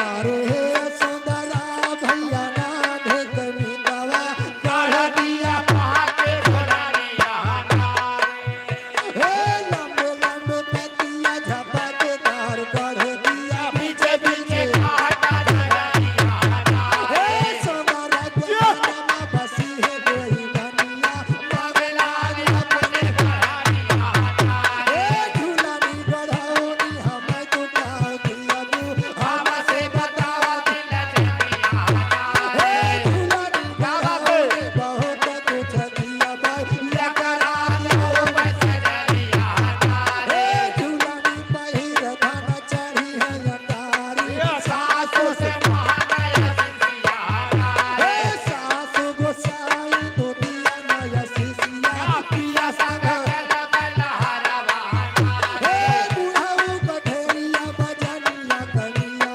अरे सुंदरा भैया नाधे कमी दवा गढ़ दिया पाके घोड़ारिया ना। हे लंबे लंबे पतिया झपके दार गढ़ दिया पीछे पीछे काटा नगरिया ना। हे सुंदरा के बनवा बसी है बेईमानिया मगलाल अपने घरानिया ना। हे झूलानी गढ़ौनी हमें दुकान दिया हमसे बतावा दिल दुनिया ना। हे झूलानी गढ़ौनी बहुत कुछ दिया भाई लकराल हो बस डरिया ना। हे झूलानी पहिर धान चढ़ी है अटारी सासु से महानया सिसिया ना। हे सासु गोसाई दुनिया नया सिसिया पिया संग लहरवा ना। हे बुढ़ऊ कठेरिया बजनिया कनिया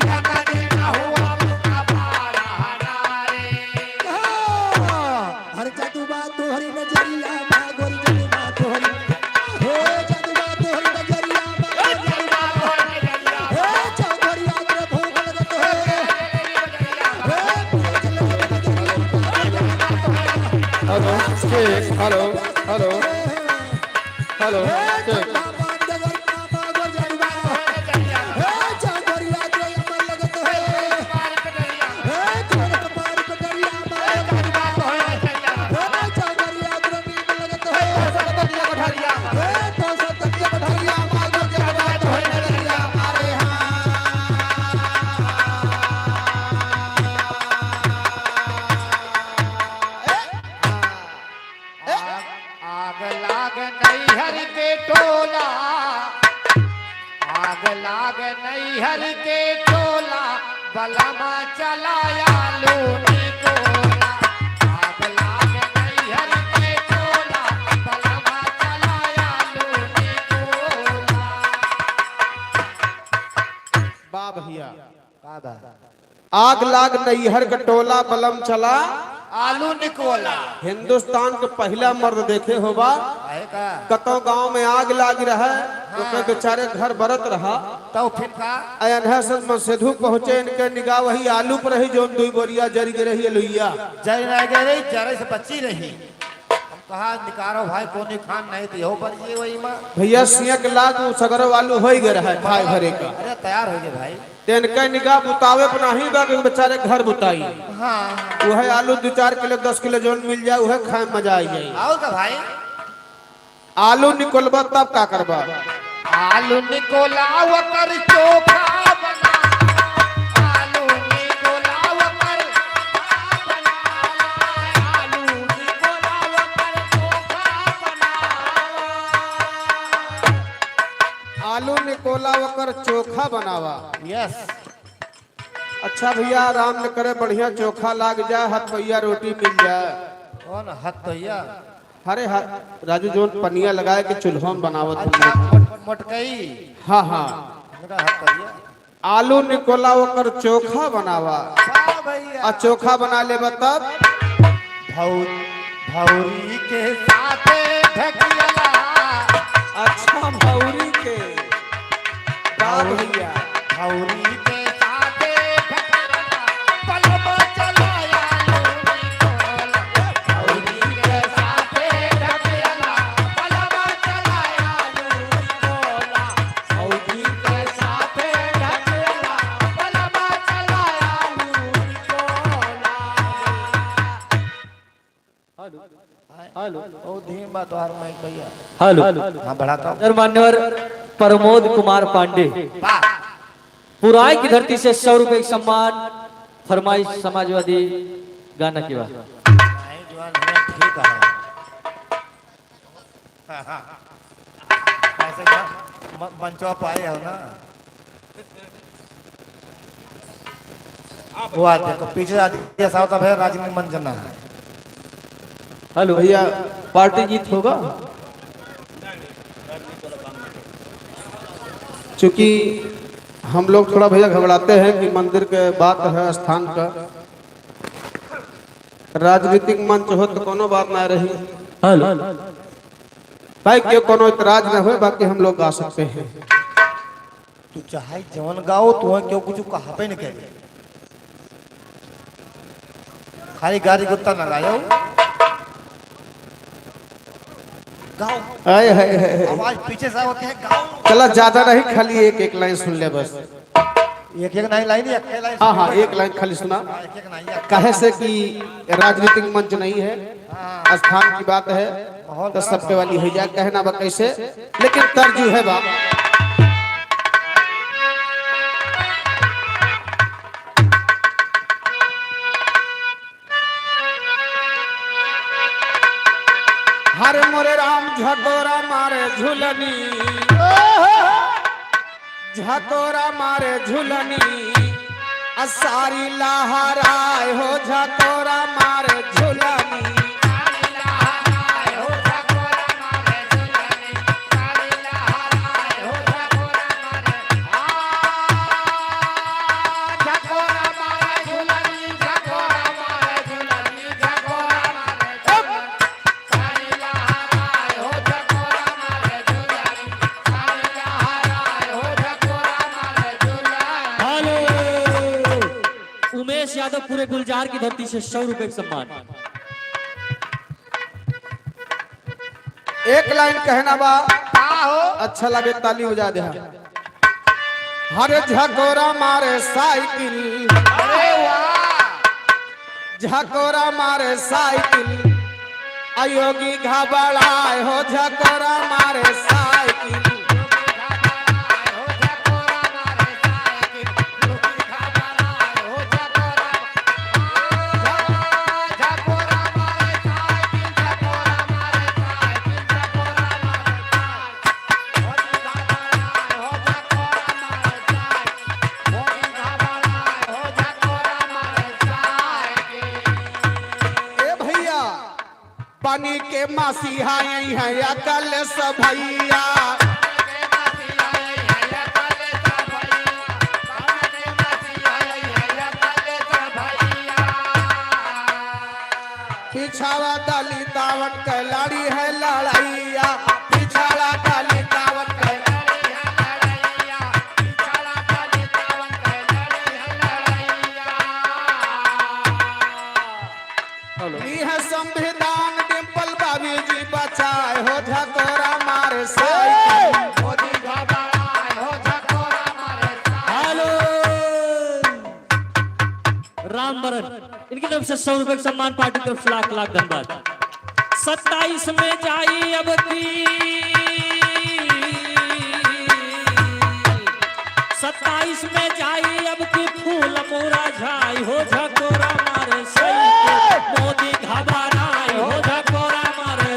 लगने न हुआ मुका पारा ना रे। हर जादूबा तोहरी नजरिया भागोरी जादूबा तोहरी हे जादूबा तोहरी नजरिया भागोरी जादूबा हे चौधरिया तेरे भोग लगत हे हे पूरा चले नजरिया hello check hello hello hello हे चेक ठंडा पान जगर मामा गो जादूबा हे चौधरिया तेरे अमर लगत हे हे तोहर पार कटरिया मार जादूबा हे चौधरिया तेरे नीम लगत हे हे तो सतरिया कटरिया मार जादूबा तोहरी नजरिया मारे आग लाग नैहर के टोला, आग लाग नैहर के टोला, बलमा चलाया लूनी कोला। आग लाग नैहर के टोला, बलमा चलाया लूनी कोला। बा भैया, आग लाग नैहर के टोला बलम चला आलू निकोला। हिंदुस्तान के पहला मर्द देखे होबा आहे का कतो गांव में आग लाग रहा तो के बेचारे घर बरत रहा। तो फिर का अनहा से मसेधु पहुंचे, इनके निगाह वही आलू पर रही जोन दुई बोरिया जरी के रही लोहिया जर रह गए रही, जरे से बची रही। हम कहा निकारो भाई कोनी खान नहीं तो यो पर ये वही माँ। भैया सियक लाग उ सगरो आलू हो गए रहा खाए भरे का। अरे तैयार हो गए भाई। तिनके निगाह बुतावे पर नहीं बा कि बेचारे घर बुताई। हाँ। वह आलू 2-4 किलो 10 किलो जोन मिल जाए वह खाए मजा आई जाए। आओ का भाई। आलू निकलबा तब का करबा? आलू निकोला कर चोखा बना, आलू निकोला कर बना, आलू निकोला कर चोखा बना। आलू निकोला वकर चोखा बनावा। यस। अच्छा भैया आराम न करे, बढ़िया चोखा लाग जाए, हथपैया रोटी मिल जाए। कौन हद तो या? अरे राजू जोन पनिया लगाए के चूल्हा में बनावत अच्छा हम। मोटकई। हाँ हाँ। मेरा हद तो या। आलू निकोला वकर चोखा बनावा। वाह भैया। आ चोखा बना लेबा तब भौरी के साथे ढकियाला। अच्छा भौरी के वाह भैया। भौरी के साथे ढकियाला, पलमा चलाया लूनी कोला। भौरी के साथे ढकियाला, पलमा चलाया लूनी कोला। भौरी के साथे ढकियाला, पलमा चलाया लूनी कोला। हेलो। बहुत धीम बात तोहार माइक भैया। हेलो। हाँ बढ़ाता हूँ। सर मान्यवर प्रमोद कुमार पांडे वाह। पुराय की धरती से 100 रुपए का सम्मान, फरमाइश समाजवादी गाना की बात। नहीं जवान भैया ठीक है। ऐसे क्या मंचवा पाए हो ना वो आते तो पीछे आते साहब है राजनीति मंचना है। हेलो। भैया पार्टी गीत होगा चूंकि हम लोग थोड़ा भैया घबराते हैं कि मंदिर के बात है स्थान का राजनीतिक मंच हो तो कोनो बात ना रही। हेलो। भाई के कोनो इतराज न हो, बाकी हम लोग गा सकते हैं। तू चाहे जवन गाओ, तो क्यों कुछ कहा पे नहीं करे, खाली गाड़ी गुत्ता ना गायो, गाओ। हाय हाय हाय। आवाज पीछे से होती है, गाओ। चला ज्यादा नहीं, खाली एक एक लाइन सुन ले बस। एक एक नहीं लाइन, एक लाइन। हाँ हाँ, एक लाइन खाली सुना। एक एक नहीं, एक। कहे से कि राजनीतिक मंच नहीं है, स्थान की बात है तो सबके वाली हो जाए, कहना बा कैसे, लेकिन तर्ज है बा। हर मोरे राम झकोरा मारे झूलनी, झकोरा मारे झूलनी, असारी लहराए हो, झकोरा मारे झूलनी। हेलो, उमेश यादव पूरे गुलजार की धरती से 100 रुपए का सम्मान। एक लाइन कहना बा, अच्छा लगे ताली बजा दे। हरे झकोरा मारे साइकिल, झकोरा मारे साइकिल, अयोगी घबराए हो, झकोरा मारे साइकिल। ए भैया, पानी के मासी आई है अकल सब भैया, पिछाड़ा डाली दावन के लड़ी है लड़ैया, पिछाड़ा डाली दावन के। ली है संविधान डिम्पल बाबी जी बचाए हो, झकोरा मारे साइकिल। हेलो, राम बरन इनकी तरफ से 100 रुपए का सम्मान, पार्टी की तरफ से लाख लाख धन्यवाद। 27 में जाई अब की, 27 में जाई अब की फूल मोरा झाई हो, झकोरा मारे सही मोदी घबराई हो, झकोरा मारे।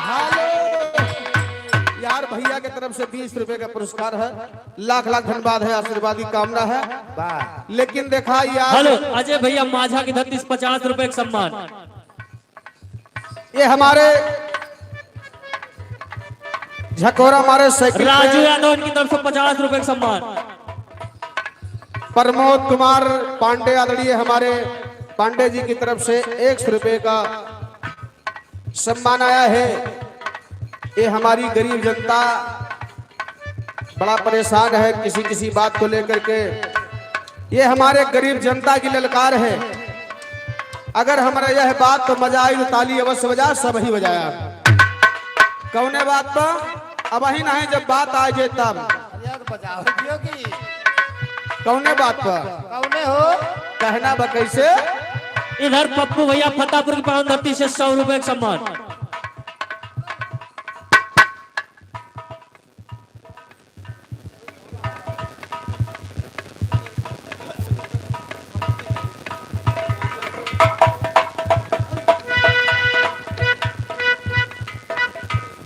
हेलो यार, भैया के तरफ से 20 रुपए का पुरस्कार है, लाख लाख धन्यवाद है, आशीर्वाद की कामना है। लेकिन देखा यार, हेलो, अजय भैया माझा की धरती से 50 रुपए का सम्मान। ये हमारे झकोरा मारे साइकिल पे राजू यादव इनकी तरफ से 50 रुपए का सम्मान। प्रमोद कुमार पांडे आदरणीय हमारे पांडे जी की तरफ से 100 रुपए का सम्मान आया है। ये हमारी गरीब जनता बड़ा परेशान है किसी किसी बात को लेकर के। ये हमारे गरीब जनता की ललकार है। अगर हमारा यह बात तो मजा आई तो ताली अवश्य बजा, सब ही बजाया। कौने बात पर अब ही नहीं, जब बात आ जाए तब। अरे तो बजाओ दियो की। कौने बात पर? कौने हो? कहना बा कैसे? इधर पप्पू भैया फतेहपुर की पावन धरती से 100 रुपए का सम्मान।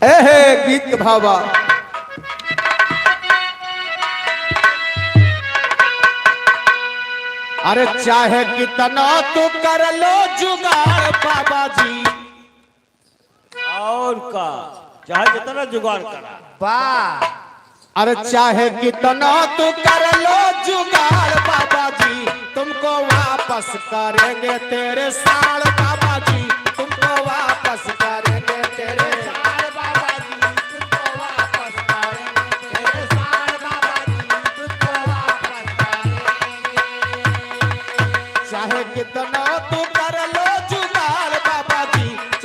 ए हे गीत के भावा, अरे चाहे कितना तू कर लो जुगाड़ बाबा जी। और का चाहे जितना जुगाड़ करा। वाह। अरे चाहे कितना तू कर लो जुगाड़ बाबा जी, तुमको वापस करेंगे तेरे साल बाबा जी।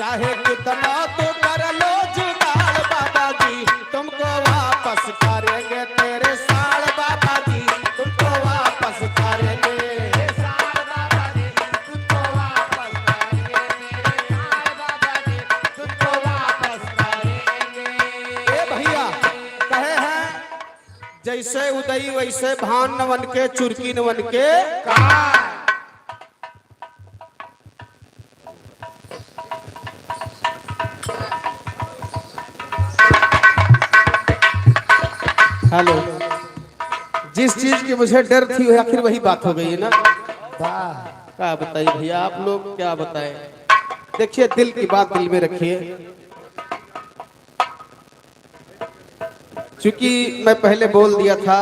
चाहे कितना तो कर लो जुगाड़ बाबा जी, तुमको वापस करेंगे तेरे साल बाबा जी, तुमको वापस करेंगे। ए भैया कहे हैं जैसे उदई वैसे भान न वन के चुरकी न वन के। हेलो, जिस चीज की मुझे डर थी आखिर वही बात हो गई है ना। क्या बताइए भैया, आप लोग क्या बताएं। देखिए दिल की बात दिल में रखिए। क्योंकि मैं पहले बोल दिया था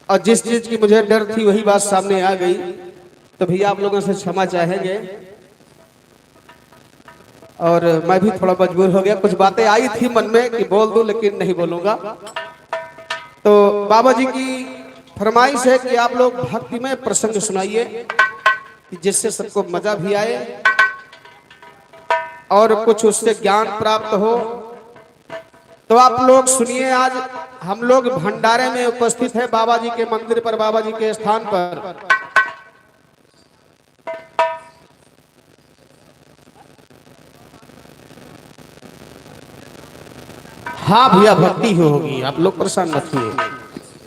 और जिस चीज की मुझे डर थी वही बात सामने आ गई, तो भैया आप लोगों से क्षमा चाहेंगे। और मैं भी थोड़ा मजबूर हो गया, कुछ बातें आई थी मन में कि बोल दूं लेकिन नहीं बोलूंगा। तो बाबा जी की फरमाइश है कि आप लोग भक्ति में प्रसंग सुनाइए कि जिससे सबको मजा भी आए और कुछ उससे ज्ञान प्राप्त हो। तो आप लोग सुनिए, आज हम लोग भंडारे में उपस्थित हैं बाबा जी के मंदिर पर, बाबा जी के स्थान पर। हाँ भैया भक्ति ही होगी, आप लोग परेशान मत होइए।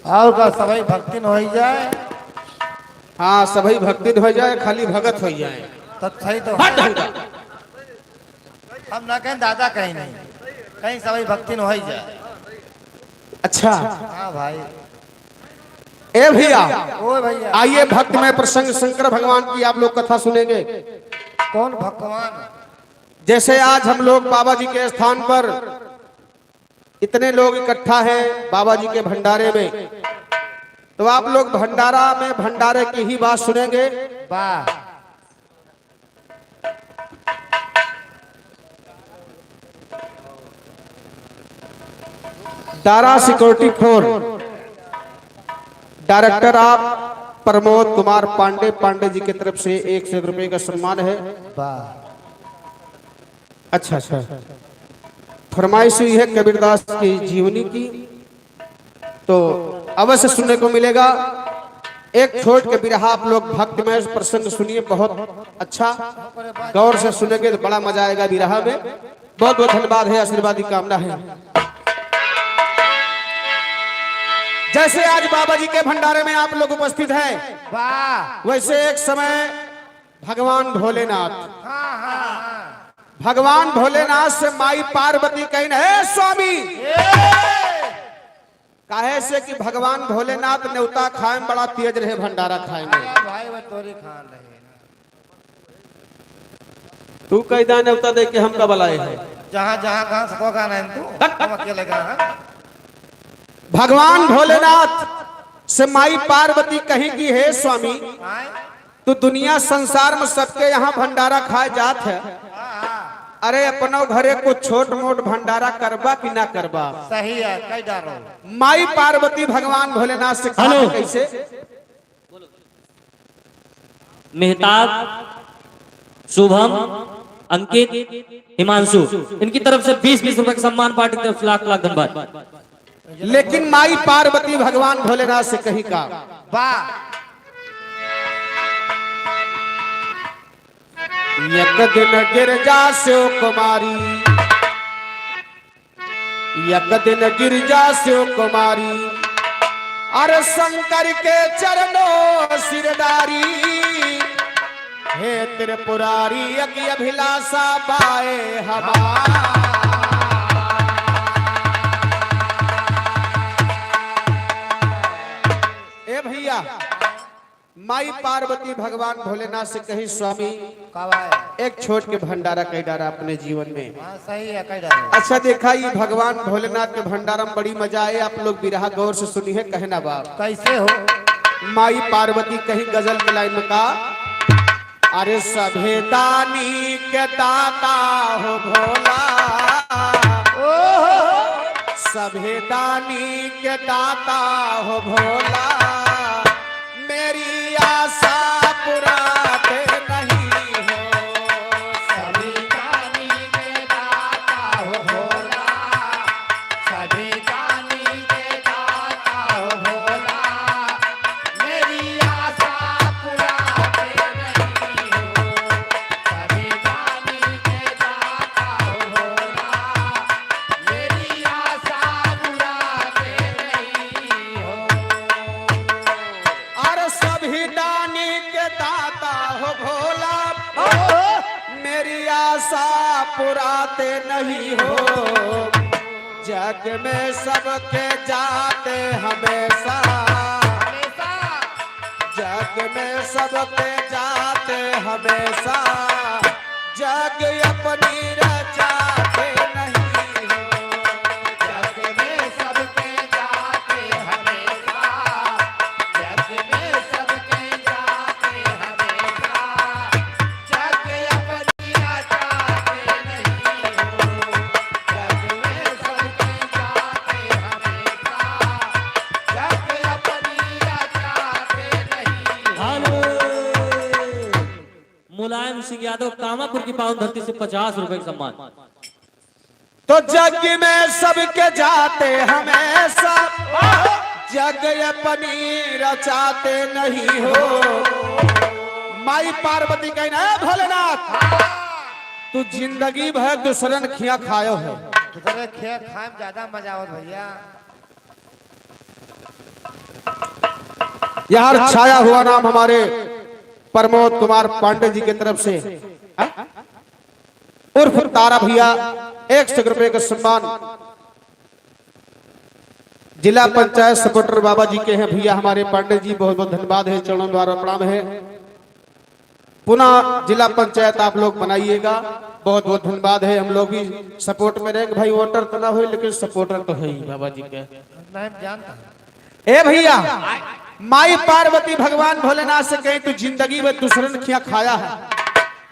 और का सभी भक्ति न हो जाए। हाँ सभी भक्ति हो जाए, खाली भगत हो जाए। तब सही तो हट हट। हम ना कहें दादा, कहीं नहीं कहीं सभी भक्ति न हो जाए। अच्छा हाँ भाई। ए भैया ओ भैया, आइए भक्त में प्रसंग शंकर भगवान की आप लोग कथा सुनेंगे। कौन भगवान? जैसे आज हम लोग बाबा जी के स्थान पर इतने लोग इकट्ठा हैं बाबा जी के भंडारे में, तो आप लोग भंडारा में भंडारे की ही बात सुनेंगे। वाह। दारा सिक्योरिटी 4 डायरेक्टर आप प्रमोद कुमार पांडे, पांडे जी की तरफ से 100 रुपए का सम्मान है। वाह। अच्छा अच्छा, फरमाइश हुई है कबीरदास की जीवनी की, तो अवश्य सुनने को मिलेगा। एक छोट के बिरहा आप लोग भक्तिमय प्रसंग सुनिए, बहुत अच्छा, गौर से सुनेंगे तो बड़ा मजा आएगा बिरहा में। बहुत बहुत धन्यवाद है, आशीर्वाद की कामना है। जैसे आज बाबा जी के भंडारे में आप लोग उपस्थित हैं, वाह। वैसे एक समय भगवान भोलेनाथ, हाँ हाँ हाँ। भगवान भोलेनाथ से माई पार्वती कहीं हे स्वामी, काहे से कि भगवान भोलेनाथ न्योता खाए में बड़ा तेज रहे, भंडारा खाए में। भाई वो तोरी खान रहे। तू कई दा न्योता दे के हमका बुलाए है। जहाँ जहाँ कहाँ सको गाना है तू, हम अकेले कहाँ। भगवान भोलेनाथ से माई पार्वती कही कि हे स्वामी, तू दुनिया संसार में सबके यहाँ भंडारा खाए जात है, अरे अपनो घरे को छोट मोट भंडारा करबा कि ना करबा? सही है, कई डारो। माई पार्वती भगवान भोलेनाथ से कहा हेलो। कैसे? मेहताब, शुभम, अंकित, हिमांशु, इनकी तरफ से 20-20 रुपए का सम्मान, पार्टी की तरफ से लाख लाख धन्यवाद। लेकिन माई पार्वती भगवान भोलेनाथ से कही का, वाह। एक दिन गिरजा शिव कुमारी, एक दिन गिरजा शिव कुमारी, अरे शंकर के चरणों सिरदारी, हे त्रिपुरारी एक अभिलाषा बाए हमार। ए भैया माई पार्वती भगवान भोलेनाथ से कही स्वामी, एक छोट के भंडारा कई डारा अपने जीवन में। हाँ सही है, कई डारा। अच्छा देखा ये भगवान भोलेनाथ के भंडारा में बड़ी मजा आए। आप लोग बिरहा गौर से सुनी है, कहना बाप कैसे हो? माई पार्वती कहीं गजल के लाइन में का, अरे सभे दानी के दाता हो भोला, सभे दानी के दाता हो भोला, मेरी आशा पुराते नहीं हो। सभी दानी पुराते नहीं हो, जग में सबके जाते हमेशा, जग में सबके जाते हमेशा, जग अपनी रचाते नहीं हो, जग में सबके जाते हमेशा, जग में सबके जाते हमेशा, जग अपनी रचाते नहीं हो, जग में सबके जाते हमेशा, जग अपनी रचाते नहीं। हेलो। मुलायम सिंह यादव कामापुर की पावन धरती से 50 रुपए का सम्मान। तो जग में सबके जाते हमेशा, जग अपनी रचाते नहीं हो। माई पार्वती कहना है भोलेनाथ, तू जिंदगी भर दूसरन खिया खायो है। दूसरे खेत खाए में ज्यादा मजा आवत भैया। यार छाया हुआ नाम हमारे प्रमोद कुमार पांडे जी की तरफ से, हाँ? उर्फ तारा भैया 100 रुपए का सम्मान जिला पंचायत सपोर्टर बाबा जी के हैं भैया हमारे पांडे जी, बहुत बहुत धन्यवाद है, चरणों द्वारा प्रणाम है। पुनः जिला पंचायत आप लोग बनाइएगा, बहुत बहुत धन्यवाद है। हम लोग भी सपोर्ट में रहेंगे भाई, वोटर तो ना हो लेकिन सपोर्टर तो है ही बाबा जी के। नहीं जानता हूँ। ए भैया, माई पार्वती भगवान भोलेनाथ से कहीं तू जिंदगी में दूसरन खिया खाया है,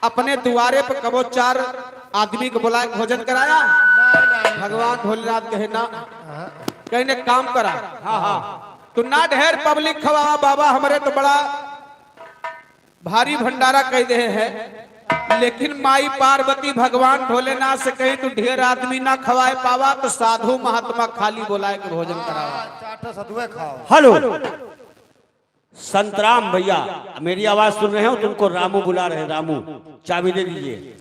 अपने दुआरे पर कबो चार आदमी को बुलाए भोजन कराया? भगवान भोलेनाथ कहे ना, कहने काम करा, हाँ हाँ तू ना ढेर पब्लिक खवा बाबा, हमरे तो बड़ा भारी भंडारा कह दे है, लेकिन माई पार्वती भगवान भोलेनाथ से कही तू ढेर आदमी ना खवाए पावा तो साधु महात्मा खाली बुलाए के भोजन करावा। चार ठो सतुए खाओ। हेलो संतराम भैया, मेरी आवाज सुन रहे हो? तुमको रामू बुला रहे हैं, रामू चाबी दे दीजिए।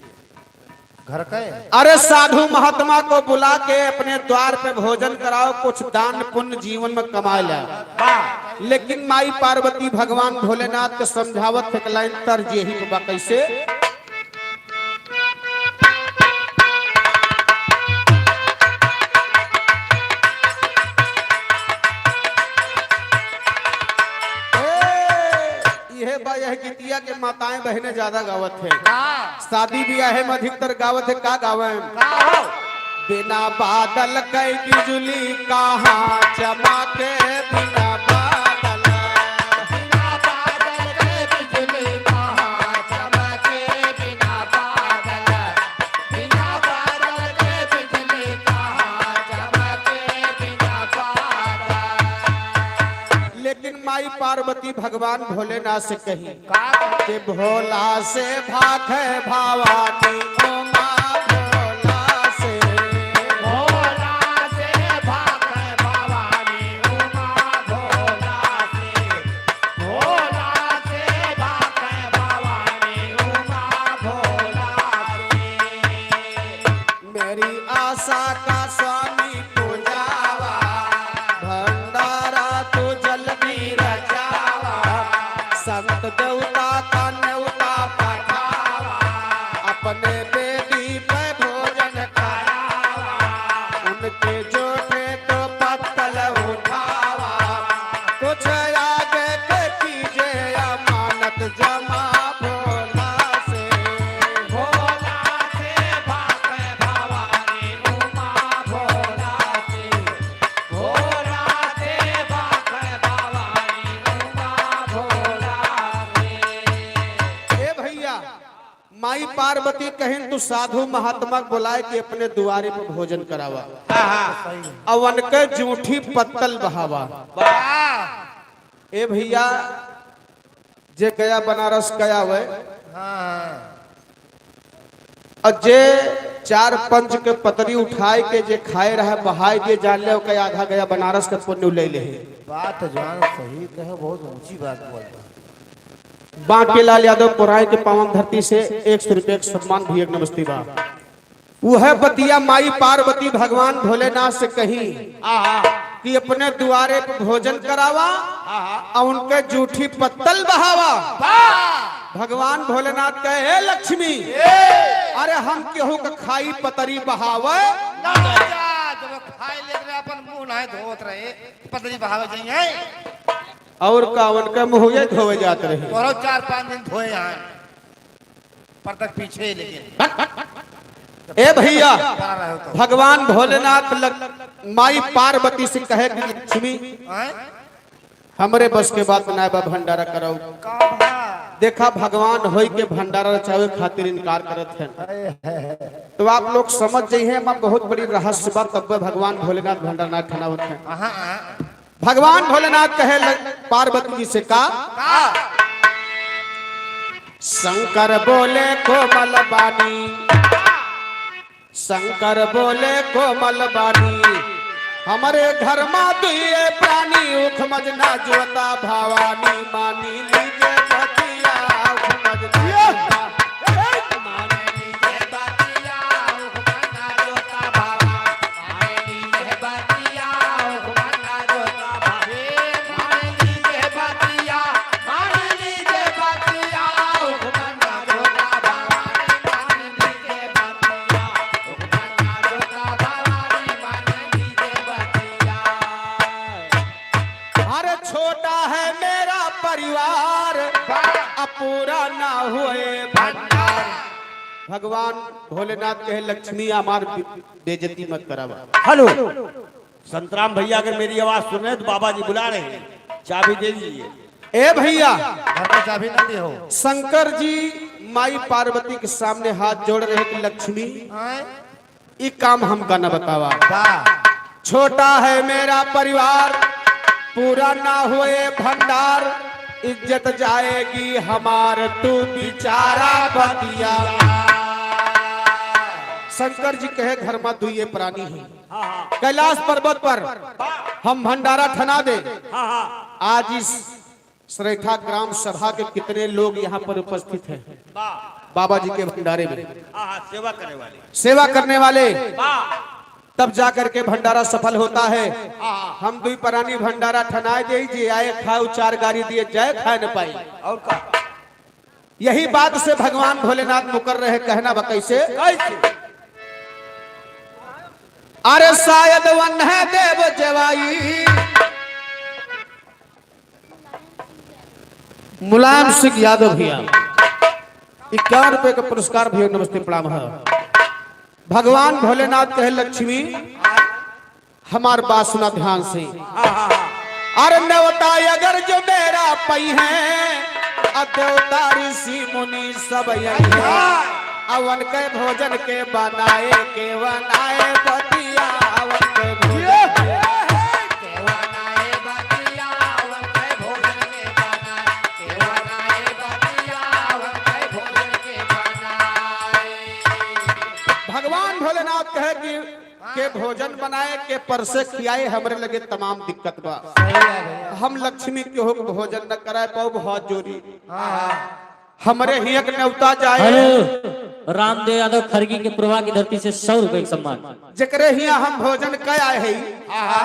घर के अरे साधु महात्मा को बुला के अपने द्वार पे भोजन कराओ, कुछ दान पुण्य जीवन में कमा ले। लेकिन माई पार्वती भगवान भोलेनाथ के समझावत एक लाइन तर्ज यही बा, कैसे? ए, यह बा यह गीतिया के माताएं बहनें ज्यादा गावत है, शादी ब्याह में अधिकतर गावत है। का गावे? बिना बादल के बिजली कहाँ चमके, बिना बादल, बिना बादल के बिजली कहाँ चमके, बिना बादल, बिना बादल के बिजली कहाँ चमके, बिना बादल। लेकिन माई पार्वती भगवान भोलेनाथ से कही कि भोला से भाखे भवानी उमा, भोला से, भोला से भाग भवानी उमा, भोला से, भोला से भाग भवानी उमा, भोला से। मेरी आशा का स्वामी पुजावा, भंडारा तू जल्दी रचावा, संत देवता का न्योता पठावा, अपने बेदी पे भोजन करावा, उनके जोठे तो पत्तल उठावा, कुछ आगे के कीजे अमानत जमा भोला से, भोला से भाग भवानी उमा, भोला से, भोला से भाग भवानी उमा, भोला से। ए भैया, माई पार्वती कहें तू साधु महात्मा को बुलाए के अपने दुआरे पर भोजन करावा अवन के जूठी पत्तल बहावा। ए भैया, जे गया बनारस गया वे, और जे चार पंच के पतरी उठाए के जे खाए रहे बहाए के जान ले के आधा गया बनारस के पुण्य ले ले। बात जान सही कहे, बहुत ऊंची बात बोलता। बांकेलाल यादव पुराय के पावन धरती से 100 रुपये का सम्मान भी, एक नमस्ते बा। वह बतिया माई पार्वती भगवान भोलेनाथ से कही कि अपने दुआरे पर भोजन करावा और उनके जूठी पत्तल बहावा। भगवान भोलेनाथ कहे हे लक्ष्मी, अरे हम केहू के खाई पतरी बहावे ना जा, जब खाए लेत रहे अपन मुंह ना धोत रहे पतली बहावे जाइए। और कावन के मुँह धोवे जात रहे। तोरो 4-5 दिन धोए यहाँ पर तक पीछे लेकिन ए भैया, बना रहे हो तो भगवान भोलेनाथ माई पार्वती से कहे कि लक्ष्मी, हैं? हमरे बस के बात ना बा भंडारा कराओ। का भा? देखा, भगवान होई के भंडारा रचावे खातिर इनकार करत हैं, तो आप लोग समझ जाइए मैं बहुत बड़ी रहस्य बात, तब भगवान भोलेनाथ भंडारा ना ठनावत हैं। हाँ हाँ। भगवान भोलेनाथ कहे पार्वती जी से का का? शंकर बोले कोमल बानी, शंकर बोले कोमल बानी, हमारे घर में दुए प्राणी, उख मजना जोता भवानी, मानी लीजे बतिया, उख मजना जोता। अरे छोटा है मेरा परिवार, अब पूरा ना हुए भंडार। भगवान भोलेनाथ कहे लक्ष्मी, हमार बेइज्जती मत करावा। हेलो संतराम भैया, अगर मेरी आवाज सुन रहे हैं तो बाबा जी बुला रहे हैं, चाबी दे दीजिए। ए भैया, घर में चाबी ना दी हो। शंकर जी माई पार्वती के सामने हाथ जोड़ रहे कि लक्ष्मी, हैं? ये काम हमका न बतावा। वाह। छोटा है मेरा परिवार, पूरा ना हुए भंडार, इज्जत जाएगी हमार, तू बिचारा बतिया। शंकर जी कहे घर में दुए प्राणी है, कैलाश पर्वत पर हम भंडारा ठना दे। आज इस सरेठा ग्राम सभा के कितने लोग यहाँ पर उपस्थित हैं बाबा जी के भंडारे में? सेवा करने वाले, सेवा करने वाले, तब जाकर के भंडारा सफल होता है। हम दुई प्राणी भंडारा ठनाए दे, जे आए खाओ, चार गाड़ी दिए जाए, खाए न पाई। और का? यही बात से भगवान भोलेनाथ मुकर रहे। कहना बा कैसे? कैसे? अरे शायद वन है देव जवाई, मुलायम सिंह यादव भैया 51 रुपए का पुरस्कार भैया, नमस्ते, प्रणाम है। भगवान भोलेनाथ कहे लक्ष्मी, हमार बात सुना ध्यान से। अरे नवता अगर जो मेरा पई है, अदेवता ऋषि मुनि सब यही है, अवन के भोजन के बनाए के बनाए बतिया, अवन के भोजन भगवान भोलेनाथ कहे कि के भोजन बनाए के परसे खियाए, हमरे लगे तमाम दिक्कत बा। हम लक्ष्मी के हो के भोजन न कराए पाऊ, बहुत जोरी हमरे हियक न्योता जाए। हेलो, रामदेव यादव खरगी के पूर्वा की धरती से 100 रुपए का सम्मान। जकरे हिया हम भोजन क आए है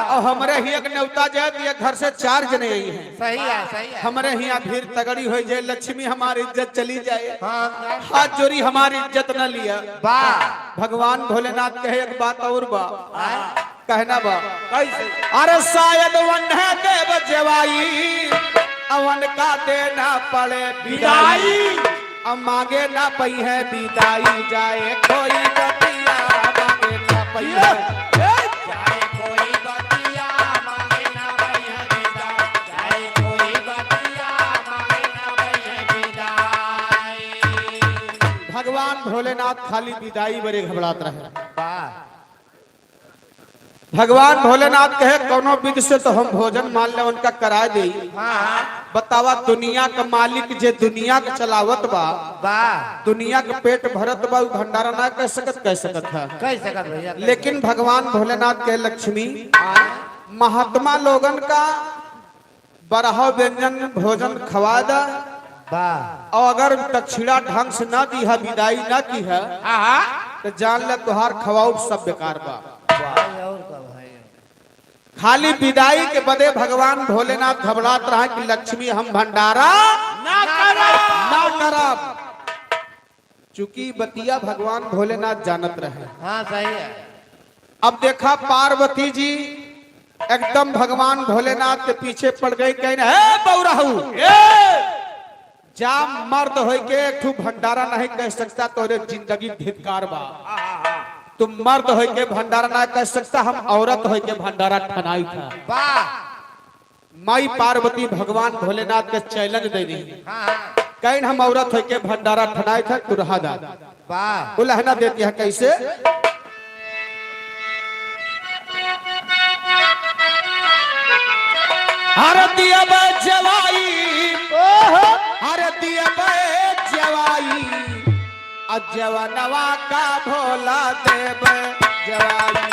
और हमरे हियक न्योता जाए तो ये घर से 4 जने आई हैं। सही है, सही है। हमरे हिया भीड़ तगड़ी हो जाए, लक्ष्मी हमारी इज्जत चली जाए। हाँ। हाथ जोरी हमारी इज्जत न लिया। वाह। भगवान भोलेनाथ कहे एक बात और बा, कहना बा कैसे? अरे शायद वन है देव जवाई, अवन का देना पड़े विदाई, अब मांगे ना पई है विदाई, जाए कोई बतिया, मांगे ना पई है। जाए कोई बतिया मांगे ना पई है विदाई, जाए कोई बतिया मांगे ना पई है विदाई। भगवान भोलेनाथ खाली विदाई बड़े घबरात रहे। वाह। भगवान भोलेनाथ कहे कोनो विध से तो हम भोजन मान ले उनका कराए दे। बतावा, दुनिया का मालिक जे दुनिया के चलावत बा, वाह। दुनिया के पेट भरत बा, उ भंडारा ना कह सकत, कह सकत है? कह सकत भैया। लेकिन भगवान भोलेनाथ के लक्ष्मी, महात्मा लोगन का बरह व्यंजन भोजन खवा दा वाह। और अगर दक्षिणा ढंग से ना दी है, विदाई ना की है, तो जान ले तुहार खवाऊ सब बेकार बा। भाई और का भाई? खाली विदाई के बदे भगवान भोलेनाथ घबरात रहा कि लक्ष्मी हम भंडारा ना करा ना करब। चूंकि बतिया भगवान भोलेनाथ जानत रहे। हाँ, सही है। अब देखा पार्वती जी एकदम भगवान भोलेनाथ के पीछे पड़ गई, कहने हे बौराहू, जा मर्द होए के एक ठू भंडारा नहीं कह सकता तोरे जिंदगी धिक्कार बा। तुम मर्द होए के भंडारा ना कह सकता, हम औरत होए के भंडारा ठनाई था। वाह। माई पार्वती भगवान भोलेनाथ के चैलेंज दे दी। हाँ हाँ कहीं हम औरत होए के भंडारा ठनाई था, तू रहा दा। वाह। वो लहना देती है कैसे? हर दिया जवाई, हर दिया जवाई, अजवनवा का भोला देव जवाई।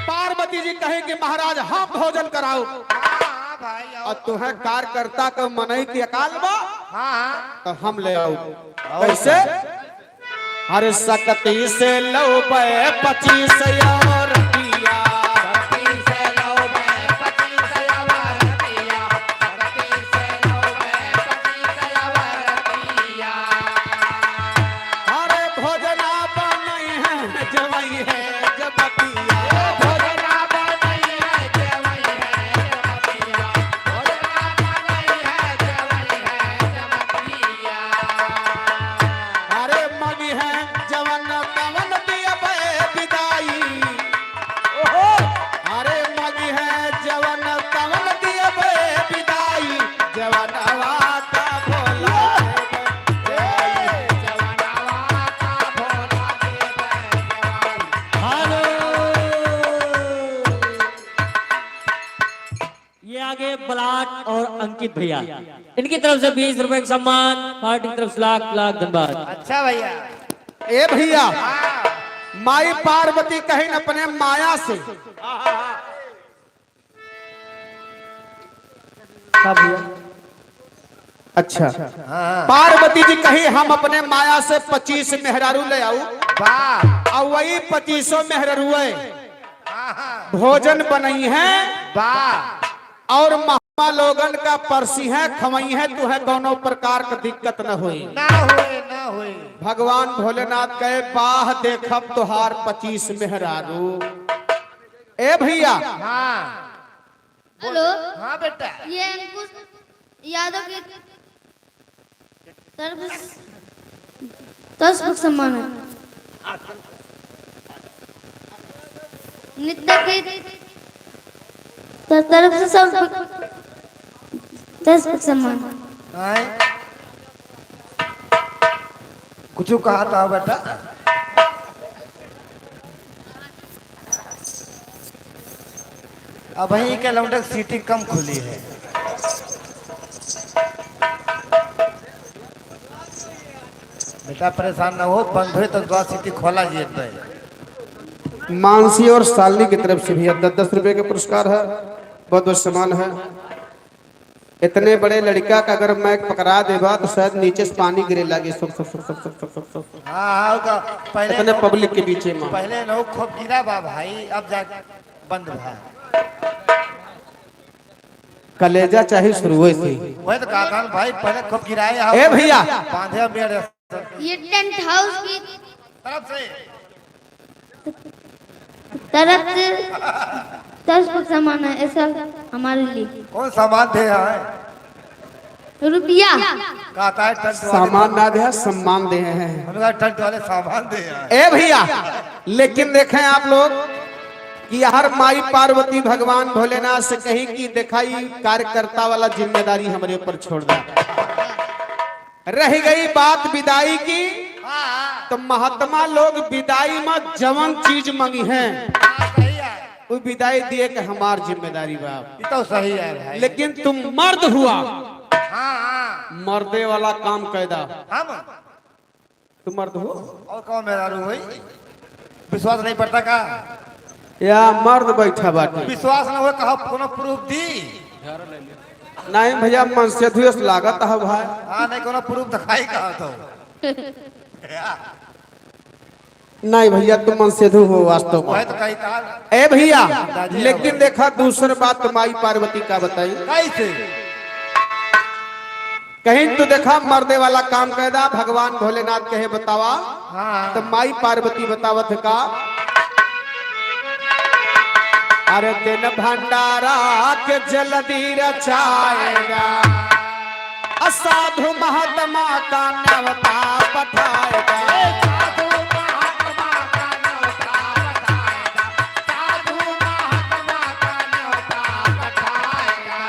पार्वती जी कहे कि महाराज हम भोजन कराओ। हाँ भाई। और तुम्हें कार्यकर्ता का मनई की अकाल बा। हाँ हाँ तो हम ले आओ कैसे? हर सकती से लो 25 और पिया। अरे भोजना बनई है जवई है जबतिया। अरे मगी है जवन तवन दिया बे विदाई। अरे मगी है जवन तवन दिया बे विदाई, जवनवा का भोला देव। हेलो, ये आगे बलाट और अंकित भैया, इनकी तरफ से 20 रुपए का सम्मान, पार्टी की तरफ से लाख लाख धन्यवाद। अच्छा भैया। ए भैया, माई पार्वती कहीं अपने माया से अच्छा, पार्वती जी कही हम अपने माया से 25 मेहरारू ले आऊ वाह। और वही 25 मेहरारू हाँ हाँ भोजन बनई है वाह। और महात्मा लोगन का परसी है खवई है, तुहे कोनो प्रकार का दिक्कत न हुई। ना होए, ना होए। भगवान भोलेनाथ कहे बाह देखब तुहार 25 मेहरारू। ए भैया। हाँ। हेलो। हाँ बेटा। ये अंकुश यादव की तरफ से 10 का सम्मान है। नित्या की तरफ से सब 10 का सम्मान। आए। कुछ कहा था बेटा? अब वही के लौंडक सीटी कम खुली है। बेटा परेशान ना हो, बंद हुए तो द्वार सीटी खोला जी पे। मानसी और शालिनी की तरफ से भी 10-10 रुपए का पुरस्कार है, बहुत बहुत सम्मान है। इतने बड़े लड़का का अगर मैं पकड़ा देवा तो शायद नीचे से पानी गिरे लगे, सुक सुक सुक सुक सुक सुक सुक। हाँ हाँ तो पहले इतने पब्लिक के बीचे में पहले नो खूब गिरा बा भाई, अब जा बंद भा। कलेजा चाहे शुरू हुए थी। वही तो कहा था ना भाई, पहले खूब गिराए। ए भैया। बांधे मेरे ये टेंट हाउस की तरफ से तरफ से 10 का सम्मान है ऐसा हमारे लिए। कौन सामान दे है? रुपया। कहता है टेंट वाले सामान ना दे, सम्मान दे हैं। हमने कहा टेंट वाले सामान दे हैं। ए भैया, लेकिन देखें आप लोग कि हर माई पार्वती भगवान भोलेनाथ से कहीं की दिखाई कार्यकर्ता वाला जिम्मेदारी हमारे ऊपर छोड़ दे। रह गई बात विदाई की, तो महात्मा लोग विदाई में जवन चीज मांगी है हाँ, सही है। वो विदाई दिए कि हमार जिम्मेदारी बाप। ये तो सही है भाई। लेकिन तुम मर्द हुआ, हाँ हाँ मर्दे वाला काम कैदा। हम तुम मर्द हो। और कौन मेरा रू हुई? विश्वास नहीं पड़ता का? या मर्द बैठा बाटे। विश्वास न हो कहा कोनो प्रूफ दी। नहीं भैया, मन से धुएस लागत है भाई। हाँ, नहीं कोनो प्रूफ दिखाई कहा तो। नहीं भैया, तुम मन से हो वास्तव वही में। तो कही कहा। ए भैया, लेकिन देखा दूसर बात माई पार्वती का बताई। कैसे? कहीं तो देखा मर्दे वाला काम कहदा, भगवान भोलेनाथ कहे बतावा। हाँ। तो माई पार्वती बतावत का, अरे दिन भंडारा के जल्दी रचाएगा, असाधु महात्मा का न्योता पठाएगा। साधु महात्मा का न्योता पठाएगा, साधु महात्मा का न्योता पठाएगा।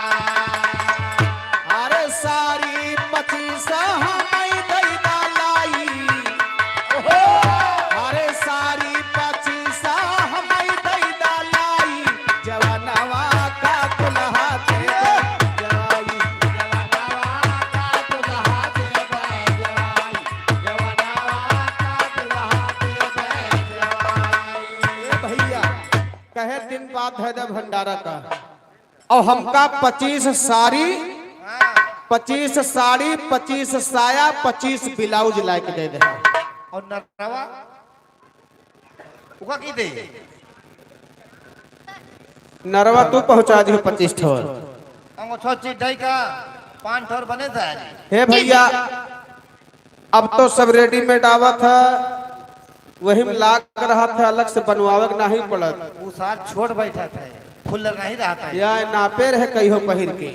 अरे सारी 25 हमें दैदा लाई, अरे सारी 25 हमें दैदा लाई, जवनवा का दुल्हा दे जवाई। जवनवा का दुल्हा देबै जवाई, जवनवा का दुल्हा देबै जवाई। ए भैया, कहे दिन बाद है दे भंडारा का और हमका 25 साड़ी, 25 साड़ी, 25 साया, 25 ब्लाउज लाके दे दे। और नरवा उका की दे? नरवा तू पहुंचा दियो 25 ठोर। अंगूठो चिड्डई का 5 ठोर बने थे। हे भैया, अब तो सब रेडीमेड आवत है, वही में लाग रहा था, अलग से बनवावे के नहीं पड़त। वो साथ छोड़ बैठा था, खुल नहीं रहा था। या नापे रहे कहियो पहिर के।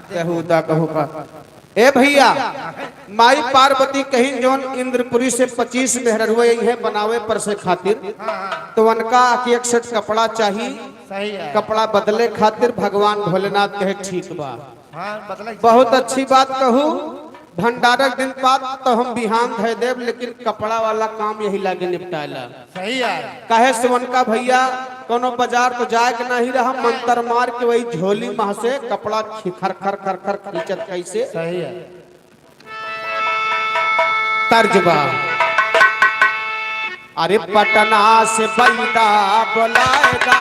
कहू दा कहू का। ए भैया, माई पार्वती कहीं जोन इंद्रपुरी से 25 मेहररुआ है बनावे पर से खातिर, तो उनका की एक सेट कपड़ा चाहिए। सही है। कपड़ा बदले खातिर। भगवान भोलेनाथ कहे ठीक बा। हाँ, बदला। बहुत अच्छी बात कहूँ, भंडारक दिन बाद तो हम बिहान धे देव, लेकिन कपड़ा वाला काम यही लागे निपटाला। सही है। कहे सुमन का भैया, कोनो बाजार तो जाए के नहीं रहा, मंतर मार के वही झोली मह से कपड़ा खर खर खर खर खींचत कैसे। सही है। तर्जबा, अरे पटना से बैदा बुलाएगा,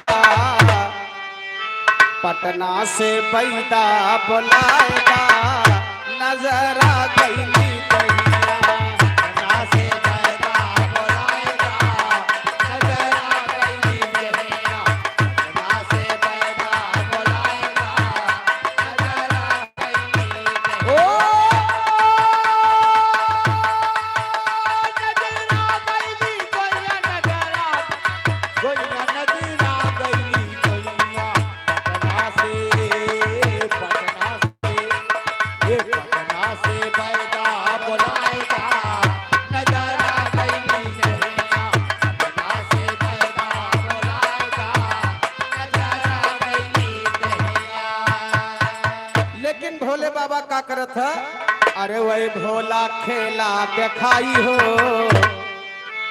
पटना से बैदा बुलाएगा, नजर आ गई दहिया। पटना से बैदा बुलाएगा, नजर आ गई दहिया। पटना से बैदा बुलाएगा, नजर आ गई दहिया। ओ नजर आ गई गोइया, नजर आ गोइया, नजर आ गई गोइया। पटना से, पटना से, ये पटना से बैदा बुलाएगा, नजर आ गई दहिया। पटना से बैदा बुलाएगा, नजर आ गई दहिया। लेकिन भोले बाबा का करत है, अरे वही भोला खेला दिखाई हो,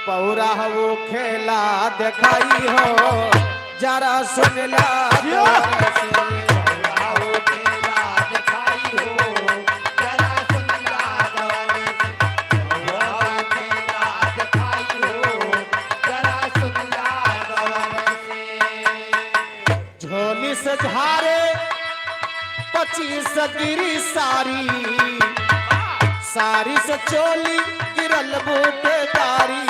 पौरा वो खेला दिखाई हो, जरा सुन ला गौर से। आओ खेला दिखाई हो, जरा सुन ला गौर से। आओ खेला दिखाई हो, जरा सुन ला गौर से। झोली से झारे 25 गिरी सारी, सारी से चोली गिरल बूटेदारी,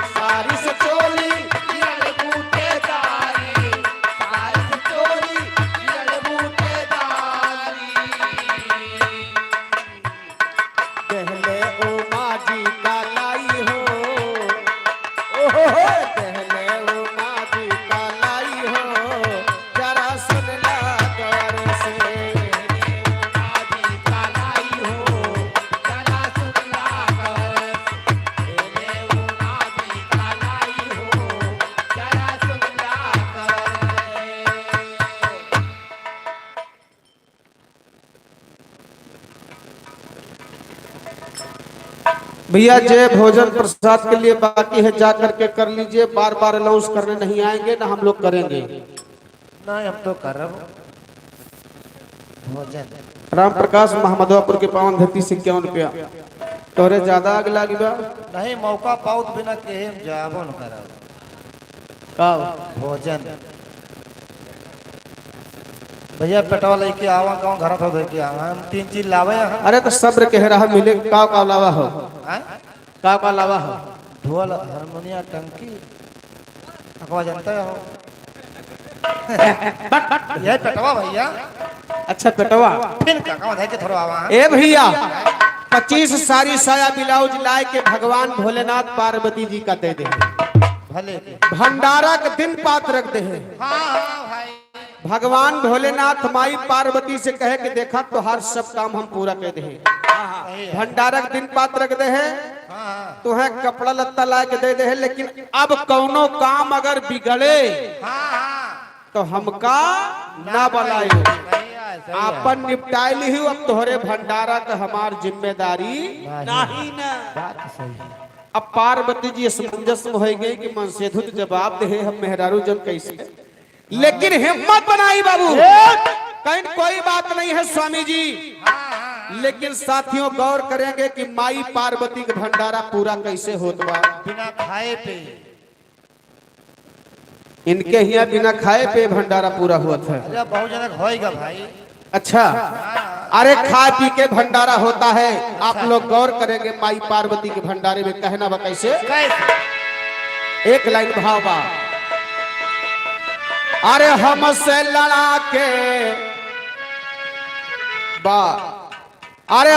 सारी से चोली गिरल बूटेदारी, सारी से चोली गिरल बूटेदारी। दहले उमा जी का लाई हो, ओहो दहले उमा जी का लाई हो, जरा सुन ला गौर से। आदि का लाई हो, जरा सुन ला गौर से। आदि का लाई हो, जरा सुन ला गौर से। भैया, जय भोजन प्रसाद के लिए बाकी है, जा करके कर लीजिए। बार बार अनाउंस करने नहीं आएंगे ना हम लोग करेंगे। नहीं, हम तो करब भोजन। राम प्रकाश महमदापुर के पावन धरती से 51 रुपया। तोरे ज्यादा आग लागी बा। नहीं मौका पाओ तो बिना कहे हम जाबो न करब। भोजन भैया पेटवा लेके आवा, गाँव घर पर लेके आवा, हम तीन चीज लावे हैं। अरे तो सब्र कह रहा मिले। का का लावा हो? हैं? का का लावा हो? ढोल, हारमोनिया, टंकी, अखवा जानते हो, यही पेटवा भैया। अच्छा, पेटवा। फिर का धर के थोड़ा आवा हैं। ए भैया, 25 सारी साया ब्लाउज लाए के भगवान भोलेनाथ पार्वती जी का दे दे। भले के। भंडारा के दिन पात रख दे हैं। हाँ हाँ भाई। भगवान भोलेनाथ माई पार्वती से कहे कि देखा तो हर सब काम हम पूरा कर दे हैं। भंडारा के दिन पात रख दे हैं। हाँ हाँ। तो कपड़ा लत्ता ला के दे दे हैं, लेकिन अब कौनो काम अगर बिगड़े हाँ हाँ तो हमका ना बनायो। नहीं आए, सही है। आपन निपटाई ली, अब तोहरे भंडारा का हमार जिम्मेदारी नहीं ना। बात सही है। अब पार्वती जी असमंजस में हो गई कि मन सेधु तो जवाब दे, हम मेहरारू जन कैसे? लेकिन हिम्मत बनाई बाबू, कहीं कोई बात नहीं है स्वामी जी। लेकिन साथियों, गौर करेंगे कि माई पार्वती का भंडारा पूरा कैसे होत बा। बिना खाए पे। इनके यहाँ बिना खाए पे भंडारा पूरा हुआ था। अरे बहुत जनक होएगा भाई। अच्छा, अरे खा पी के भंडारा होता है। आप लोग गौर करेंगे माई पार्वती के भंडारे में कहना बा कैसे? कैसे? एक लाइन भाव बा। अरे हमसे लड़ा के बा, अरे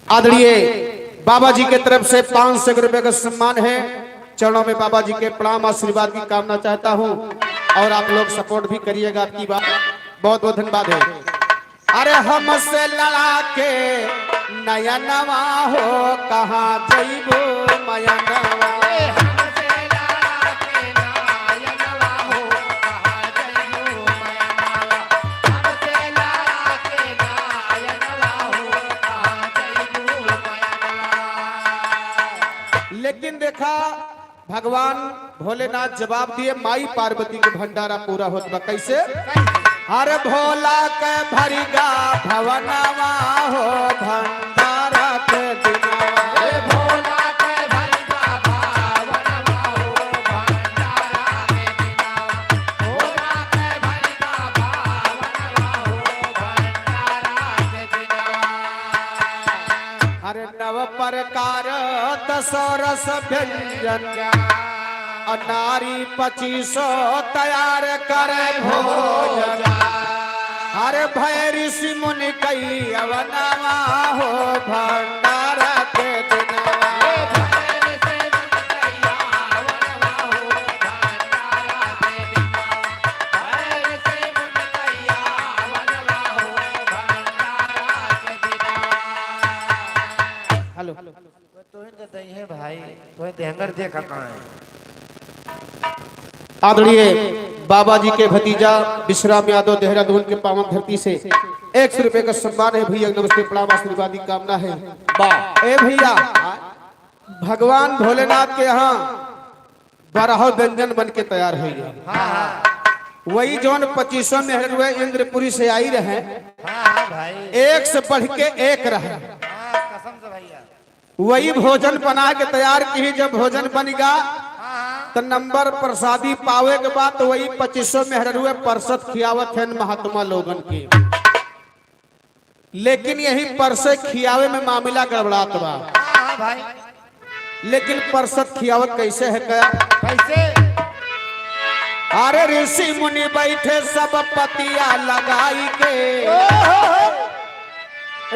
आदरणीय बाबा जी के तरफ से 500 रुपए का सम्मान है। चरणों में बाबा जी के प्रणाम आशीर्वाद की कामना चाहता हूं और आप लोग सपोर्ट भी करिएगा आपकी बात। बहुत बहुत धन्यवाद है। अरे हमसे लड़ा के नया नवा हो, कहाँ जइबो मया नवा। लेकिन देखा, भगवान भोलेनाथ जवाब दिए, माई पार्वती के भंडारा पूरा होत बा कैसे? हर भोला के भरिगा भवनवा हो, भंडारा के दिनवा। हर नव प्रकार दसो रस व्यंजन, अनारी 2500 तैयार करे भोजन। हर भय ऋषि मुनि कई अवनवा हो, भंडारा के दिनवा। हेलो। तोहिन के दही है भाई, तोहिन देहंगर देखा कहाँ है। आदरणीय बाबा जी के भतीजा विश्राम यादव देहरादून के पावन धरती से 100 रुपए का सम्मान है भैया। नमस्ते, प्रणाम, आशीर्वाद की कामना है। ए भैया, भगवान भोलेनाथ के यहाँ 12 व्यंजन बन के तैयार हो गया। वही जोन 2500 में हुए इंद्रपुरी से आई रहे, हाँ हाँ भाई। एक से बढ़ के एक रहे। हाँ, कसम से भैया। वही भोजन बना के तैयार की। जब भोजन बन गया तो नंबर प्रसादी पावे के बाद तो वही 2500 मेहरुए परसद खियावत है महात्मा लोगन के। लेकिन यही परसे खियावे में मामला गड़बड़ात बा। हाँ हाँ भाई। लेकिन परसद खियावत कैसे है क्या? कैसे? अरे ऋषि मुनि बैठे सब पतिया लगाई के,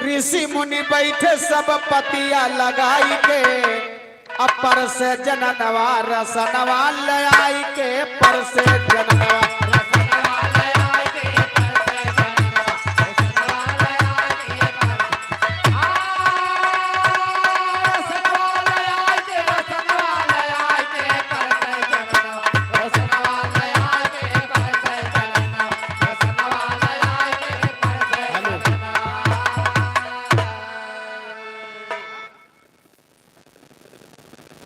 ऋषि मुनि बैठे सब पतिया लगाई के, अपर से जननवा रसनवा ले आई के, पर से जननवा।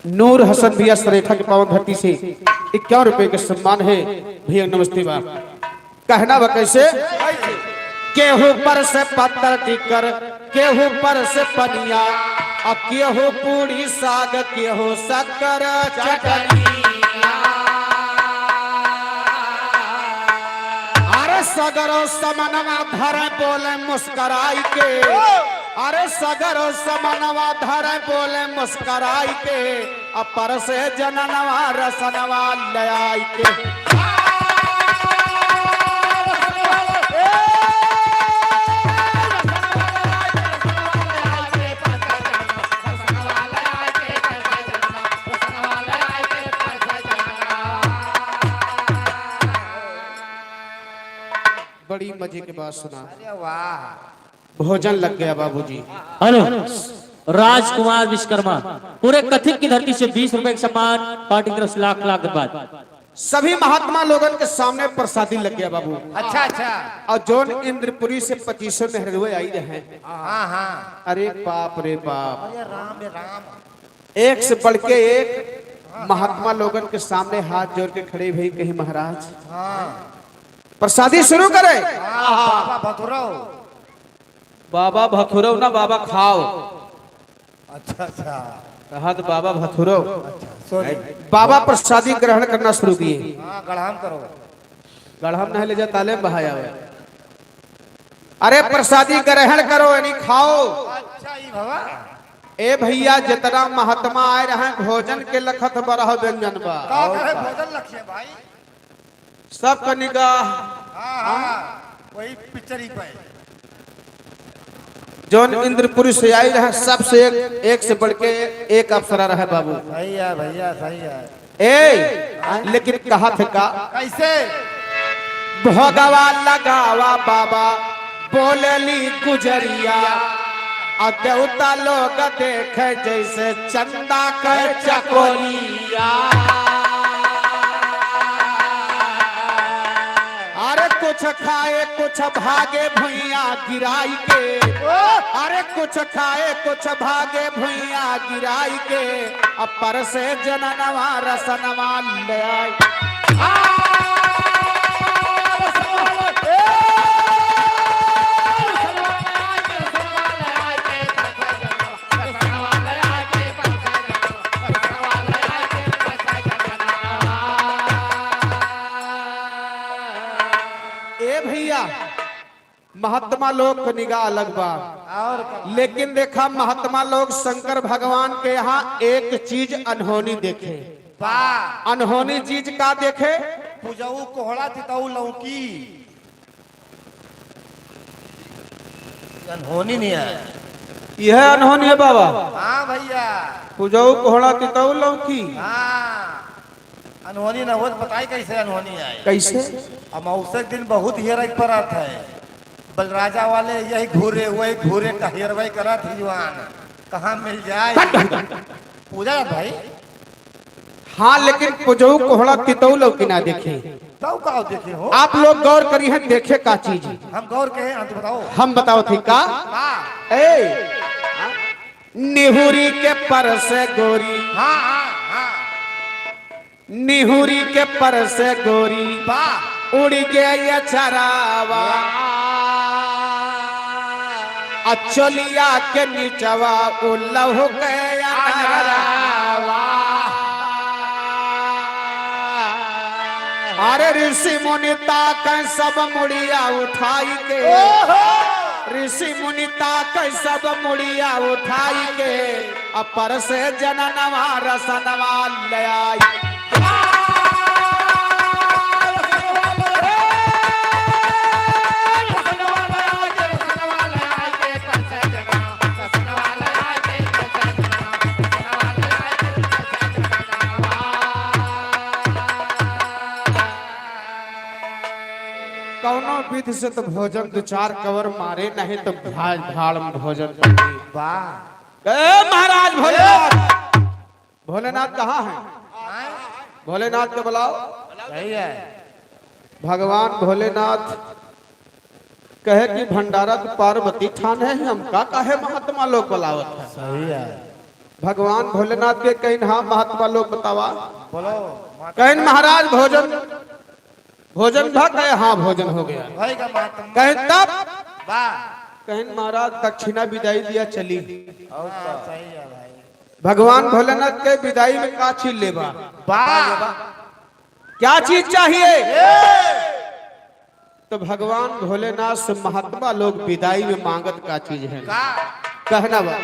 नूर हसन भैया सरेठा के पावन धरती से 51 रुपए के सम्मान है भैया। नमस्ते बाप। कहना बा कैसे? केहू पर से पत्थर टिकर, केहू पर से पनिया, आ केहू पूरी साग, केहू शक्कर चटनी। अरे सगरो समनवा धर बोले मुस्कराई के, अरे सगरो समनवा धर बोले मुस्कराई के, अपर से जननवा रसनवा लयाई के। बड़ी मजे के बात सुना। अरे वाह। भोजन लग गया बाबूजी। हेलो, राजकुमार विश्वकर्मा पूरे कथिक की धरती से 20 रुपए का सम्मान, पार्टी की तरफ से लाख लाख धन्यवाद। सभी महात्मा लोगन के सामने प्रसादी लग गया बाबू। अच्छा अच्छा। और जोन इंद्रपुरी से 2500 मेहरुए आई रहे। हाँ हाँ। अरे बाप रे बाप, अरे राम रे राम। एक से बढ़ के एक महात्मा लोगन के सामने हाथ जोड़ के खड़े भई कहीं महाराज हाँ प्रसादी शुरू करे। हाँ, बाबा भतुराओ। बाबा भथुरो ना, बाबा खाओ। अच्छा अच्छा। कहा तो बाबा भथुरो। सॉरी। बाबा प्रसादी ग्रहण करना शुरू किए। हाँ, गढ़ाम करो। गढ़म नहीं ले जा ताले में बहाया हुआ। अरे प्रसादी ग्रहण करो यानी खाओ। अच्छा ये भवा। ए भैया, जितना महात्मा आए रहे भोजन के लखत बरह व्यंजन बा। का करे भोजन लक्ष्य भाई। सबका निगाह हाँ हाँ, वही पिक्चर ही पे। जौन इंद्रपुरी से आई रहे सबसे एक, एक से बढ़ के एक अप्सरा रहे बाबू। सही है भैया, सही है। ए लेकिन कहा थे का कैसे? भोगवा लगावा बाबा बोलली गुजरिया, और देवता लोग देखे जैसे चंदा के चकोरिया। अरे कुछ खाए कुछ भागे भुइया गिराई के, अरे कुछ खाए कुछ भागे भुइया गिराई के, अब पर से जननवा रसनवा ले आई। ए भैया, महात्मा लोग के निगाह अलग बा। और का? लेकिन देखा महात्मा लोग शंकर भगवान के यहाँ एक चीज अनहोनी देखे। वाह। अनहोनी चीज का देखे? पूजाऊ कोहड़ा तिताऊ लौकी अनहोनी नहीं है। यह अनहोनी है बाबा। हाँ भैया। पूजाऊ कोहड़ा तिताऊ लौकी। हाँ, अनहोनी ना हो तो बताई कैसे अनहोनी आई? कैसे? अमावस्या के दिन बहुत हेरक पड़त है। बलराजा वाले यही घूरे वही घूरे का हेरवई करत ही जुआन कहाँ मिल जाए पूजा भाई। हाँ, लेकिन पूजाऊ कोहड़ा तिताऊ लौकी ना देखे। तब का देखे हो? आप लोग गौर करी है देखे का चीज। हम गौर के हैं, अंत बताओ। हम बताओ थी का। हाँ। ए निहुरी के पर से गोरी। हाँ हाँ हाँ। निहुरी के पर से गोरी वाह। उड़ गया चरावा, अचलिया के नीचवा उल्लह गया नरावा। अरे ऋषि मुनि ताक सब मुड़िया उठाई के, ऋषि मुनि ताक सब मुड़िया उठाई के, अपर से जननवा रसनवा ले आई। कौनो विधि से तो भोजन दो चार कवर मारे, नहीं तो भाड़ भाड़ में भोजन। वाह। ए महाराज भोलेनाथ, भोलेनाथ कहाँ हैं? भोलेनाथ को बुलाओ। सही है। भगवान भोलेनाथ कहे कि भंडारा तो पार्वती ठान है, हम का काहे महात्मा लोग बुलावत है? सही है। भगवान भोलेनाथ के कहीं हाँ महात्मा लोग बतावा। बोलो। कहीं महाराज भोजन भोजन भा, कहे हाँ भोजन हो गया। भाई का महात्मा कहे तब वाह। कहन महाराज दक्षिणा विदाई दिया चली। हाँ, सही है भाई। भगवान भोलेनाथ के विदाई में का चीज लेबा? वाह। क्या चीज चाहिए? तो भगवान भोलेनाथ से महात्मा लोग विदाई में मांगत का चीज है कहना बा।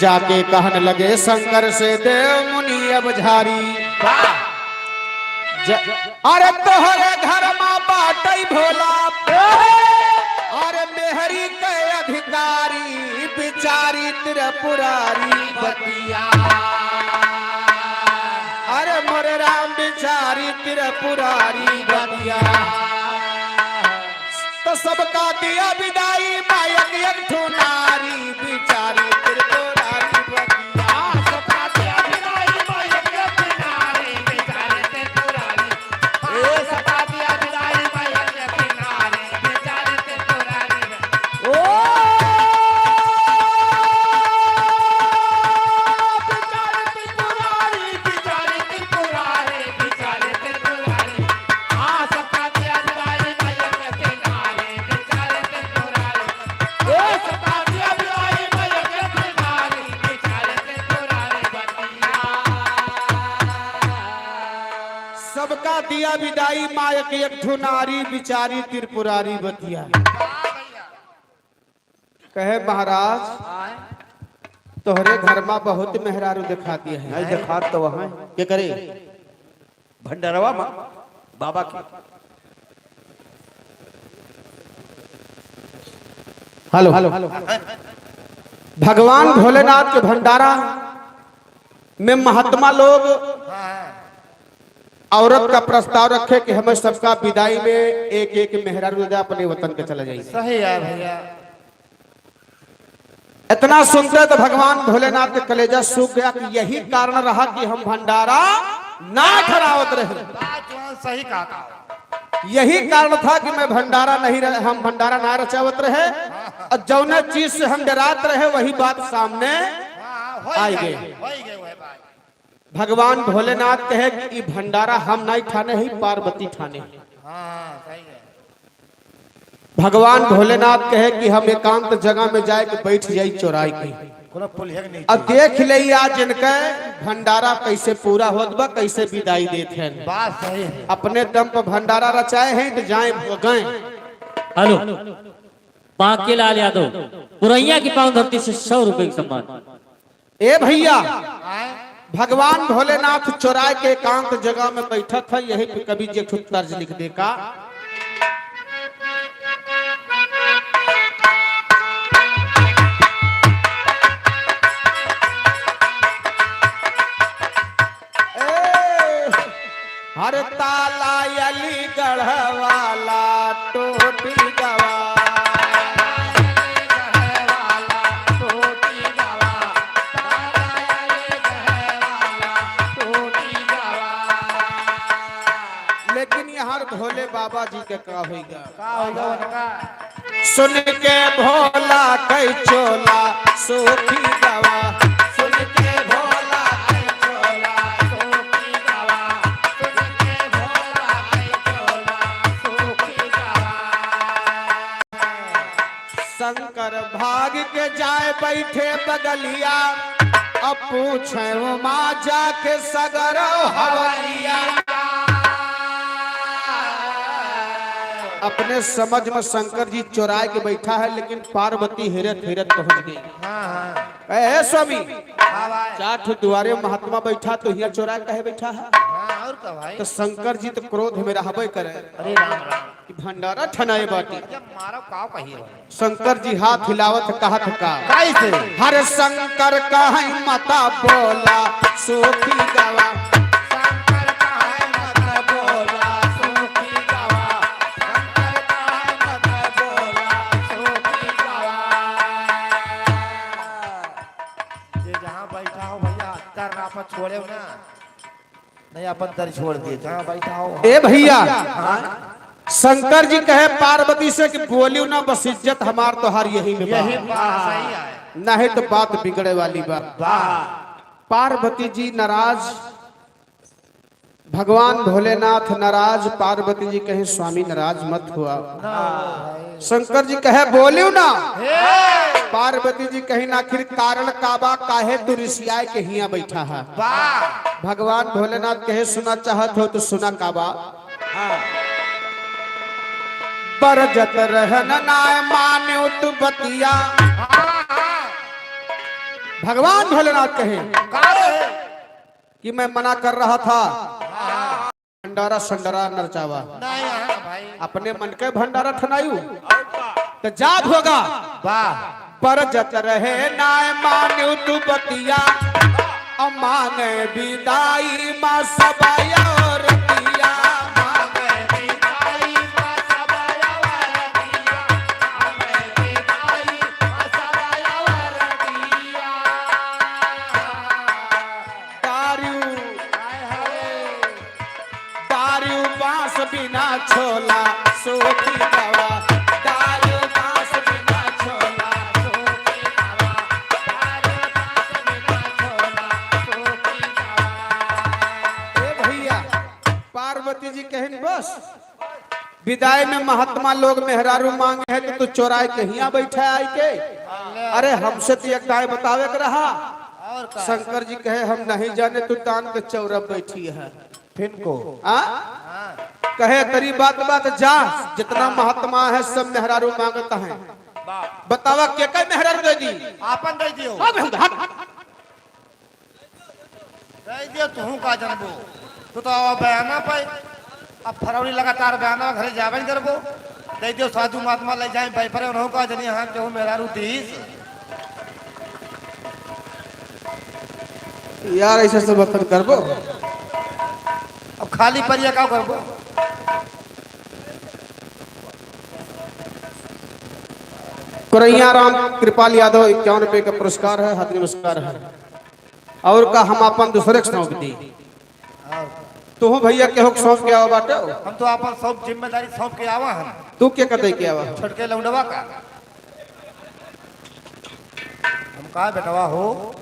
जाके कहन लगे शंकर से देव मुनि अब झारी, अरे तोहरे घर माँ बाटई भोला, अरे मेहरी के अधिकारी बिचारी त्रिपुरारी बतिया, अरे मोरे राम बिचारी त्रिपुरारी बतिया। तो सबका दिया विदाई मायक एक ठो नारी बिचारी त्रिपुरारी बतिया। सबका दिया विदाई मायक एक नारी बिचारे त्रिपुरारी। ए सबका दिया विदाई मायक एक नारी बिचारे त्रिपुरारी। ओ बिचारी त्रिपुरारी बिचारे त्रिपुरारी बिचारे त्रिपुरारी। आ सबका दिया विदाई मायक एक नारी बिचारे त्रिपुरारी। ए सबका दिया विदाई मायक एक नारी बिचारे त्रिपुरारी बतिया। सबका दिया विदाई मायक एक ठो नारी बिचारी त्रिपुरारी बतिया। कहे महाराज तोहरे घर में बहुत मेहरारू दिखाती है। नहीं दिखा तो वहाँ के करे भंडारवा माँ बाबा की। हेलो हेलो, भगवान भोलेनाथ के भंडारा में महात्मा लोग औरत का प्रस्ताव रखे कि हमें सबका विदाई में एक एक मेहरारू दे अपने वतन के चले जाइए। सही है भैया। इतना सुनते तो भगवान भोलेनाथ के कलेजा सूख गया कि यही कारण रहा कि हम भंडारा ना ठहरावत रहे। बात जो सही कहा था। यही कारण था कि मैं भंडारा नहीं रह, हम भंडारा ना रचावत रहे और जौना चीज से हम डरात रहे वही बात सामने हाँ, हो आई ही गए। गए, हो ही गए वह बात। भगवान भोलेनाथ कहे कि ई भंडारा हम नहीं ठाने ही पार्वती ठाने हैं। हाँ, सही है। भगवान भोलेनाथ कहे कि हम एकांत जगह में जाए के बैठ जाई चौराई के कोनो पुलिया के नहीं। अब देख ले आज इनके भंडारा कैसे पूरा होत बा, कैसे विदाई देते हैं। बात सही है। अपने दम पर भंडारा रचाए हैं तो जाए गए। हेलो, बांकेलाल यादव पुरैया की पावन धरती से 100 रुपए का सम्मान। ए भैया, भगवान भोलेनाथ चौराए के एकांत जगह में बैठा था। यही पे कवि जी एक ठो तर्ज लिख दे का। ए, हर ताला अली गढ़वाला टोटी गवा, लेकिन यहाँ भोले बाबा जी के का होगा? का होगा उनका? सुन के भोला कई चोला सूखी गवा, सुन के भोला कई चोला सूखी गवा, सुन के भोला कई चोला सूखी गवा। शंकर भाग के जाए बैठे बगलिया, अब पूछे माँ जाके सगर हवलिया। अपने समझ में शंकर जी चौराए के बैठा है, लेकिन पार्वती हिरत हिरत पहुंच गई। हाँ हाँ। ए स्वामी, हाँ भाई। चार ठो दुआरे महात्मा बैठा तो हिया चौराए कहे बैठा है? हाँ, और का भाई। तो शंकर जी तो क्रोध में रहबे करे अरे राम राम। कि भंडारा ठनाए बाटी। जब मारो काव कहिए भाई। शंकर जी हाथ हिलावत कहत का? कैसे? हर शंकर कहीं माता बोला सूखी गवा, शंकर का मत बोला सूखी गवा, शंकर का मत बोला सूखी गवा। जे जहाँ बैठा हो भैया तर आपन छोड़े हो ना, नहीं अपन तर छोड़ दिए जहाँ बैठा हो। ए भैया, शंकर जी कहे पार्वती से कि बोलियो ना, बस इज्जत हमार तोहार यही में बा। यही बात सही है। नहीं तो बात बिगड़े वाली बात। वाह। पार्वती जी नाराज भगवान भोलेनाथ नाराज, पार्वती जी कहे स्वामी नाराज मत हुआ। शंकर जी कहे बोलियो ना। पार्वती जी कहीं ना आखिर कारण काबा काहे तू ऋषियाए के हिया बैठा है। भगवान भोलेनाथ कहे सुना चाहत हो तो सुना काबा। बरजत रहन नाय मान्यो तू बतिया। भगवान भोलेनाथ कहे कि मैं मना कर रहा था भंडारा संडारा नरचावा, अपने मन के भंडारा ठनायू तो जाप होगा। बरजत रहे नाय मान्यो तू बतिया, मांगे विदाई माँ सबाया और दिया। दारू दारू बांस बिना छोला सोखी दवा, दारू बांस बिना छोला सोखी दवा, दारू बांस बिना छोला सोखी दवा। ए भैया, पार्वती जी कहन बस विदाई में महात्मा लोग मेहरारू मांगे है तो तू चोराए के हिया बैठा आई के। अरे हमसे तो एक दाय बतावे के रहा। शंकर जी कहे हम नहीं जाने तू तान के चौरब बैठी है। फिनको आ? कहे तेरी बात बात जा, जितना महात्मा है सब मेहरारू मांगता है, बतावा के के मेहरारू दे दी? आपन दे दियो। अब हम हट। दे दियो तू का जानबो, तू तो अब बयाना पे अब फरवरी लगातार बयाना घरे जाबे नहीं करबो। दे दियो साधु महात्मा ले जाए भाई पर उन्हों का जनी हां केहू मेहरारू दीस। यार ऐसे सब बतन करबो। अब खाली परिया का करबो? कुरैया राम कृपाल यादव 51 रुपए का पुरस्कार है, हाथ नमस्कार है। और का हम अपन दूसरे के सौंप दी, तू भैया के हो सौंप के आओ बाटे। हम तो अपन सब जिम्मेदारी सौंप के आवा हम। तू के कतई के आवा? छोटके लौंडवा का हम कहा बेटवा हो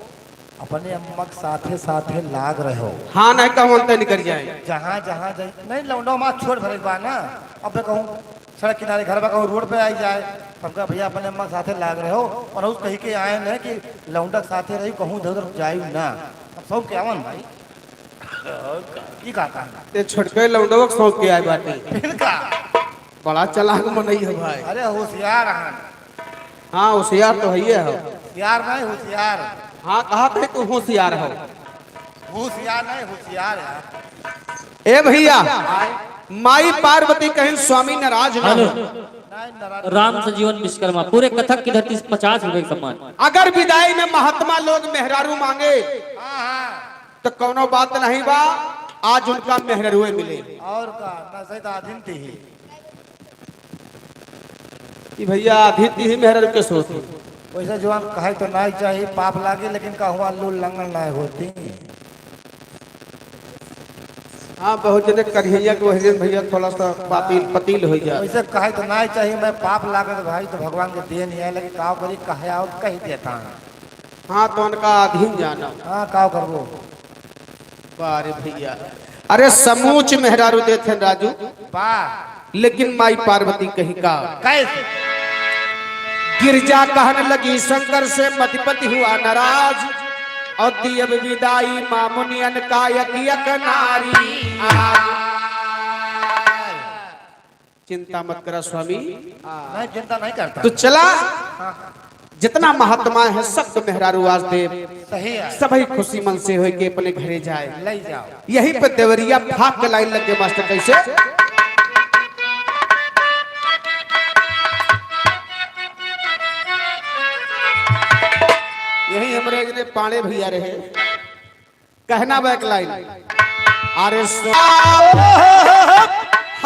अपने अम्मा के साथे साथे लाग रहे हो। हाँ नहीं कहूँ अंत निकल जाए। जहाँ जहाँ जाए नहीं लौंडवा माँ छोड़ भरे बा ना। अब मैं कहूँ सड़क किनारे घर बा, कहूँ रोड पे आई जाए। हम कहा भैया अपने अम्मा के साथे लाग रहे हो और उस कही के आए न कि लौंडा के साथे रही कहूँ इधर उधर जायू ना। अब सौंप के आवन भाई की कहता ते छोटके लौंडवा के सौंप के आए बाटे। फिर का बड़ा चालाक मनई है भाई। अरे होशियार हन। हाँ होशियार तो है ही है। होशियार नहीं होशियार। हाँ कहा थे तू होशियार हो। होशियार नहीं होशियार यार। ए भैया, माई पार्वती कहीं स्वामी नाराज ना हो। नहीं नाराज। राम संजीवन विश्वकर्मा पूरे कथक की धरती से 50 रुपए का सम्मान। अगर विदाई में महात्मा लोग मेहरारू मांगे तो कोनो बात नहीं बा, आज उनका मेहरारूए मिले। और का ना सही तो आधीन थी ही। कि भैया आधी ही मेहरारू के सोच। वैसे जवान कहे तो नहीं चाहिए पाप लागे, लेकिन कहवा लूल लंगन नहीं होती। हाँ बहुत जने करिया के वही भैया थोड़ा सा पातिल पतील हो जाए। वैसे कहे तो नहीं चाहिए मैं पाप लागत भाई तो भगवान के देन है, लेकिन काव करी कहे आओ कह देता हूँ। हाँ तो उनका अधीन जाना। हाँ काव करबो। बारे भैया, अरे समूच मेहरारू देते राजू, वाह। लेकिन माई पार्वती कहीं का कैसे गिरजा कहने लगी शंकर से मतिपति हुआ नाराज, और दियब विदाई मामुनियन का यक यक नारी। चिंता मत करा स्वामी, नहीं चिंता नहीं करता तू चला, जितना महात्मा है सब मेहरारू आज देव सही है, सभी खुशी मन से होके अपने घरे जाए। ले जाओ। यहीं पे देवरिया फाक के लाइन लग गए मास्टर कैसे। यही हमारे इतने पाणे भैया रहे, कहना बैक लाइन। अरे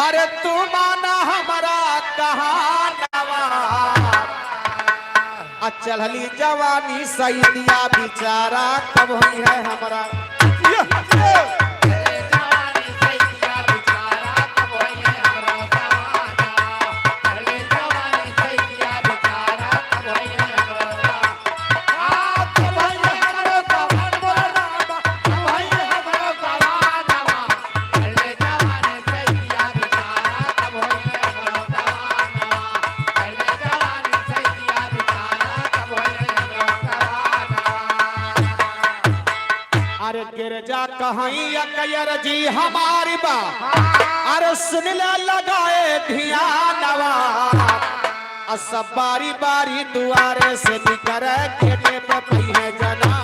अरे तू माना हमारा कहानवा, चढ़ली जवानी सैदिया बिचारा कब हुई है हमारा। गिरजा कहीं अकयर जी हमारी बा, अरे सुन ले लगाए ध्यानवा, आ सब बारी बारी दुआरे से निकर गेटे पे पही जनानवा।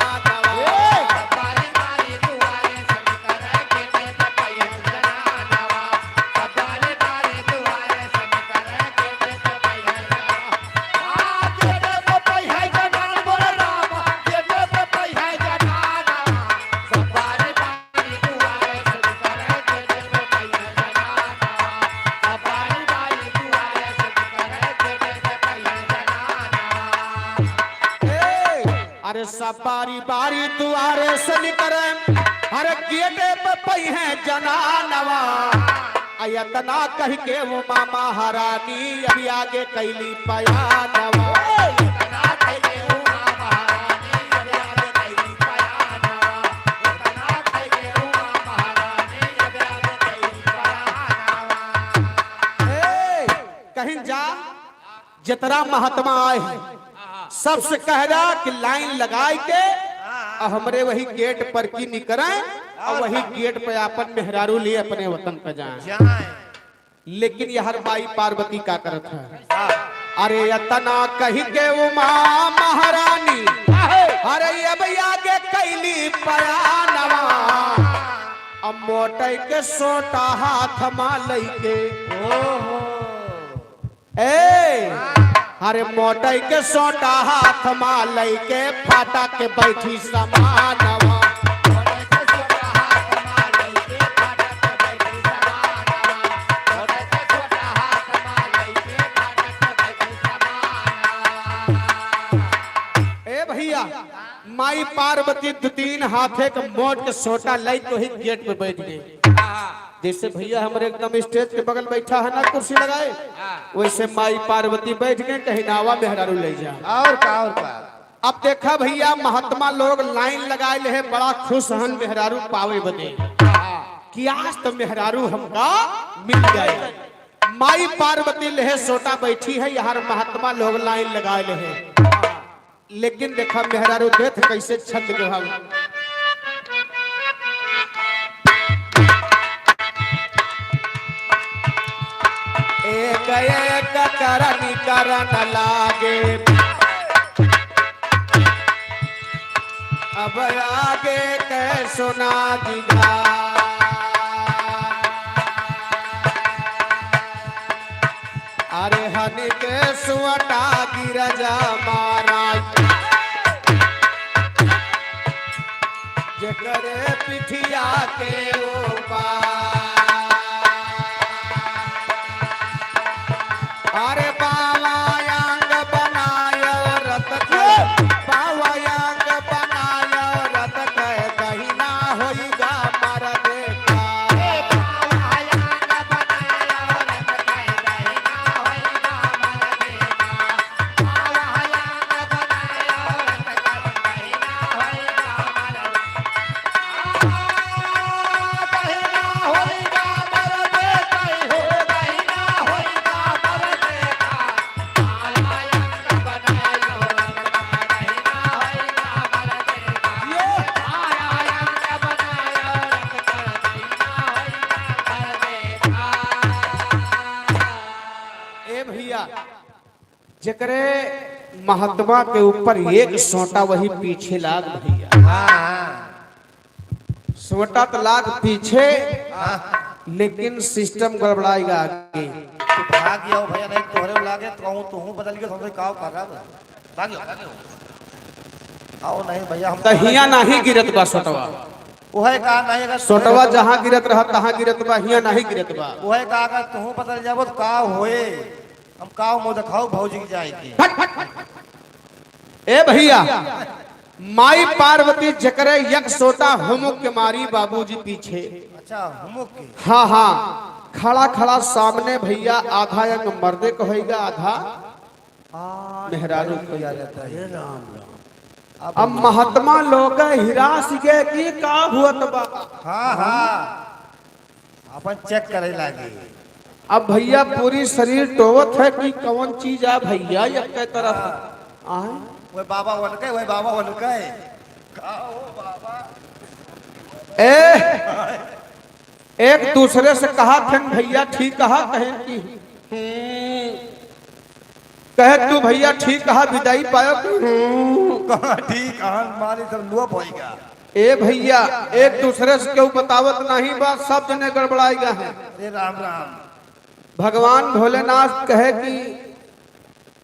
अरे सब बारी बारी दुआरे से निकर हर गेटे पे पई है जनानवा। अयतना कह के वो मामा महारानी अभी आगे कैली पयानवा। ए, कहीं जा जितना महात्मा आए हैं सबसे कह रहा कि लाइन लगाए के और हमरे वही गेट पर की निकरें और वही गेट पे अपन मेहरारू लिए अपने वतन पे जाएं। जाए। लेकिन यहर माई पार्वती का करत है, अरे यतना कही के उमा महारानी अरे अब आगे कैली पयानवा, अब मोटे के सोटा हाथ मा लई के, ए अरे मोटे के सोटा हाथ मा लई के फाटा के बैठी समानवा। ए भैया माई पार्वती दो तीन हाथे के मोट के सोटा लई तो ही गेट पे बैठ गई। जैसे भैया हमारे एकदम स्टेज के बगल बैठा है ना कुर्सी लगाए, वैसे माई पार्वती बैठ गए कहीं नावा मेहरारू ले जा। और का और का। अब देखा भैया महात्मा लोग लाइन लगाए ले हैं, बड़ा खुश हन मेहरारू पावे बने कि आज तो मेहरारू हमका मिल गए। माई पार्वती लेहे सोटा बैठी है, यार महात्मा लोग लाइन लगाए ले हैं। लेकिन देखा मेहरारू देख कैसे छंद के भाव। एक एक करनी करन लागे, अब आगे के सुना दिगा। अरे हनी के सुअटा गिरजा महाराज जकरे पिठिया के ऊपर। अरे बावायांग बनायो रत के, बावायांग बनायो रत के, दहिना होइगा मर देखा। ए भैया जकरे महात्मा के ऊपर एक सोटा वही पीछे लाग भैया, सोटा तो लाग पीछे लेकिन सिस्टम गड़बड़ाएगा आगे। तू भाग गया हो भैया, नहीं तोहरे लागे तो कहूँ तू बदल गया तो काव कर रहा है। भाग गया, भाग गया। आओ नहीं भैया हम तो हिया नहीं गिरत बा सोटवा, वह का नहीं अगर सोटवा जहाँ गिरत रहा तहाँ गिरत बा, हिया नहीं गिरत बा। वह का अगर तू बदल जाबो तो का होए, हम का मुंह दिखाओ भौजी के जाए के। ए भैया माई पार्वती जकरे यक सोटा हुमुक के मारी बाबूजी पीछे। अच्छा हुमुक के। हाँ हाँ खड़ा खड़ा सामने भैया आधा अंग मर्दे को होएगा आधा मेहरारू को रहता है। अब महात्मा लोग हिरास गए कि का हुअत बा। हाँ हाँ अपन चेक करे लागे। अब भैया पूरी शरीर टोवत है कि कौन चीज आ भैया ये के तरफ आए। वह बाबा वन के, वह बाबा वन के। का हो बाबा। ए एक दूसरे से कहा थे भैया ठीक कहा, कहे कि कहे तू भैया ठीक कहा विदाई पायो कि कहा ठीक आन मारी सब लोप होएगा। ए भैया एक दूसरे से क्यों बतावत नहीं बा, सब जने गड़बड़ाएगा है। अरे राम राम। भगवान भोलेनाथ कहे कि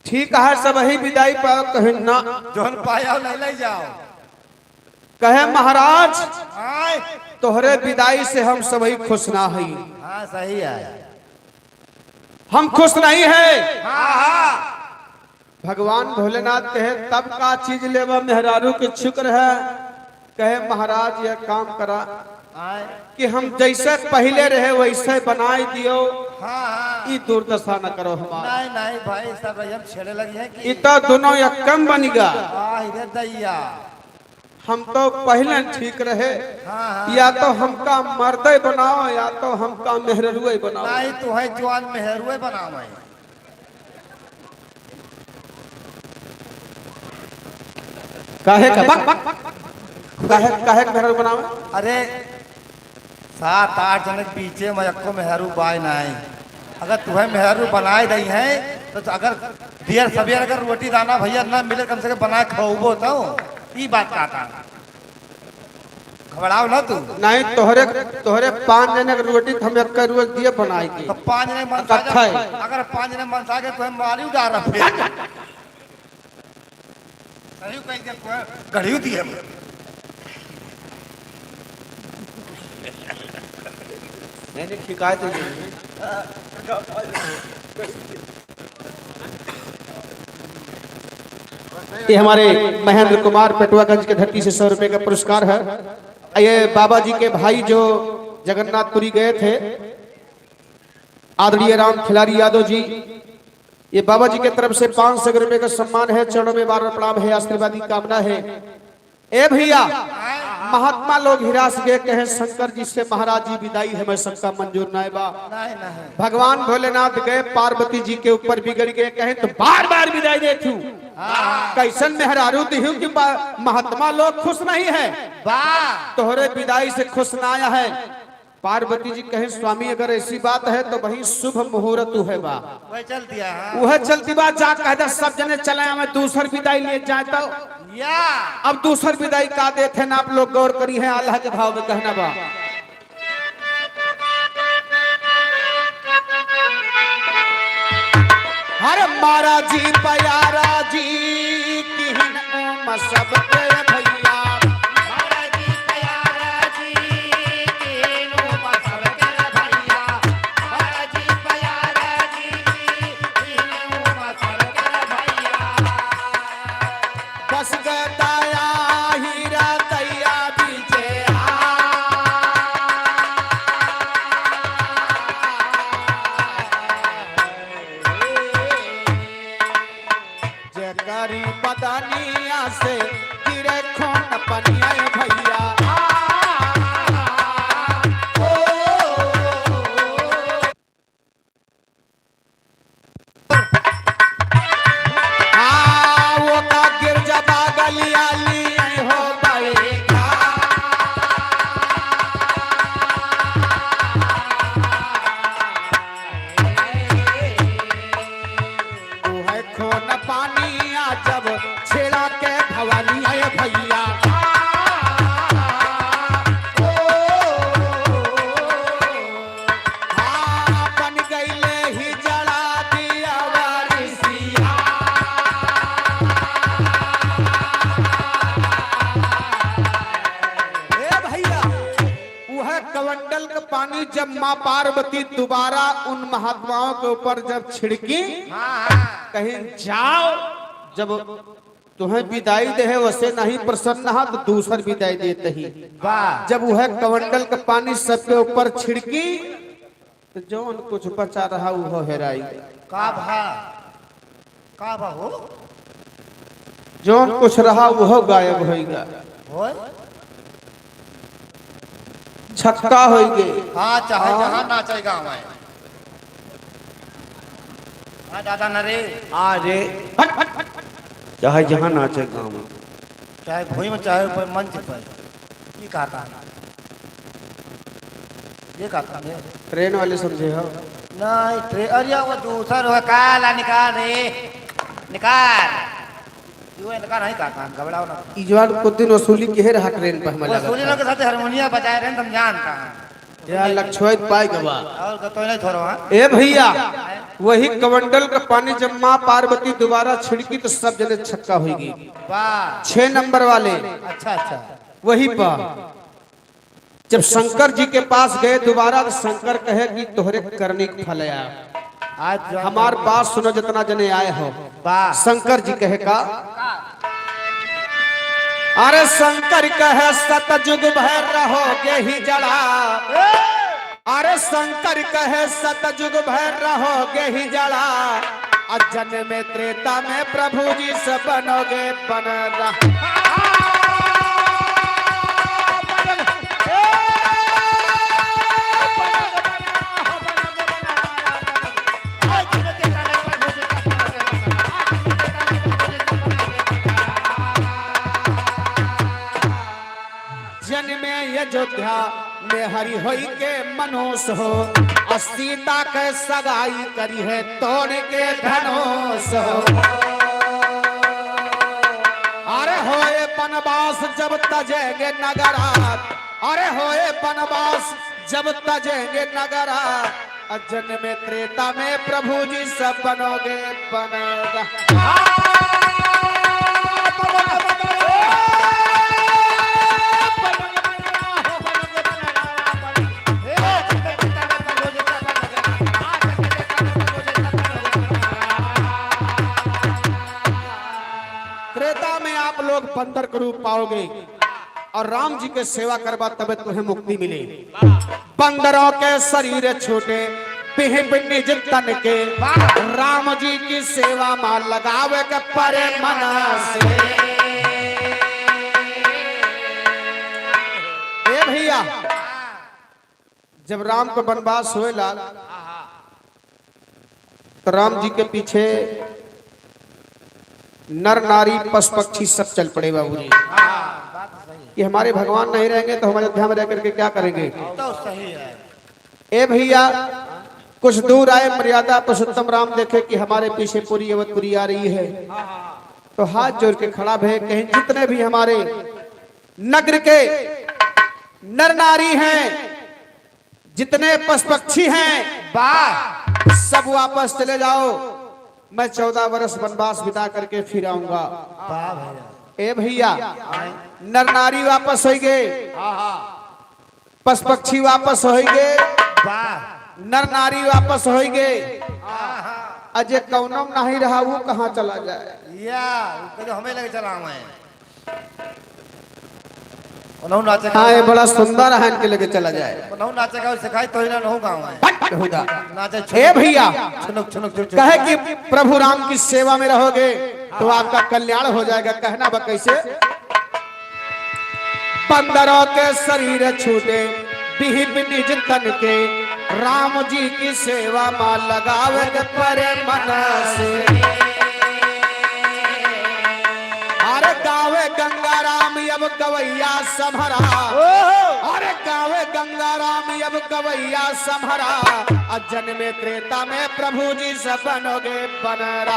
ठीक है सब ही विदाई पाओ, कहे ना। जोन पाया ले ले जाओ। कहे महाराज आए तोहरे विदाई से हम सभी खुश ना हई। हाँ सही है। हम खुश नहीं है। हाँ हाँ। भगवान भोलेनाथ कहे तब का चीज लेवा मेहरारू के शुक्र है। कहे महाराज यह काम करा आए कि हम जैसे पहले रहे वैसे बनाए दियो, हाँ हाँ। ई दुर्दशा न करो हमारा। नहीं नहीं भाई सब हम छेड़े लगी है कि ई तो दोनों यकम बन गया। हाँ इधर दैया। हम तो पहले ठीक रहे, हाँ हाँ। या तो हमका मर्दे बनाओ या तो हमका मेहरुए बनाओ। नहीं तो है जवान मेहरुए बनावे। काहे का बक काहे काहे के मेहरु बनावे? अरे 7-8 जने के पीछे मैं अक्को मेहरू बाय नहीं। अगर तुम्हें मेहरू बनाए दई है तो अगर देर सवेर अगर रोटी दाना भैया ना मिले कम से कम बना खाओ तो ई बात कहता। घबराओ ना तू। नहीं तोहरे तोहरे 5 जने के रोटी हम एक रोज दिए बनाए के तो 5 जने मन सा इकट्ठा है। अगर 5 जने मन सा के तुम्हें मारी उड़ा फिर सही कही दे तुम्हें गढ़ियो दिए। नहीं शिकायत ये हमारे महेंद्र कुमार पेटवागंज के धरती से 100 रुपए का पुरस्कार है। ये बाबा जी के भाई जो जगन्नाथपुरी गए थे, आदरणीय राम खिलाड़ी यादव जी, ये बाबा जी के तरफ से 500 रुपए का सम्मान है। चरणों में बार प्रणाम है, आशीर्वाद की कामना है। ए भैया महात्मा लोग हिरास गए, कहे शंकर जी से महाराज जी विदाई है, मैं सबका मंजूर नाय बा। नहीं नहीं। भगवान भोलेनाथ गए पार्वती जी के ऊपर बिगड़ गए, कहे तो बार बार विदाई देती हूँ, कैसन मेहरारू दी हूँ कि महात्मा लोग खुश नहीं है, वाह तोहरे विदाई से खुश ना आया है। पार्वती जी कहे स्वामी अगर ऐसी बात है तो वही शुभ मुहूर्त है बा, वह चल दिया। हाँ वह चलती बात जा कह दे सब जने चले हमें दूसर विदाई ले जाए तो या अब दूसर विदाई का देते ना आप लोग गौर करी है अल्लाह के भाव में कहना बा। हर मारा जी प्यारा जी किहन ओम सब के भैया, बस गया हीरा दैया बीचे जयकारी बदनिया से गिरे खून पनिया भैया। हाँ, वो का गिरजा बागलिया ली हो बड़े। है खून पानिया जब छेड़ा के भवानी आए भैया। हाँ, बन गईले ही जला दिया वारिसिया। ए भैया वह कवंडल का पानी जब माँ पार्वती दोबारा उन महात्माओं के ऊपर जब छिड़की, कहीं जाओ जब तुम्हें विदाई दे वैसे नहीं प्रसन्न हा तो दूसर विदाई देते ही। जब वह कवंडल का पानी सबके ऊपर छिड़की तो जौन कुछ बचा रहा वो हेराई गया। का भा का भा हो जौन कुछ रहा वो गायब हो गया, होए छक्का हो गए। हाँ चाहे जहाँ नाचे गाँव है। हाँ दादा नरे आरे चाहे जहाँ नाचे गाँव में, चाहे भूमि में चाहे ऊपर मंच पर ये कहता है। ये का समझे? ट्रेन वाले समझे हो? नहीं ट्रेन, अरे वो दूसर हो, काला निकाल रे, निकाल। यो इनका नहीं का काम, घबराओ ना। इजवान कुछ दिन वसूली के रहा ट्रेन पर हमारा। वसूली लोग के साथ हारमोनियम बजाए रहे, तुम जानता हैं। यार लक्ष्य पाए गवा। और तो नहीं थोड़ा हाँ। ए भैया, वही कमंडल का पानी जब माँ पार्वती दोबारा छिड़की तो सब जने छक्का होगी। वाह। 6 नंबर वाले। अच्छा अच्छा। वही पर जब शंकर जी के पास गए दोबारा तो शंकर कहे कि तोहरे करने के फल आया। आज हमार बात सुनो जितना जने आए हो। वाह। शंकर जी कहे का, अरे शंकर कहे सतयुग भर रहोगे ही जड़ा। अरे शंकर कहे सतयुग भर रहोगे ही जड़ा, अजन में त्रेता में प्रभु जी से बनोगे बन रहा। जन्मे अयोध्या में हरि होई के मनुष हो, और सीता के सगाई करी है तोड़ के धनुष हो। अरे होए बनवास जब तजेंगे नगरा, अरे होए बनवास जब तजेंगे नगरा, अजन में त्रेता में प्रभु जी सब बनोगे बनेगा। त्रेता में आप लोग बंदर के रूप पाओगे और राम जी के सेवा करवा तब तुम्हें मुक्ति मिले। बंदरों के शरीर छूटे पिहिब निज तन के, राम जी की सेवा मां लगावे के परे मन से। ए भैया, जब राम को वनवास हुए लाल तो राम जी के पीछे नर नारी पशु पक्षी सब चल पड़े बाबूजी कि हमारे भगवान नहीं रहेंगे तो हम अयोध्या में रह करके क्या करेंगे। तो सही है। ए भैया, कुछ दूर आए मर्यादा पुरुषोत्तम राम देखे कि हमारे पीछे पूरी अवधपुरी आ रही है, तो हाथ जोड़ के खड़ा भे कहीं जितने भी हमारे नगर के नर नारी हैं, जितने पशु पक्षी हैं, वाह, सब वापस चले जाओ, मैं 14 वर्ष वनवास बिता करके फिर आऊंगा। वाह भैया। ए भैया, नर नारी वापस हो गए, पशु पक्षी वापस हो गए, वाह, नर नारी वापस हो गए, अजय कौनम नहीं रहा वो कहाँ चला जाए। या वो हमें लगे चला मैं नाचे। हाँ, ये बड़ा सुंदर है, इनके लेके चला जाए। नाचे का सिखाई तो ही ना गाँव नाचे। ए भैया, छुनुक छुनुक। कहे कि प्रभु राम की सेवा में रहोगे तो आपका कल्याण हो जाएगा। कहना बा कैसे, बंदरों के शरीर छूटे बिहिब निज तन के, राम जी की सेवा मां लगावे के परे मन से। अरे गावे गंगा राम अब गवैया संभरा, अरे गावे गंगा राम अब गवैया संभरा, अजन में त्रेता में प्रभु जी सब बनोगे बनरा।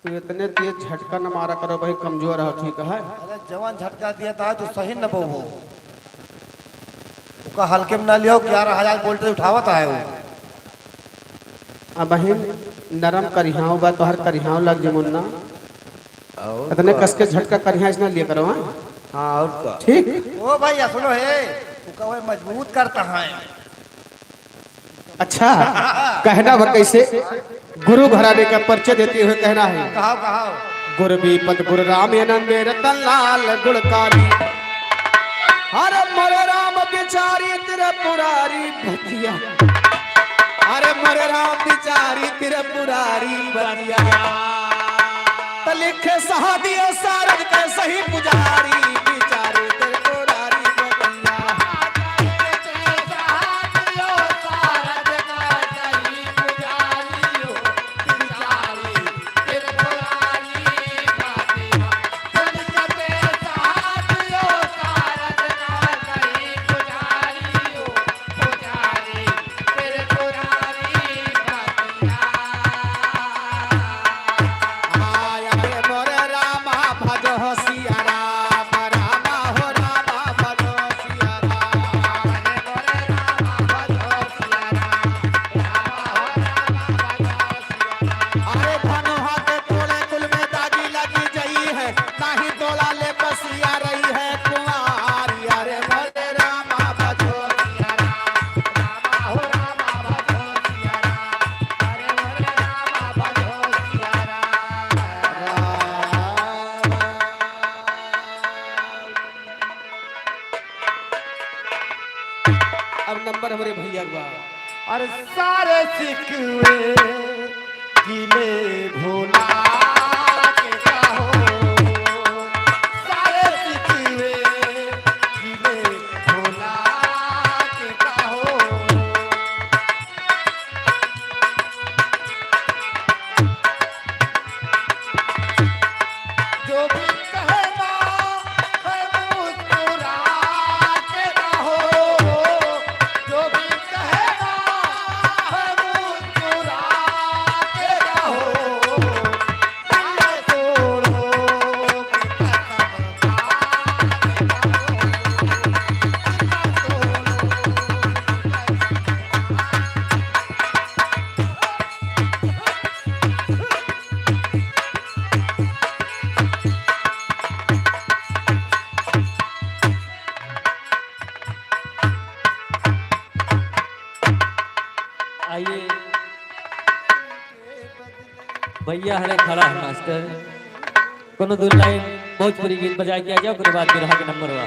तू इतने तेज झटका न मारा करो भाई, कमजोर हो। ठीक है। अरे जवान झटका दिया था तो सही न बहु उसका हल्के में ना लियो, 11,000 वोल्टेज उठावत है वो। अब बहन नरम करिहाओ बा तोहर करिहाओ लग जे मुन्ना, इतने कस के झटका करिहा इसना लिए करो। हां हाँ, और का ठीक। ओ भैया सुनो, हे उसका वो मजबूत करता है। अच्छा, कहना वह कैसे, गुरु घराने का परिचय देते हुए कहना है। कहो कहो। गुरु पद गुरु राम आनंद रतन लाल गुणकारी, हर मर राम बिचारी त्रिपुरारी भतिया, अरे मर राम बिचारी त्रिपुरारी भतिया। त लिखे सहादियो सारद के सही पुजारी बिचारे तेरे कोरारी बतिया। आया रे मोरे रामा भजो सिया राम रामा हो रामा भजो सिया राम। अरे धनुहा के तोड़े कुल में दागी लगी जई है, नाही तोला ले बसिया रही है कुंवारी। अरे मोरे रामा भजो सिया राम रामा हो रामा भजो सिया राम। अरे मोरे रामा भजो सिया राम। अब नंबर हमारे भैया का। अरे सारे सिकवे गिले भोला के कहो, सारे सिकवे गिले भोला के कहो। जो भी कहना है मुस्कुरा के कहो, जो भी कहना है मुस्कुरा के कहो। दिल तोड़ो कि कसम खा के कहो, दिल तोड़ो। आइए भैया हरे खड़ा है मास्टर, कोनो दू लाइन भोजपुरी गीत बजा के आ जाओ, ओकरे बाद बिरहा के नंबर बा।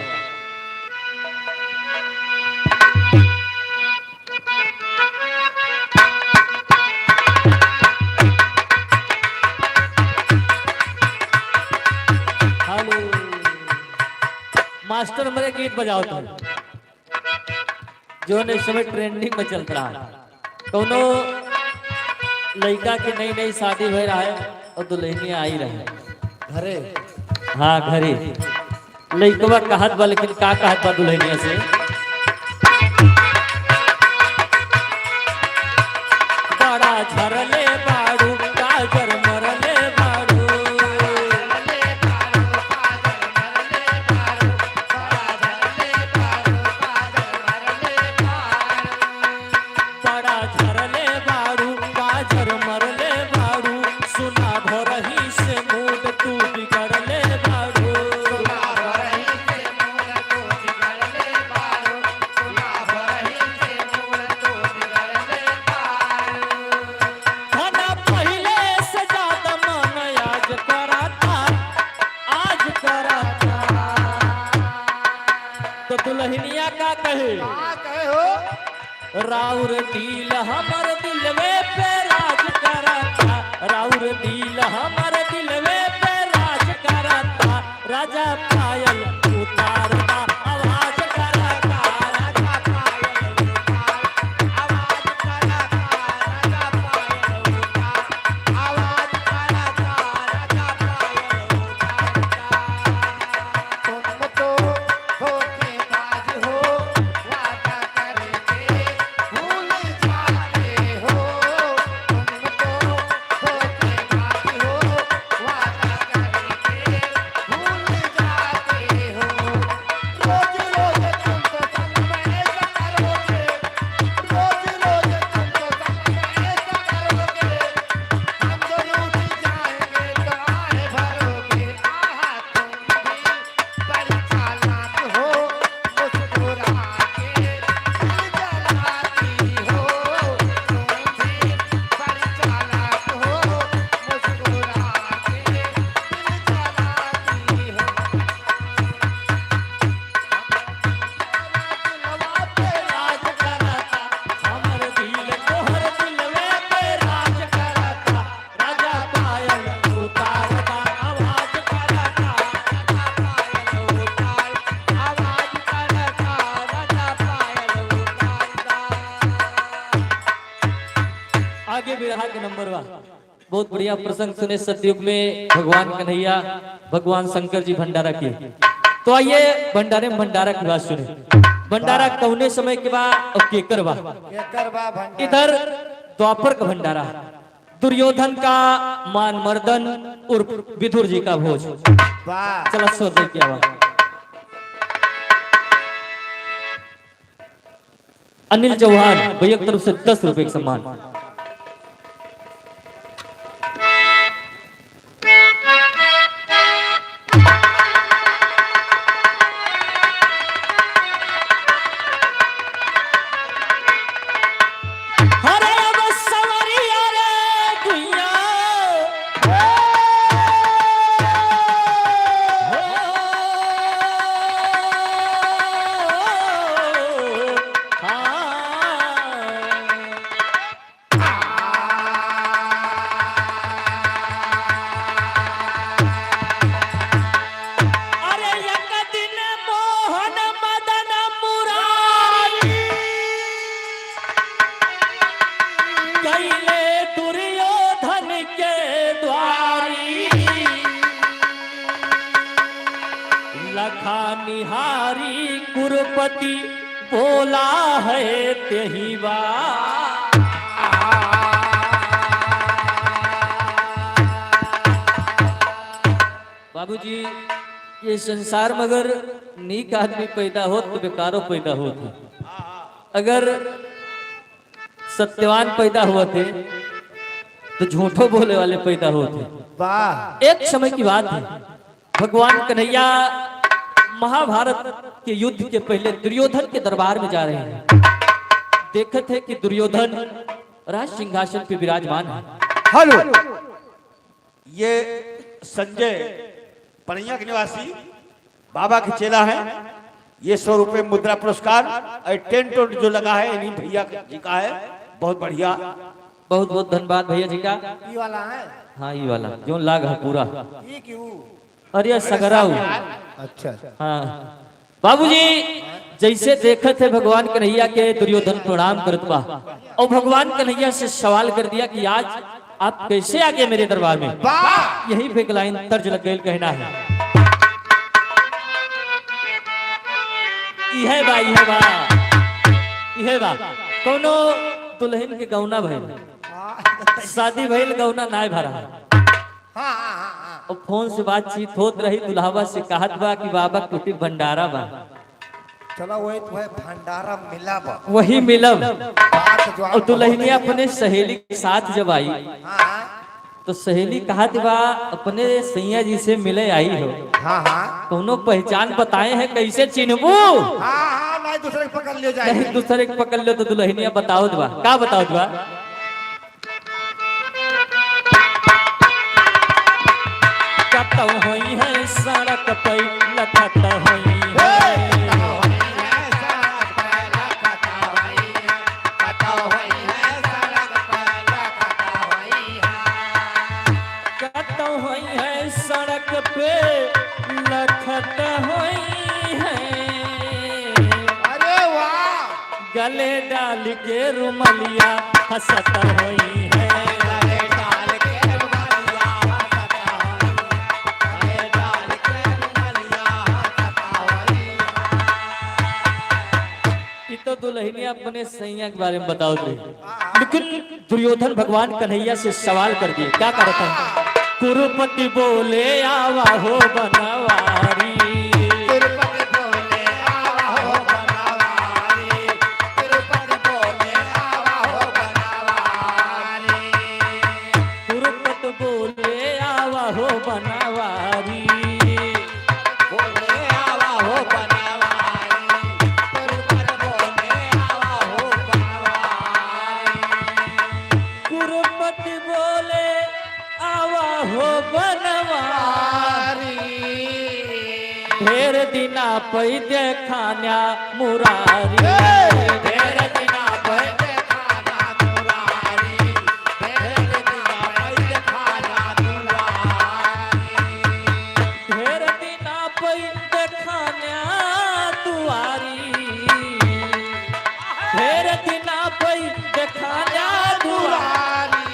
हेलो मास्टर, मेरे गीत बजाओ तो जो इस समय ट्रेंडिंग में चल रहा है। कोनो लड़का के नई नई शादी हो रहा है और दुल्हनिया आई रहे घरे। हाँ घरे लड़कवा कहत बा, लेकिन का कहत बा दुल्हनिया से? बड़ा झरले बाड़ू काजर मरले बाड़ू, बड़ा झरले बाड़ू काजर मरले बाड़ू, सुना भरही से मूड तू बिगड़ले बाड़ू। खाना पहले से ज्यादा मन आज कराता, आज कराता। तो दुल्हनिया का कहे? कहे हो। राउर दिल हमर दिलवे पे राज कराता, राउर दिल हमर दिलवे पे राज कराता, राजा पायल उतारता आवाज कराता, राजा पायल उतार आवाज कराता, राजा पायल उतार आवाज कराता, राजा पायल उतारता। तुम तो धोखेबाज हो, वादा करके भूल जाते हो। तुम आइए बिरहा के नंबर बा। बहुत बढ़िया प्रसंग सुने सतयुग में भगवान कन्हैया भगवान शंकर जी भंडारा किए। तो आइए भंडारे में भंडारा की बात सुने। भंडारा कौने समय के बा और केकर बा? केकर बा भंडारा? इधर द्वापर का भंडारा, दुर्योधन का मान मर्दन उर्फ विदुर जी का भोज। वाह। चलो सो दे क्या बा। अनिल चौहान भैया की तरफ से 10 रुपए का सम्मान। हरे अब सवरिया रे गुइया, हो, हाँ। अरे एक दिन मोहन मदन मुरारी कैले दुर्योधन के द्वारी, लखा निहारी कुरपति बोला है तेही बा। बाबूजी ये संसार में अगर नीक आदमी पैदा हो तो बेकारो पैदा होत। अगर सत्यवान पैदा हुए थे तो झूठो बोले वाले पैदा होते। वाह। एक समय की बात है, भगवान कन्हैया महाभारत के युद्ध के पहले दुर्योधन के दरबार में जा रहे हैं। देखते थे कि दुर्योधन राज सिंहासन पे विराजमान है। हेलो, ये संजय पड़िया के निवासी बाबा के चेला है। ये 100 रुपए मुद्रा पुरस्कार और टेंट वेंट जो लगा है इन्हीं भैया जी का है। बहुत बढ़िया। बहुत बहुत धन्यवाद भैया जी का। ई वाला है? हाँ ये वाला जो लाग है पूरा। ई क्यों? अरे सगराऊ। अच्छा। हाँ बाबूजी जैसे देखे थे भगवान कन्हैया के दुर्योधन प्रणाम करत बा और भगवान कन्हैया से सवाल कर दिया कि आज आप कैसे आ गए मेरे दरबार में। वाह। यही पे एक लाइन तर्ज लग गई, कहना है इहे बा, इहे बा, इहे बा। कोनो दुल्हन के गौना भइल, शादी भइल, गौना नाय भरा। हाँ हाँ हाँ हाँ। और फोन से बातचीत होत रही, दुल्हावा से कहत बा कि बाबा कुटी भंडारा बा। चलो वही तो है भंडारा मिला बा। वही मिलब। बात जो और दुल्हनिया अपने सहेली के साथ जब आई हाँ हाँ तो सहेली कहत बा अपने सैया जी से मिले आई हो, हाँ हाँ कोनो पहचान बताए हैं कैसे चिन्हबू? हाँ हाँ नहीं दूसरे के पकड़ लियो नहीं जाए। दूसरे के पकड़ लो तो दुल्हनिया बताओ बा। का बताओ बा? कतौ होई है सड़क पे लखत होई है, कतौ होई है सड़क पे लखत होई है, अरे वाह। गले डाल के रुमलिया हंसत होई है। ई तो दुल्हनिया अपने सैया के बारे में बताओ रही, लेकिन दुर्योधन भगवान कन्हैया से सवाल कर दिए। क्या करता है? कुरुपति बोले आवा हो बनवारी, तिरुपति बोले आवा हो बनवारी, तिरुपति बोले आवा हो बनवारी, कुरुपति बोले आवा हो बनवारी, बोले आवा हो बनवारी, तिरुपति बोले आवा हो बनवारी, कुरुपति बोले आवा हो बनवारी, ढेर दिना पै देखान्या मुरारी, ढेर दिना पहले खाना मुरारी, ढेर दिना पहले खाना मुरारी, ढेर दिना पै देखान्या दुआरी, ढेर दिना पै देखान्या दुआरी।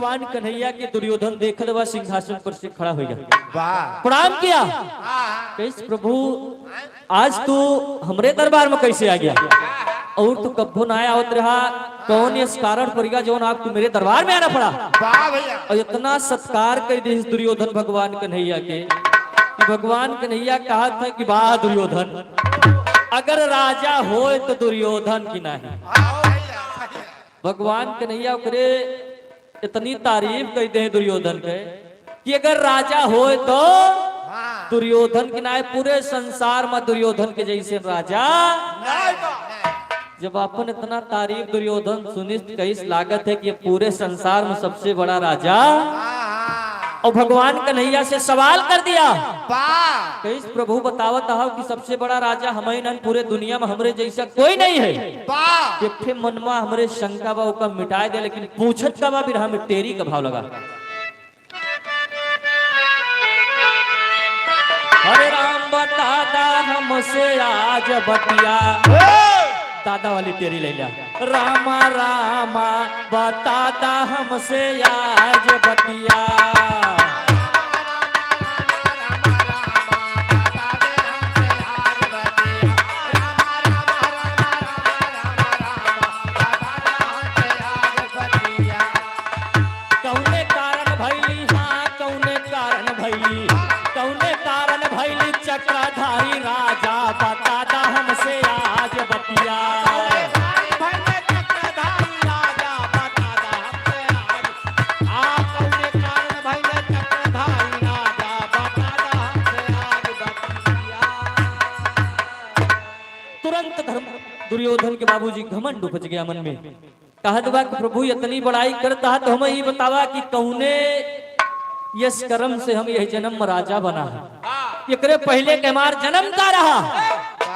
भगवान कन्हैया के दुर्योधन देखल बा सिंहासन पर से खड़ा हो गया, वाह। प्रणाम किया। कैसे प्रभु आज तू हमरे दरबार में कैसे आ गया और तू कब्बो ना आवत रहा, कौन इस कारण पड़ गया जो आपको मेरे दरबार में आना पड़ा? वाह भैया। और इतना सत्कार कर दी दुर्योधन भगवान कन्हैया के कि भगवान कन्हैया कहा था कि वाह दुर्योधन, अगर राजा होए तो दुर्योधन की नहीं। आओ भैया। भगवान कन्हैया करे इतनी तारीफ कर दे दुर्योधन के कि अगर राजा होए तो दुर्योधन की नाय, पूरे संसार में दुर्योधन के जैसे राजा। जब अपन इतना तारीफ दुर्योधन सुनी कई लागत है कि ये पूरे संसार में सबसे बड़ा राजा। और भगवान कन्हैया से सवाल कर दिया, वाह। कई प्रभु बतावत हो कि सबसे बड़ा राजा हमें नन, पूरे दुनिया में हमरे जैसा कोई नहीं है। वाह। एक ठे मनमा हमरे शंका बा ओका मिटाए दे, लेकिन पूछत का बा बिरहा में टेरी का भाव लगा। हरे राम बतादा हमसे आज बतिया, दादा वाली तेरी ले लिया। रामा रामा बतादा हमसे आज बतिया। कौने कारण भैली, हाँ कौने कारण भैली, कौने कारण भैली चक्रधारी राजा बतादा हमसे आज बतिया। तुरंत धर्म दुर्योधन के बाबूजी घमंड उपज गया मन में। कहत बा कि प्रभु इतनी बड़ाई करता है तो हमें ये बतावा कि कौने यस कर्म से हम यह जन्म में राजा बना है, एकरे पहले के हमार जन्म का रहा।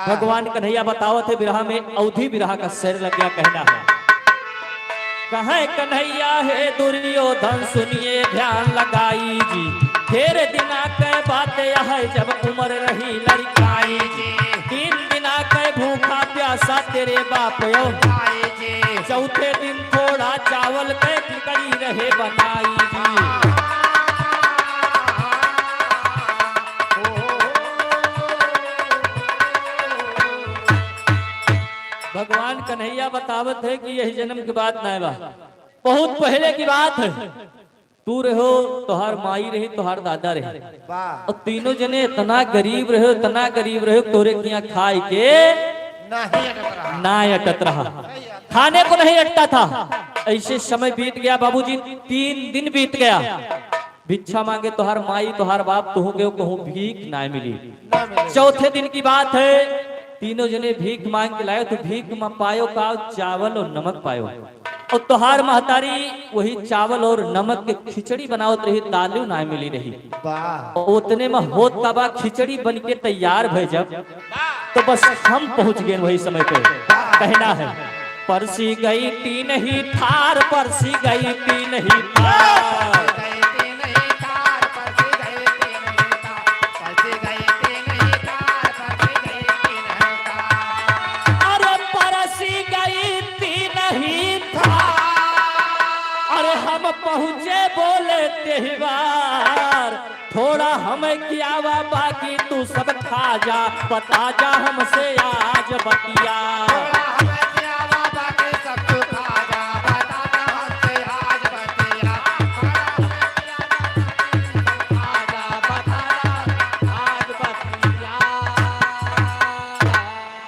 भगवान कन्हैया बतावत है बिरहा में, अवधि बिरहा का सिर लग गया। कहना है कहे कन्हैया हे दुर्योधन सुनिए ध्यान लगाई जी, फिर दिना के बात यह जब उम्र रही लड़काई जी, 3 दिना के भूखा प्यासा तेरे बाप यो, चौथे दिन थोड़ा चावल के खिचड़ी रहे बनाई जी। भगवान कन्हैया बतावत है कि यही जन्म की बात ना बा, बहुत पहले की बात है। तू रहो तोहार माई रही तोहार दादा रहे, वाह। और तीनों जने इतना गरीब रहे, इतना गरीब रहे तोरे किया खाए के नहीं अटक रहा। ना अटत रहा, खाने को नहीं अटता था। ऐसे समय बीत गया बाबूजी, 3 दिन बीत गया। भिक्षा मांगे तोहार माई तोहार बाप तुहू के कहूं भीख ना मिली। चौथे दिन की बात है, तीनों जने भीख मांग के लाए तो भीख में पायो का चावल और नमक पायो, और तोहार महतारी वही चावल और नमक के खिचड़ी बनावत रही, दालू ना मिली रही। वाह। उतने में होत तबा खिचड़ी बन के तैयार भय जब, तो बस हम पहुंच गए वही समय पे। कहना है परसी गई तीन ही थार, परसी गई तीन ही थार। अरे परसी गई तीन ही थार, अरे हम पहुंचे बोले तेहवार, थोड़ा हमें कियावा बाकी तू सब खा जा, बता जा हमसे आज बतिया।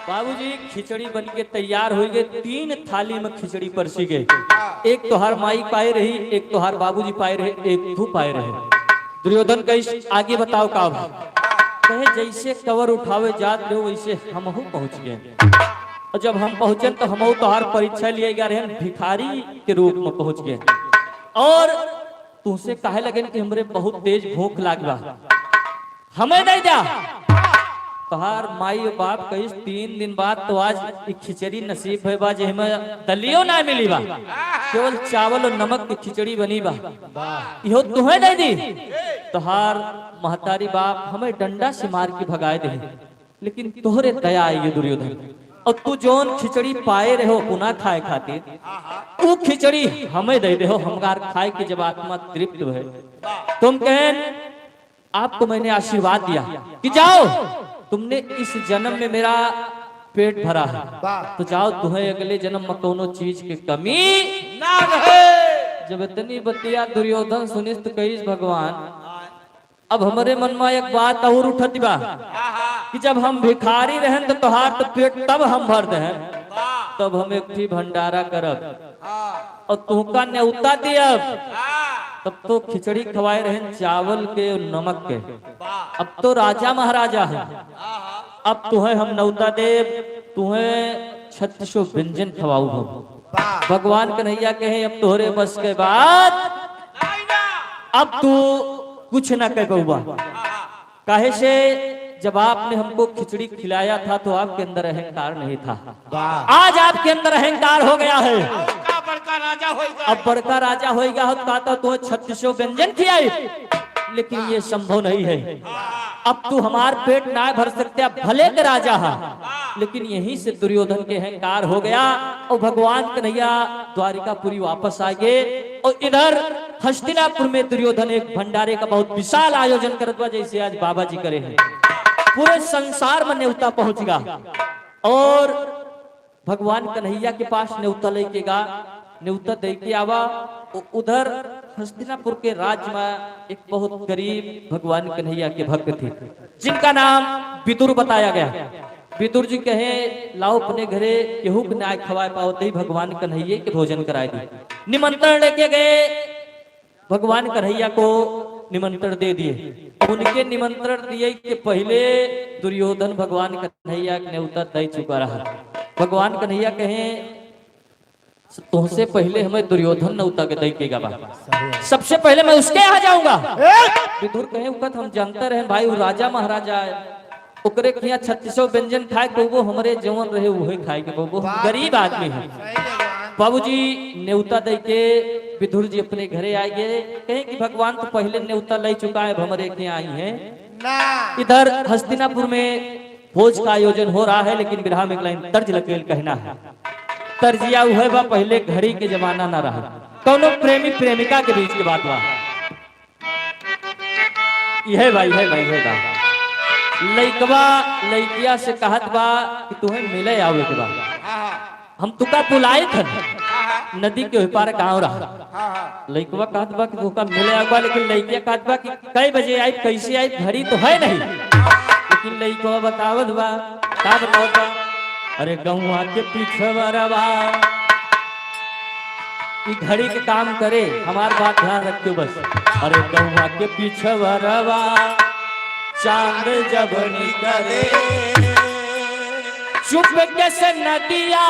बाबूजी खिचड़ी बन के तैयार हो गए, 3 थाली में खिचड़ी परसी गई। एक तोहार माई पाए रही, एक तोहार बाबूजी पाए रहे, एक तू पाए रहे। दुर्योधन कही आगे बताओ का कहे जैसे कवर उठावे जात रहे वैसे हमहू पहुंच गए, और जब हम पहुंचे तो हमहू तोहार परीक्षा लिए गए रहे, भिखारी के रूप में पहुंच गए। और तुमसे कहे लगे कि हमरे बहुत तेज भूख लाग बा, हमें नहीं जा। तोहार माई और बाप कही 3 दिन बाद तो आज ई खिचड़ी नसीब है बा, जे हमें दलियो ना मिली बा, केवल चावल और नमक की खिचड़ी बनी बा, इहो तुहे नहीं दी। तोहार महतारी बाप हमें डंडा से मार के भगाए दे, लेकिन तोहरे दया आई दुर्योधन, और तू जोन खिचड़ी पाए रहो पुनः खाए खातिर, वो खिचड़ी हमें दे दे, हमगार खाए के जब आत्मा तृप्त है। तुम कहें आपको मैंने आशीर्वाद दिया कि जाओ, तुमने इस जन्म में मेरा पेट भरा है, तो जाओ तुम्हें अगले जन्म में कोनो चीज की कमी ना रहे। जब इतनी बतिया दुर्योधन सुनिस तो कही भगवान, अब हमारे मन में एक बात और उठती बा कि जब हम भिखारी रहन तो तोहार तो पेट तब हम भर दे, तब हम एक थी भंडारा करब और तुहका न्योता दियब, तब तो खिचड़ी खवाए रहन चावल के और नमक के। अब तो राजा महाराजा है, अब तुम्हें हम न्योता देव, तुम्हें 36 व्यंजन खवाऊ हम। भगवान कन्हैया कहे अब तोहरे बस के बाद अब तू कुछ ना कह बउआ। काहे से जब आपने हमको खिचड़ी खिलाया था तो आपके अंदर अहंकार नहीं था, आज आपके अंदर अहंकार हो गया है। का बड़का राजा होएगा, अब बड़का राजा होएगा हो तो तुम्हें 36 व्यंजन खिलाए, लेकिन ये संभव नहीं है। अब तू हमार पेट ना भर सकते, अब भले के राजा है। लेकिन यहीं से दुर्योधन के अहंकार हो गया और भगवान कन्हैया द्वारिकापुरी वापस आ गए। और इधर हस्तिनापुर में दुर्योधन एक भंडारे का बहुत विशाल आयोजन करत बा, जैसे आज बाबा जी करे हैं। पूरे संसार में न्योता पहुंच गया और भगवान कन्हैया के पास न्योता लेके गा, न्योता दे के आवा। उधर हस्तिनापुर के राज्य में एक बहुत गरीब भगवान कन्हैया के भक्त थे, जिनका नाम विदुर बताया गया। विदुर जी कहे लाओ अपने घरे केहू के नाय खवाए पाओ ते भगवान कन्हैया के भोजन कराए दी। निमंत्रण लेके गए, भगवान कन्हैया को निमंत्रण दे दिए। उनके निमंत्रण दिए के पहले दुर्योधन भगवान कन्हैया के न्योता दे चुका रहा। भगवान कन्हैया कहे तुमसे पहले हमें दुर्योधन न्योता के दे के गवा, सबसे पहले मैं उसके यहाँ जाऊंगा। विदुर कहे उकत हम जानते रहे भाई वो राजा महाराजा है, ओकरे के यहाँ 36 व्यंजन खाए के वो हमरे जवन रहे वही खाए के वो गरीब आदमी है। बाबूजी न्योता दे के विदुर जी अपने घरे आए गए, कहे कि भगवान तो पहले न्योता ले चुका है, हमारे के आई हैं। इधर हस्तिनापुर में भोज का आयोजन हो रहा है, लेकिन बिरहा में एक लाइन तर्ज लकेल कहना है। तर्जिया हुए बा पहले घड़ी के जमाना ना रहा, कोनो प्रेमी प्रेमिका के बीच की बात बा। यह भाई है भाई है बा लइकवा लइकिया से कहत बा कि तुम्हें मिले आवे के बा, हम तुका बुलाए थे नदी के ओहि पार गांव रहा। लइकवा कहत बा कि तुका मिले आवा, लेकिन लइकिया कहत बा कि कई बजे आई कैसे आई, घड़ी तो है नहीं। लेकिन लइकवा बतावत बा, का बतावत बा, अरे गौवा के पीछे बरवा ई घड़ी के काम करे, हमार बात ध्यान रखियो बस। अरे गौवा के पीछे बरवा चांद जब निकले, चुप कैसे नदिया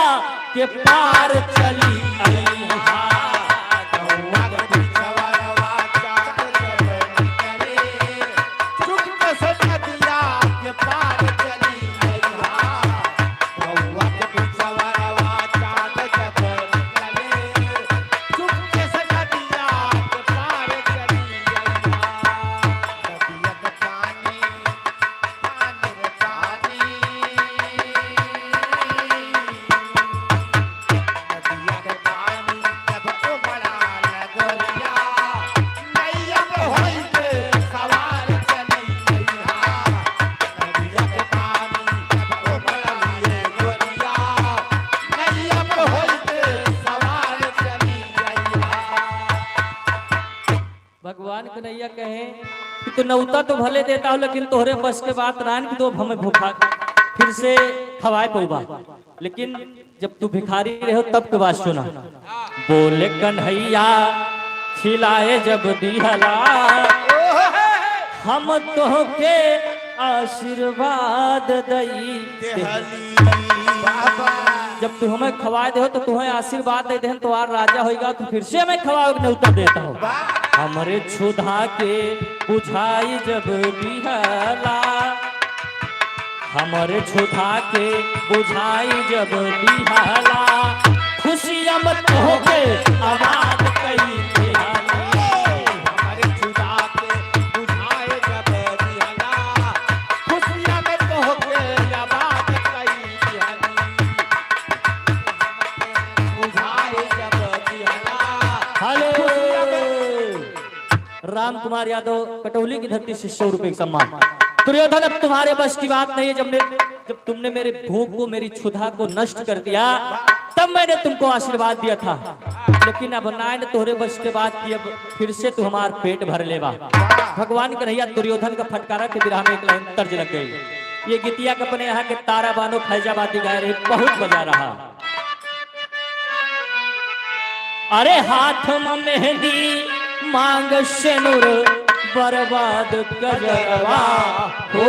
के पार चली आई। गौवा के पिछवरवा चांद जब निकले, चुप से नदिया के पार चली अइहा। गौवा के पिछवरवा चांद जब निकले, चुप से नदिया के पार चली अइहा। नदिया के पानी पानी रे पानी, नदिया के पानी जब उमड़ा लगोरिया, नैया पे होई के सवार चली अइहा। नदिया के पानी जब उमड़ा लगोरिया, नैया पे होई के सवार चली अइहा। भगवान कन्हैया कहे कि तू नौता तो भले देता हो, लेकिन तोहरे बस के बात रान की तो हमें भूखा फिर से खवाए पौबा, लेकिन जब तू भिखारी रहो तब के बात सुना। बोले कन्हैया खिलाए जब दिहला, हम तोहके आशीर्वाद दई। जब तू हमें खवा दे तो तुम्हें आशीर्वाद दे दे, तो are राजा होएगा तो फिर से हमें खवाओ न्योता देता हो। हमरे छुधा के बुझाई जब बिहला, हमरे छुधा के बुझाई जब बिहला, खुशियां मत होके आवाज कई दिहला। हमारे छुदा के बुझाए जब दिहला, खुशियाँ में तोहके आवाज कई दिहली। राम कुमार यादव कटौली की धरती से 100 रुपए का सम्मान। दुर्योधन अब तुम्हारे बस की बात नहीं है। जब तुमने मेरे भूख को, मेरी क्षुधा को नष्ट कर दिया, तब मैंने तुमको आशीर्वाद दिया था, लेकिन अब नायन तोहरे बस के बात की, अब फिर से तू हमार पेट भर लेवा। भगवान कन्हैया दुर्योधन का फटकारा के विरह में एक लाइन तर्ज लग गई। ये गीतिया के अपने यहाँ के तारा बानो फैजाबादी गाए रहे, बहुत मजा रहा। अरे हाथ में मेहंदी मांग सिनुर बर्बाद कजरवा हो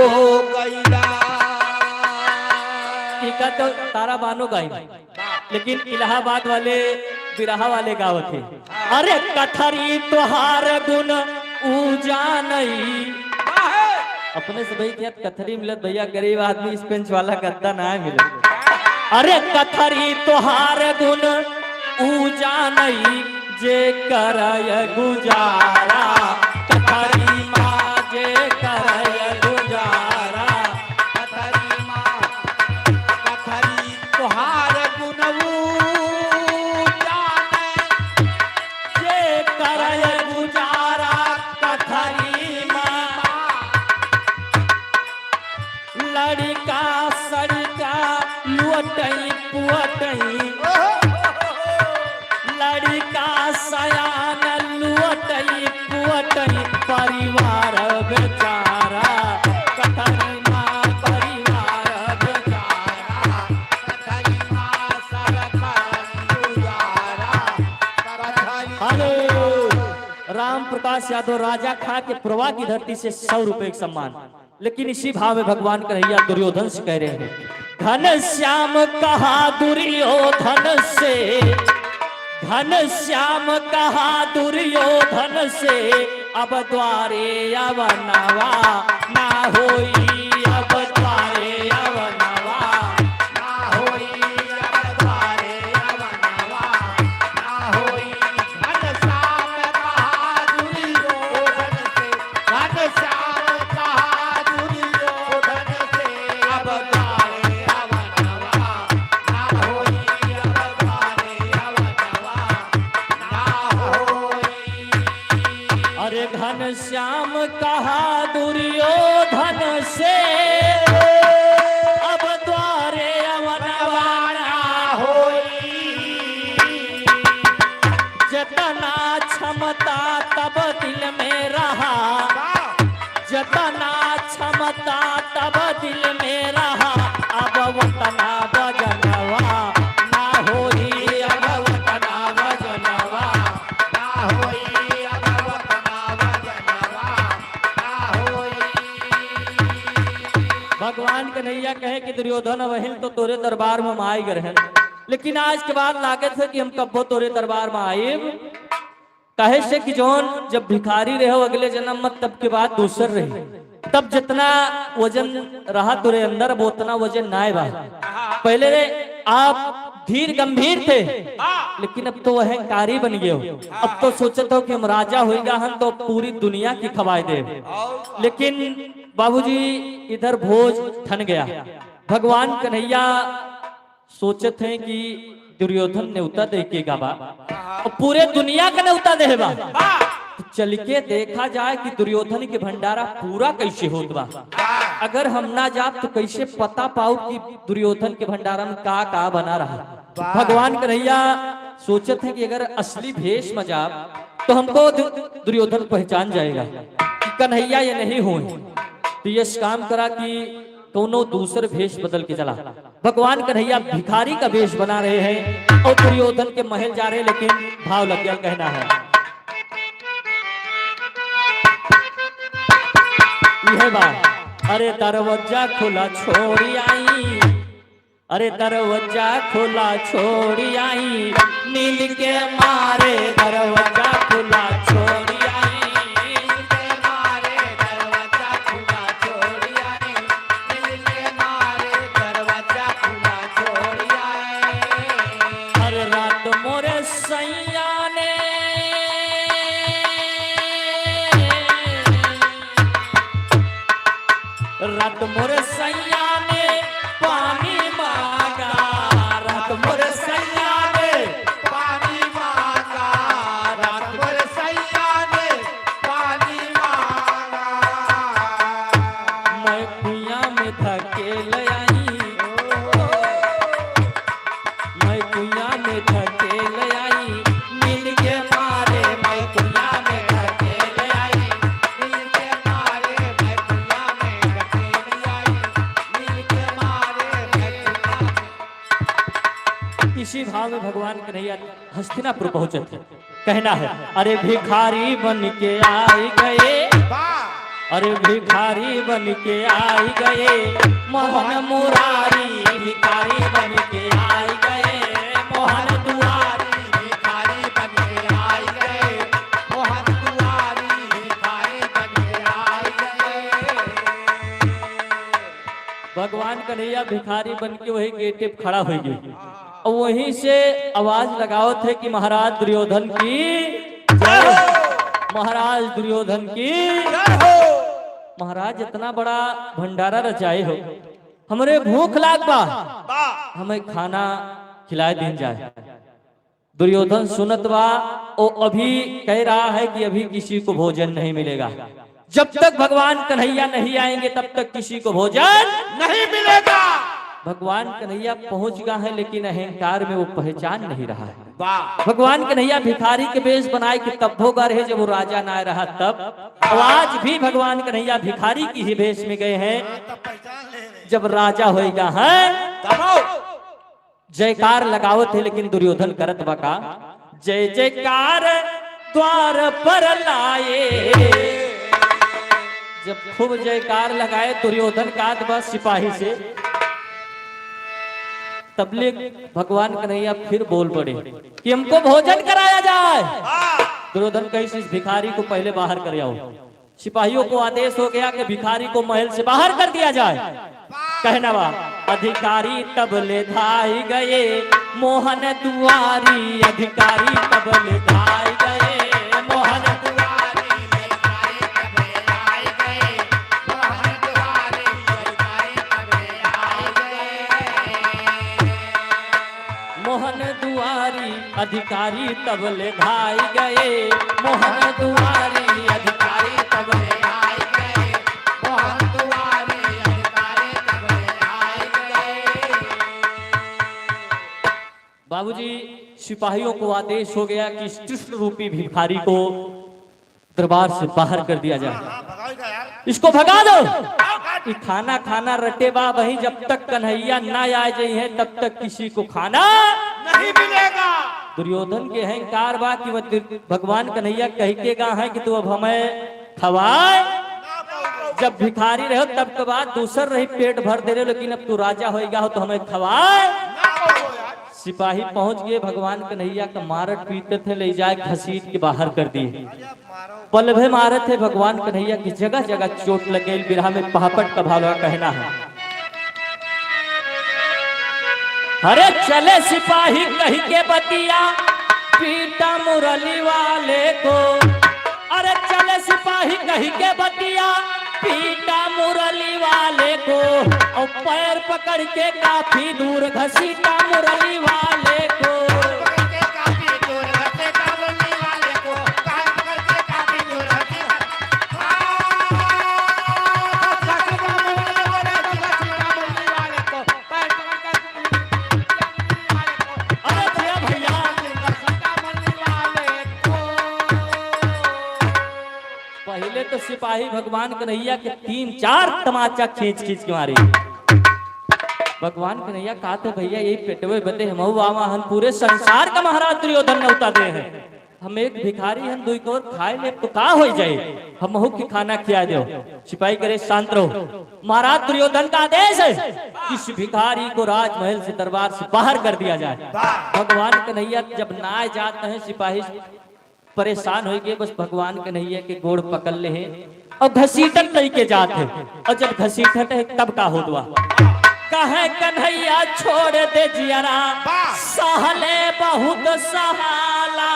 गईला। टीका तो तारा बानो गाई, लेकिन इलाहाबाद वाले बिरहा वाले गावत थे। अरे कथरी तोहार गुण ऊजा नहीं। अपने से भाई क्या कथरी मिलत भैया, गरीब आदमी इस पेंच वाला गद्दा ना मिले। अरे कथरी तोहार गुण ऊजा नहीं, जे करय गुजारा, कथरी माँ जे करय गुजारा। कथरी माँ कथरी तोहार गुणऊ जाने, जे करय गुजारा कथरी माँ। लड़का सड़का लुअटई पुअटई, लड़का सयान लुअटई पुअटई, परिवार बेचारा, कथरी माँ परिवार बेचारा। कथरी माँ सरकार गुजारा, कथरी। अरे राम प्रकाश यादव राजा खा के प्रवाह की धरती से 100 रुपए का सम्मान। लेकिन इसी भाव में भगवान कन्हैया दुर्योधन से कह रहे हैं, घन श्याम कहा दुर्योधन से, घन श्याम कहा दुर्योधन से, अब द्वारे अवनवा ना होई, अब द्वारे अवनवा ना होई अब द्वारे अवनवा ना होई। घनश्याम कहा दुर्योधन से, घनश्याम कहा दुर्योधन से, अब द्वारे अवनवा ना होई, अब द्वारे अवनवा ना होई। अरे घन श्याम कहा दुर्योधन से, अब द्वारे अवनवा ना होई। जतना क्षमता तब दिल में रहा, जतना क्षमता तब दिल में रहा, अब वतना बजनवा ना होई, अब वतना बजनवा ना होई अब वतना वजनवा ना होई। भगवान कन्हैया कहे कि दुर्योधन वहिल तो तोरे दरबार में हम आए गए हैं, लेकिन आज के बाद लागत है कि हम कब्बो तोरे दरबार में आए। कहे से कि जौन जब भिखारी रहे हो अगले जन्म में, तब के बाद दूसर रहे, तब जितना वजन रहा तोरे अंदर, वो उतना वजन ना बा। पहले आप धीर गंभीर थे, लेकिन अब तो अहंकारी बन गए हो। अब तो सोचते हो कि हम राजा होएगा हम तो पूरी दुनिया की खवाए दे। लेकिन बाबूजी इधर भोज ठन गया। भगवान कन्हैया सोचते हैं कि दुर्योधन न्योता दे के गाबा और पूरे दुनिया का न्योता देबा, तो चल के देखा जाए कि दुर्योधन के भंडारा पूरा कैसे होत बा। अगर हम ना जाब तो कैसे पता पाऊ कि दुर्योधन के भंडारा में का का बना रहा। भगवान कन्हैया सोचते हैं कि अगर असली भेष में जाब तो हमको दुर्योधन पहचान जाएगा कि कन्हैया ये नहीं हुए। तो ये काम करा कि कोनो दूसर भेष बदल के चला। भगवान कन्हैया भिखारी का वेश बना रहे हैं और दुर्योधन के महल जा रहे हैं, लेकिन भाव लग गया कहना है यह बात। अरे दरवाजा खुला छोड़ी आई, अरे दरवाजा खुला छोड़ी आई, नींद के मारे दरवाजा खुला छोड़ी आई। के मारे दरवाजा खुला छोड़ आए, दिल के मारे दरवाजा खुला छोड़ आए। हर रात मोरे सैया ने, रात मोरे सैया ने पानी मांगा, रात मोरे सैया ने पानी मांगा, रात भर सैया ने पानी इसी भाव में भगवान कन्हैया हस्तिनापुर पहुंचे थे। कहना है, अरे भिखारी बन के आई गए, अरे भिखारी बन के आई गए मोहन मुरारी, भिखारी बन के आई गए मोहन दुआरी, भिखारी बन के आई गए मोहन दुआरी, भिखारी बन के आई गए। भगवान कन्हैया भिखारी बन के वही गेटे पे खड़ा हो गए और वहीं से आवाज लगावत है कि महाराज दुर्योधन की जय हो, महाराज दुर्योधन की जय हो। महाराज इतना बड़ा भंडारा रचाए हो, हमरे भूख लाग बा, हमें खाना खिलाए दिन जाए। दुर्योधन सुनत बा, ओ अभी कह रहा है कि अभी किसी को भोजन नहीं मिलेगा, जब तक भगवान कन्हैया नहीं आएंगे तब तक किसी को भोजन नहीं मिलेगा। भगवान कन्हैया पहुंच गया है, लेकिन अहंकार में वो पहचान नहीं रहा है। वाह। भगवान कन्हैया भिखारी के वेश बनाए के तब भोगा रहे, जब वो राजा ना रहा तब। आज भी भगवान कन्हैया भिखारी की ही वेश में गए हैं, तब पहचान ले रहे। जब राजा होएगा है जयकार लगावत है, लेकिन दुर्योधन करत बका जय जयकार द्वार पर लाए। जब खूब जयकार लगाए दुर्योधन का बस सिपाही से, तबले भगवान कन्हैया फिर बोल पड़े कि हमको भोजन कराया जाए। दुर्योधन कही इस भिखारी को पहले बाहर कर आओ। सिपाहियों को आदेश हो गया कि भिखारी को महल से बाहर कर दिया जाए। कहना बा, अधिकारी तबले धाई गए मोहन दुआरी, अधिकारी तबले धाई गए मोहन दुआरी, भिखारी तबले आई गए मोहन दुआरी, भिखारी तबले आई गए मोहन दुआरी, अधिकारी तबले धाई गए मोहन दुआरी, अधिकारी तबले आई गए मोहन दुआरी, अधिकारी तबले आई गए। बाबूजी सिपाहियों को आदेश हो गया कि इस कृष्ण रूपी भिखारी को दरबार से बाहर कर दिया जाए, हाँ भगाएगा यार। इसको भगा दो। कि खाना खाना रटे बा वही, जब तक कन्हैया ना आए जाई है तब तक किसी को खाना नहीं मिलेगा। दुर्योधन के अहंकार बा कि वह भगवान कन्हैया कह के गा है कि तू अब हमें खवाए, जब भिखारी रहो तब के बाद दूसर रही पेट भर दे रहे, लेकिन अब तू राजा होएगा हो तो हमें खवाए। सिपाही पहुंच गए, भगवान कन्हैया का मारट पीते थे, ले जाए घसीट के बाहर कर दिए। पल भे मारे थे भगवान कन्हैया की जगह जगह चोट लग गई। बिरहा में पापट का भाव कहना है, अरे चले सिपाही कही के बतिया पीटा मुरली वाले को, अरे चले सिपाही कही के बतिया पीटा मुरली वाले को, और पैर पकड़ के काफी दूर घसीटा मुरली वाले को। पकड़ के काफी दूर घसीटा मुरली वाले को, कान पकड़ के काफी दूर घसीटा मुरली वाले को, पैर पकड़ के अरे भैया भैया घसीटा मुरली वाले को। पहले तो सिपाही भगवान कन्हैया के 3-4 तमाचा खींच खींच के मारे। भगवान कन्हैया कहते भैया यही पेटवे बदे हम आवा हन पूरे संसार का महाराज दुर्योधन नौता दे हैं, हम एक भिखारी हन दुई कोर खाए ले तो का हो जाए, हम की खाना खिया दो। सिपाही करे शांत रहो, महाराज दुर्योधन का आदेश है कि इस भिखारी को राजमहल से दरबार से बाहर कर दिया जाए। भगवान कन्हैया जब नाय जाते हैं सिपाही परेशान हो गए, बस भगवान कन्हैया के गोड़ पकड़ ले हैं और घसीटन लेके जाते हैं, और जब घसीटत है तब का हो दुआ कहे कन्हैया छोड़ दे जियरा सहले बहुत सहाला।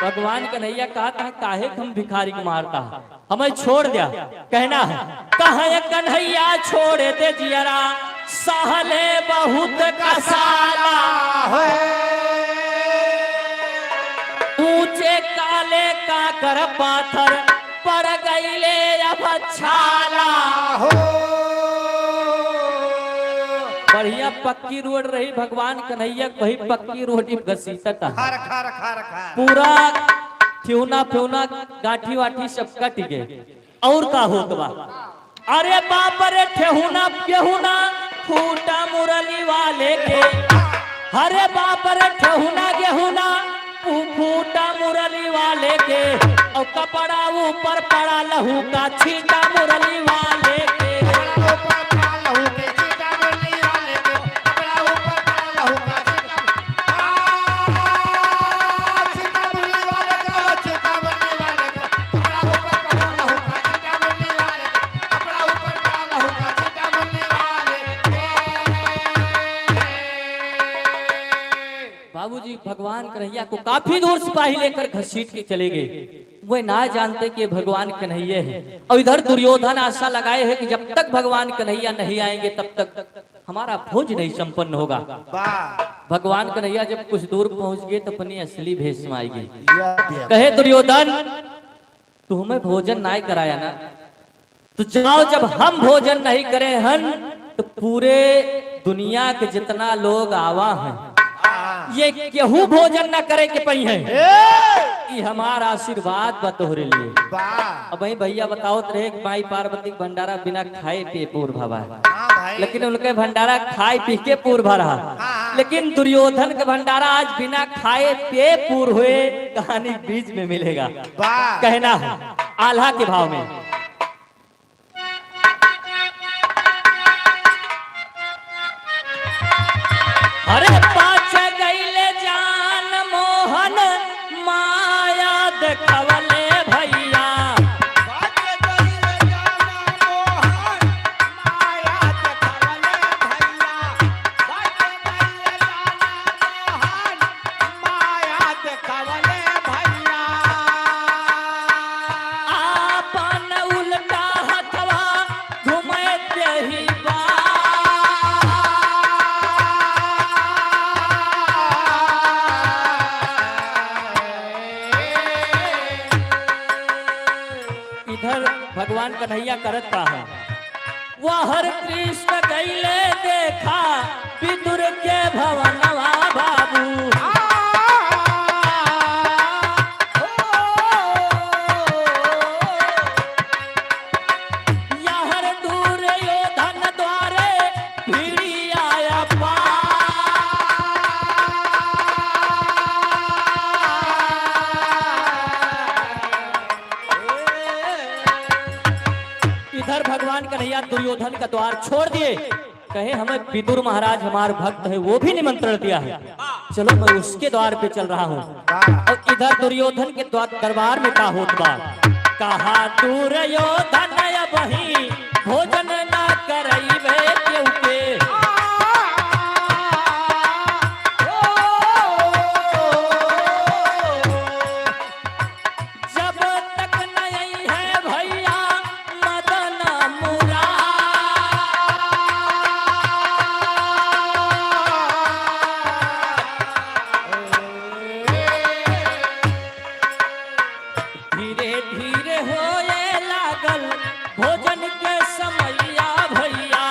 भगवान कन्हैया कहता है काहे हम भिखारी को मारता है, हमें छोड़ दिया। कहना है कहे कन्हैया छोड़ दे जियरा सहले बहुत कसाला, ऊंचे काले काकर पाथर पड़ गईले अब छाला। बढ़िया पक्की रोड रही भगवान कन्हैया वही पक्की रोड घसीटता खा रखा रखा रखा। पूरा फ्यूना फ्यूना गाठी वाठी सब कट गए। और का होत बा अरे बाप रे ठेहुना गेहुना फूटा मुरली वाले के। अरे बाप रे ठेहुना गेहुना फूटा मुरली वाले के, और कपड़ा ऊपर पड़ा लहू का छींटा मुरली वाले के। बाबूजी भगवान कन्हैया को काफी दूर सिपाही लेकर घसीट के चले गए। वे ना जानते कि भगवान कन्हैया है। और इधर दुर्योधन आशा लगाए हैं कि जब तक भगवान कन्हैया नहीं आएंगे तब तक हमारा भोज नहीं संपन्न होगा। भगवान कन्हैया जब कुछ दूर पहुंच गए तो अपनी असली भेष में आई गई। कहे दुर्योधन, तू हमें भोजन नहीं कराया ना, तो जाओ, जब हम भोजन नहीं करे हन तो पूरे दुनिया के जितना लोग आवा हैं ये केहू भोजन ना करे के पई है। ये हमारा आशीर्वाद बा तोहरे लिए। अब वही भैया बताओ रहे कि माई पार्वती के भंडारा बिना खाए पिए पूर भवा है, लेकिन उनके भंडारा खाए पी के पूर भरा, लेकिन दुर्योधन के भंडारा आज बिना खाए पिए पूर हुए। कहानी बीच में मिलेगा। कहना है आल्हा के भाव में। अरे पाछ गईले जान मोहन माया देखवले भैया। आपन उल्टा हथवा घुमैते ही बा। इधर भगवान कन्हैया करत पा है। वहर कृष्ण गईले देखा विदुर के भवनवा बाबू। यहर दूर योधन द्वारे भीड़ी आया पा। इधर भगवान कन्हैया दुर्योधन का द्वार छोड़ दिए। कहे हमें विदुर महाराज हमारे भक्त है, वो भी निमंत्रण दिया है, चलो मैं उसके द्वार पे चल रहा हूँ। और इधर दुर्योधन के द्वार दरबार में का होत बा। कहा दुर्योधन वही भोजन ना करई बे केहू के। जब तक नहीं है भैया मदन मुरा। धीरे धीरे होए लागल भोजन के समैया भैया।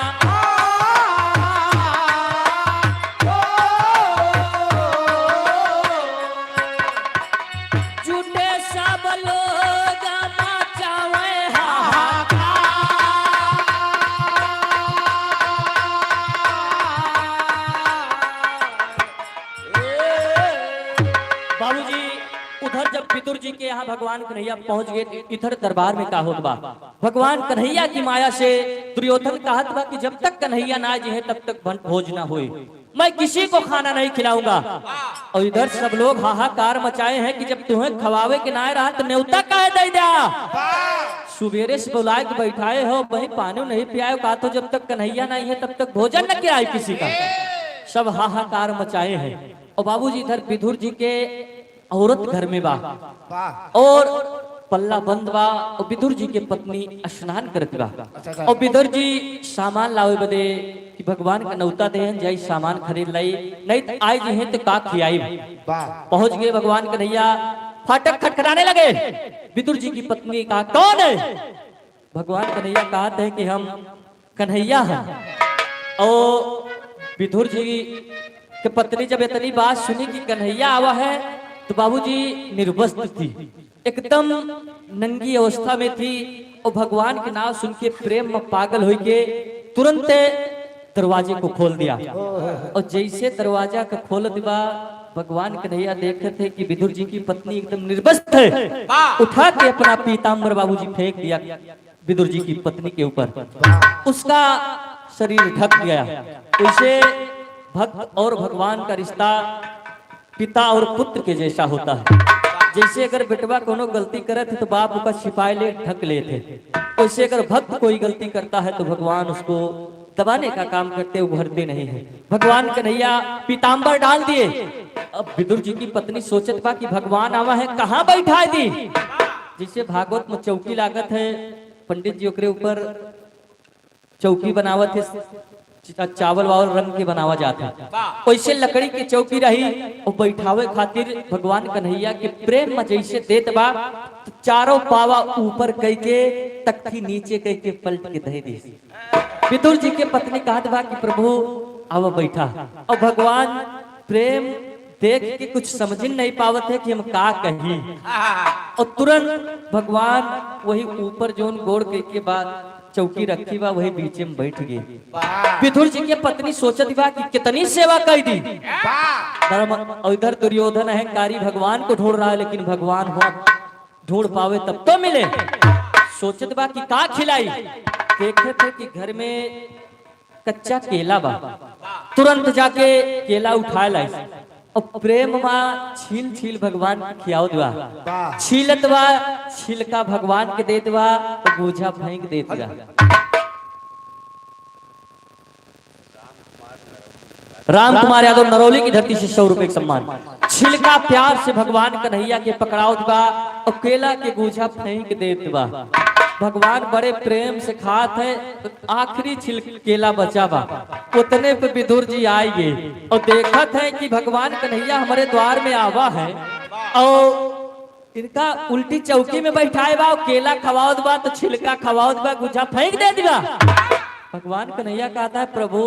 जुटे सब लोग मचावे हाहाकार। बाबूजी उधर जब विदुर जी के यहाँ भगवान कन्हैया पहुंच गए, इधर दरबार में का होत बा। भगवान कन्हैया की माया से दुर्योधन कहत बा कि जब तक कन्हैया ना जी है तब तक भोज ना होए, मैं किसी को खाना नहीं खिलाऊंगा। और इधर सब लोग हाहाकार मचाए हैं कि जब तुम्हें खवावे के ना रहा तो न्योता काहे दे दिया। सुबेरे से बुलाए के बैठाए हो, वही पानी नहीं पियाए, कहा तो जब तक कन्हैया नहीं है तब तक भोजन न किया किसी का। सब हाहाकार मचाए हैं। और बाबूजी इधर विदुर जी के औरत घर में बा और पल्ला बंद बा और विदुर जी के पत्नी स्नान करत बा। और विदुर जी सामान लावे बदे कि भगवान का नौता देहन जाई सामान खरीद लाई, नहीं तो आए जी हैं तो का खियाई। पहुंच गए भगवान कन्हैया, फाटक खटखटाने लगे। विदुर जी की पत्नी कहा कौन है? भगवान कन्हैया कहते हैं कि हम कन्हैया हैं। और विदुर जी के पत्नी जब इतनी बात सुनी कि कन्हैया आवा है तो बाबूजी निर्वस्त्र थी, एकदम नंगी अवस्था में थी। और भगवान के नाम सुन के प्रेम में पागल हो के तुरंत दरवाजे को खोल दिया। और जैसे दरवाजा का खोल दिया, भगवान कन्हैया देखे थे कि विदुर जी की पत्नी एकदम निर्वस्त्र है। उठा के अपना पीताम्बर बाबूजी फेंक दिया विदुर जी की पत्नी के ऊपर, उसका शरीर ढक गया। इसे भक्त और भगवान का रिश्ता पिता और पुत्र के जैसा होता है। जैसे अगर बेटवा कोनो गलती करे थे तो बाप उसका छिपाए ले ढक लेते, वैसे अगर भक्त कोई गलती करता है तो भगवान उसको दबाने का काम करते, उभरते नहीं है। भगवान कन्हैया पीताम्बर डाल दिए। अब विदुर जी की पत्नी सोचत बा कि भगवान आवा है, कहाँ बैठा दी। जैसे भागवत में चौकी लागत है, पंडित जी ओकरे ऊपर चौकी बनावत है, चावल वावल रंग के बनावा जाता है, वैसे लकड़ी की चौकी रही और बैठावे खातिर भगवान कन्हैया के प्रेम में जैसे देत बा तो चारों पावा ऊपर कई के तख्ती नीचे कई के पलट के दे दी। विदुर जी के पत्नी कहत बा कि प्रभु आवा बैठा। और भगवान प्रेम देख के कुछ समझ नहीं पावत है कि हम का कही, और तुरंत भगवान वही ऊपर जोन गोड़ के बाद चौकी रखी बा वही बीचे में बैठ गए। विदुर जी के पत्नी सोचत बा कि कितनी सेवा कर दी धर्म। और इधर दुर्योधन अहंकारी भगवान को ढूंढ रहा है, लेकिन भगवान हुआ ढूंढ पावे तब तो मिले। सोचत बा कि का खिलाई, देखे थे कि घर में कच्चा केला बा, तुरंत जाके केला उठा लाई और प्रेम मा छील छील भगवान के खियावत बा, छीलत बा, छिलका भगवान के देत बा और बोझा फेंक देत बा। राम कुमार यादव नरौली की धरती से 100 रुपए का सम्मान। छिलका प्यार से भगवान कन्हैया के पकड़ावत बा और केला के गुझा फेंक देत बा। भगवान बड़े प्रेम से खात है, तो आखिरी छिल केला बचा बा, उतने पे विदुर जी आए गए और देखत है कि भगवान कन्हैया हमारे द्वार में आवा है और इनका उल्टी चौकी में बैठाए बा और केला खवावत बा तो छिलका खवावत बा, गुझा फेंक दे दिया। भगवान कन्हैया कहता है प्रभु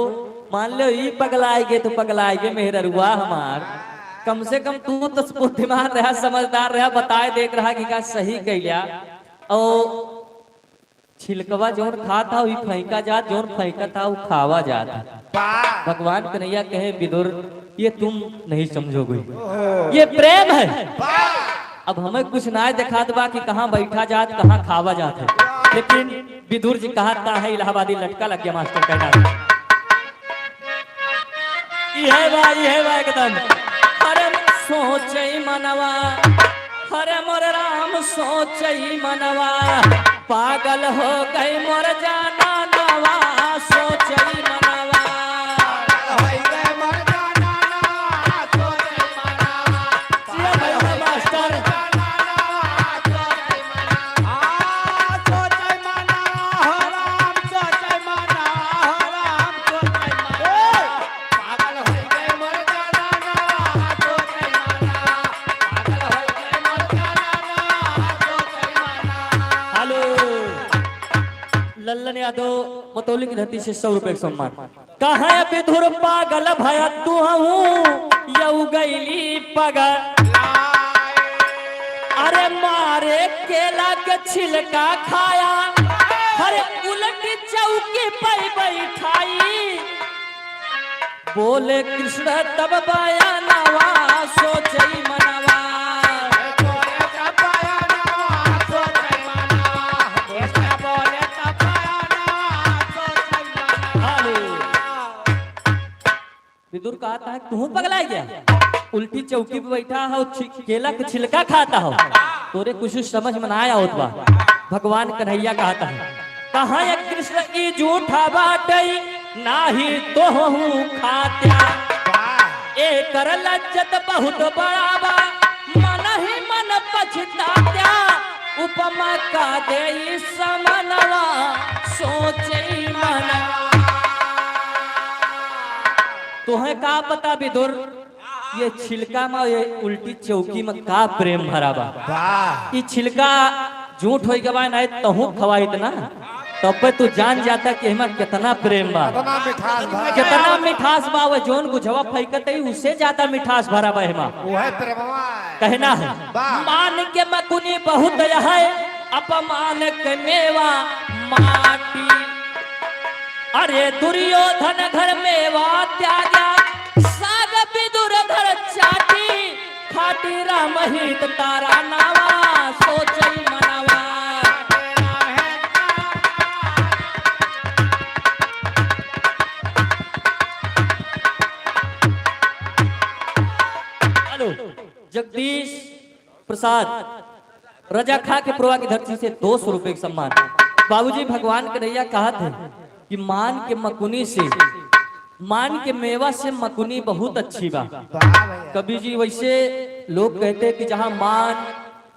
मान लो ई पगलाएगे तो पगलाएगे मेहररुआ हमार, कम से कम तू तो बुद्धिमान रहा, समझदार रहा, बताए देख रहा कि का सही कैलिया। और छिलकवा जोन खा था वही फेंका जात, जोन फेंका था वो खावा जात। भगवान कन्हैया कहे विदुर ये तुम नहीं समझोगे, ये प्रेम है। अब हमें कुछ ना दिखा बा कि कहाँ बैठा जात कहाँ खावा जात है, लेकिन विदुर जी कहा का है इलाहाबादी लटका लग गया मास्टर कहना यह बा एकदम। हरे सोचे मनवा, हरे मोर राम सोचे मनवा, पागल हो गई मोर जाना नवा, सोचे मनवा। जिया भैया मास्टर। हेलो लल्लन यादव मतौली की धरती से 100 रुपए का सम्मान। कहा विधुर पागल भया तू हूँ यऊ गईली पगल, अरे मारे केला के छिलका खाया, अरे उलट चौकी पर बैठाई, बोले कृष्ण तब बाया नवा, सोचई मनवा। विदुर कहता है तू पगला गया, उल्टी चौकी पे बैठा हो, केला के छिलका खाता हो, तोरे कुछ समझ में ना आया होत बा। भगवान कन्हैया कहता है कहा ये कृष्ण ई झूठा बाटई नाही तो हूँ खात्या, एकर लज्जत बहुत बड़ा बा, मन ही मन पछतात्या, उपमा का दे समनवा, सोचे मनवा। तुहे का पता विदुर ये छिलका में ये उल्टी चौकी में का प्रेम भरा बा, ये छिलका झूठ होई के बा नहीं तहु खवाई इतना तब पे तू जान जाता कि हमार कितना प्रेम बा, कितना मिठास भरा, कितना मिठास बा। वो जोन गुझवा फैकत है उसे ज्यादा मिठास भरा बा हेमा। वो है प्रेमवा है। कहना है मान के मकुनी बहुत है, अपमान के मेवा माटी। अरे दुर्योधन घर मेवा त्यागा, साग विदुर घर चाटी, खाटी राम हित तारा नावा, सोचई मनावा। हेलो जगदीश प्रसाद रजा खा के प्रवा की धरती से 200 रुपए का सम्मान। बाबूजी भगवान कन्हैया कहा थे कि मान के मकुनी से, मान के मेवा से मकुनी बहुत अच्छी बा। कवि जी वैसे लोग कहते हैं कि जहाँ मान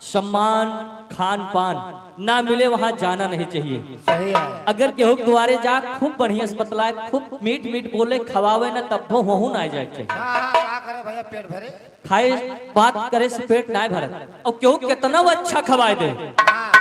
सम्मान खान पान ना मिले वहां जाना नहीं चाहिए। सही है। अगर केहू के द्वारे जा खूब बढ़िया से बतलाए, खूब मीठ मीठ बोले, खवावे ना, तब हो ना जाए चाहिए। हाँ हाँ, का करे भैया पेट भरे। खाए बात करे से पेट ना भरे, और केहू कितना वो अच्छा खवाए दे,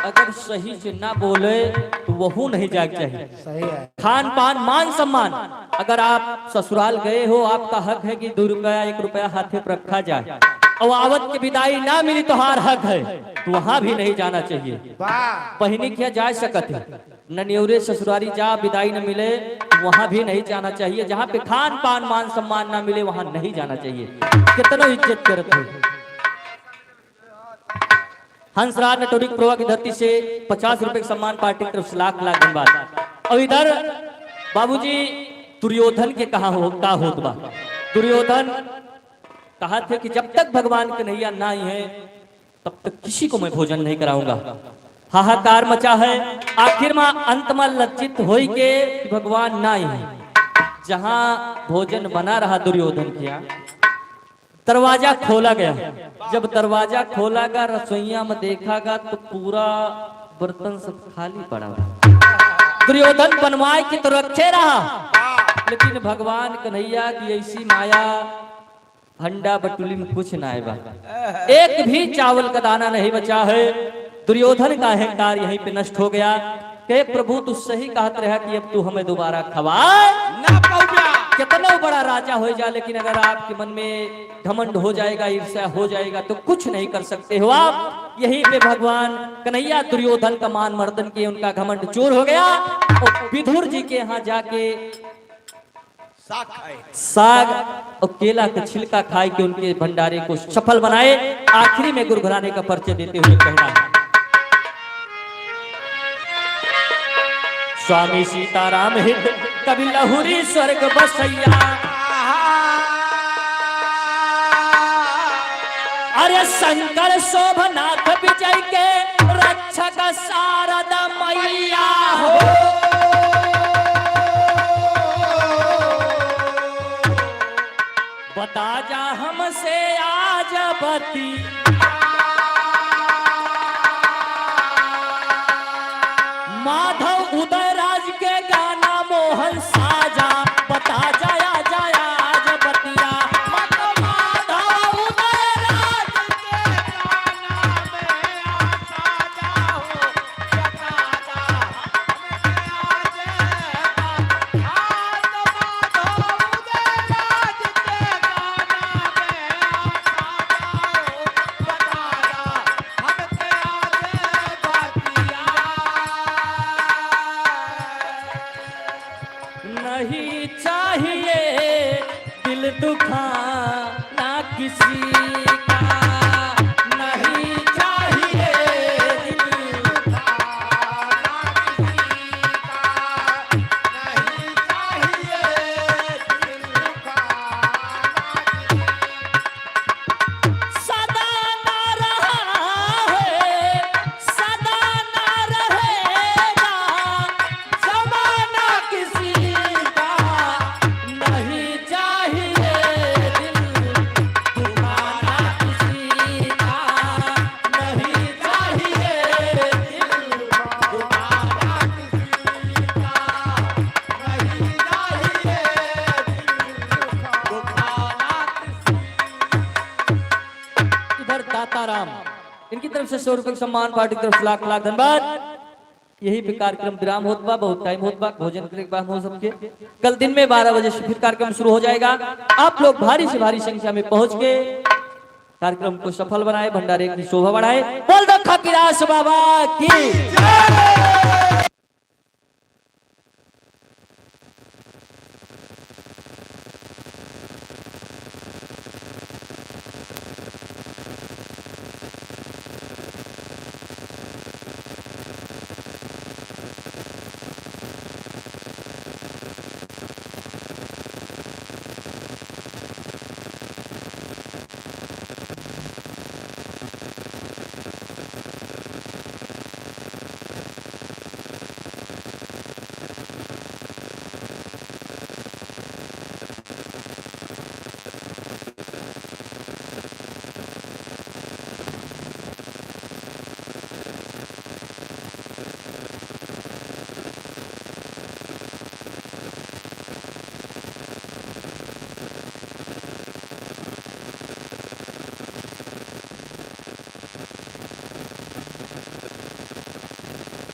अगर सही से ना बोले तो वहू नहीं जाए चाहिए। सही है। खान पान मान सम्मान, अगर आप ससुराल गए हो आपका हक है कि 2 रुपया 1 रुपया हाथे पर रखा जाए, और आवत की विदाई ना मिली तो हार हक है, तो वहां भी नहीं जाना चाहिए। वाह। बहिनी किया जा सकत है, ननियौरे ससुरारी जा विदाई न मिले वहां भी नहीं जाना चाहिए। जहां पे खान पान मान सम्मान ना मिले वहां नहीं जाना चाहिए, कितना इज्जत करत हो। हंसराज नटोरिक प्रोवा की धरती से 50 रुपए के सम्मान पार्टी की तरफ से लाख लाख धन्यवाद। और इधर बाबूजी दुर्योधन के कहा हो का होत बा। दुर्योधन कहा थे कि जब तक भगवान कन्हैया ना आई है तब तक किसी को मैं भोजन नहीं कराऊंगा। हाहाकार मचा है, आखिर में अंत में लज्जित होई के कि भगवान ना आई है। जहां भोजन बना रहा दुर्योधन किया, दरवाजा खोला गया। जब दरवाजा खोला गया, रसोईया में देखा गया तो पूरा बर्तन सब खाली पड़ा हुआ। दुर्योधन बनवाए की तो रखे रहा, लेकिन भगवान कन्हैया की ऐसी माया, हंडा बटुली में कुछ ना आए बा, एक भी चावल का दाना नहीं बचा है। दुर्योधन का अहंकार यहीं पे नष्ट हो गया। के प्रभु तू सही कहत रहा कि अब तू हमें दोबारा खवाए ना पहुंचा। कितना बड़ा राजा हो जाए, लेकिन अगर आपके मन में घमंड हो जाएगा, ईर्ष्या हो जाएगा, तो कुछ नहीं कर सकते हो आप। यहीं पे भगवान कन्हैया दुर्योधन का मान मर्दन किए, उनका घमंड चूर हो गया और विदुर जी के यहाँ जाके साग खाए, साग और केला का छिलका खाए के उनके भंडारे को सफल बनाए। आखिरी में गुरु घराने का परिचय देते हुए कहना है, स्वामी सीताराम हित कवि लहुरी स्वर्ग बसैया, अरे शंकर शोभनाथ विजय के रक्षक शारदा मैया हो। बता जा हमसे आज बती, माधव उदयराज के गाना मोहन साजा, बता जाया जाया आज बतिया। माधव उदयराज के गाना में आसा जाओ, बता जा हमसे आज हाथ माधव उदयराज के गाना में आसा जाओ, बता जा हमसे आज बतिया। नहीं चाहिए दिल दुखाना किसी का, नहीं चाहिए दिल दुखाना किसी का, नहीं चाहिए दिल दुखाना किसी सदा ना रहा है, सदा ना रहेगा जमाना किसी का, नहीं चाहिए दिल दुखाना किसी का, नहीं चाहिए दिल दुखाना किसी का, नहीं चाहिए दिल दुखाना किसी। इधर दाताराम इनकी तरफ से 100 रुपए सम्मान पार्टी की तरफ से लाख लाख धन्यवाद। यही पे कार्यक्रम विराम होत बा, बहुत टाइम होत बा, भोजन करे के बाद हो सबके। कल दिन में 12 बजे से फिर कार्यक्रम शुरू हो जाएगा। आप लोग भारी से भारी संख्या में पहुंच के कार्यक्रम को सफल बनाए, भंडारे की शोभा बढ़ाए। बोल दो खाकीदास बाबा की।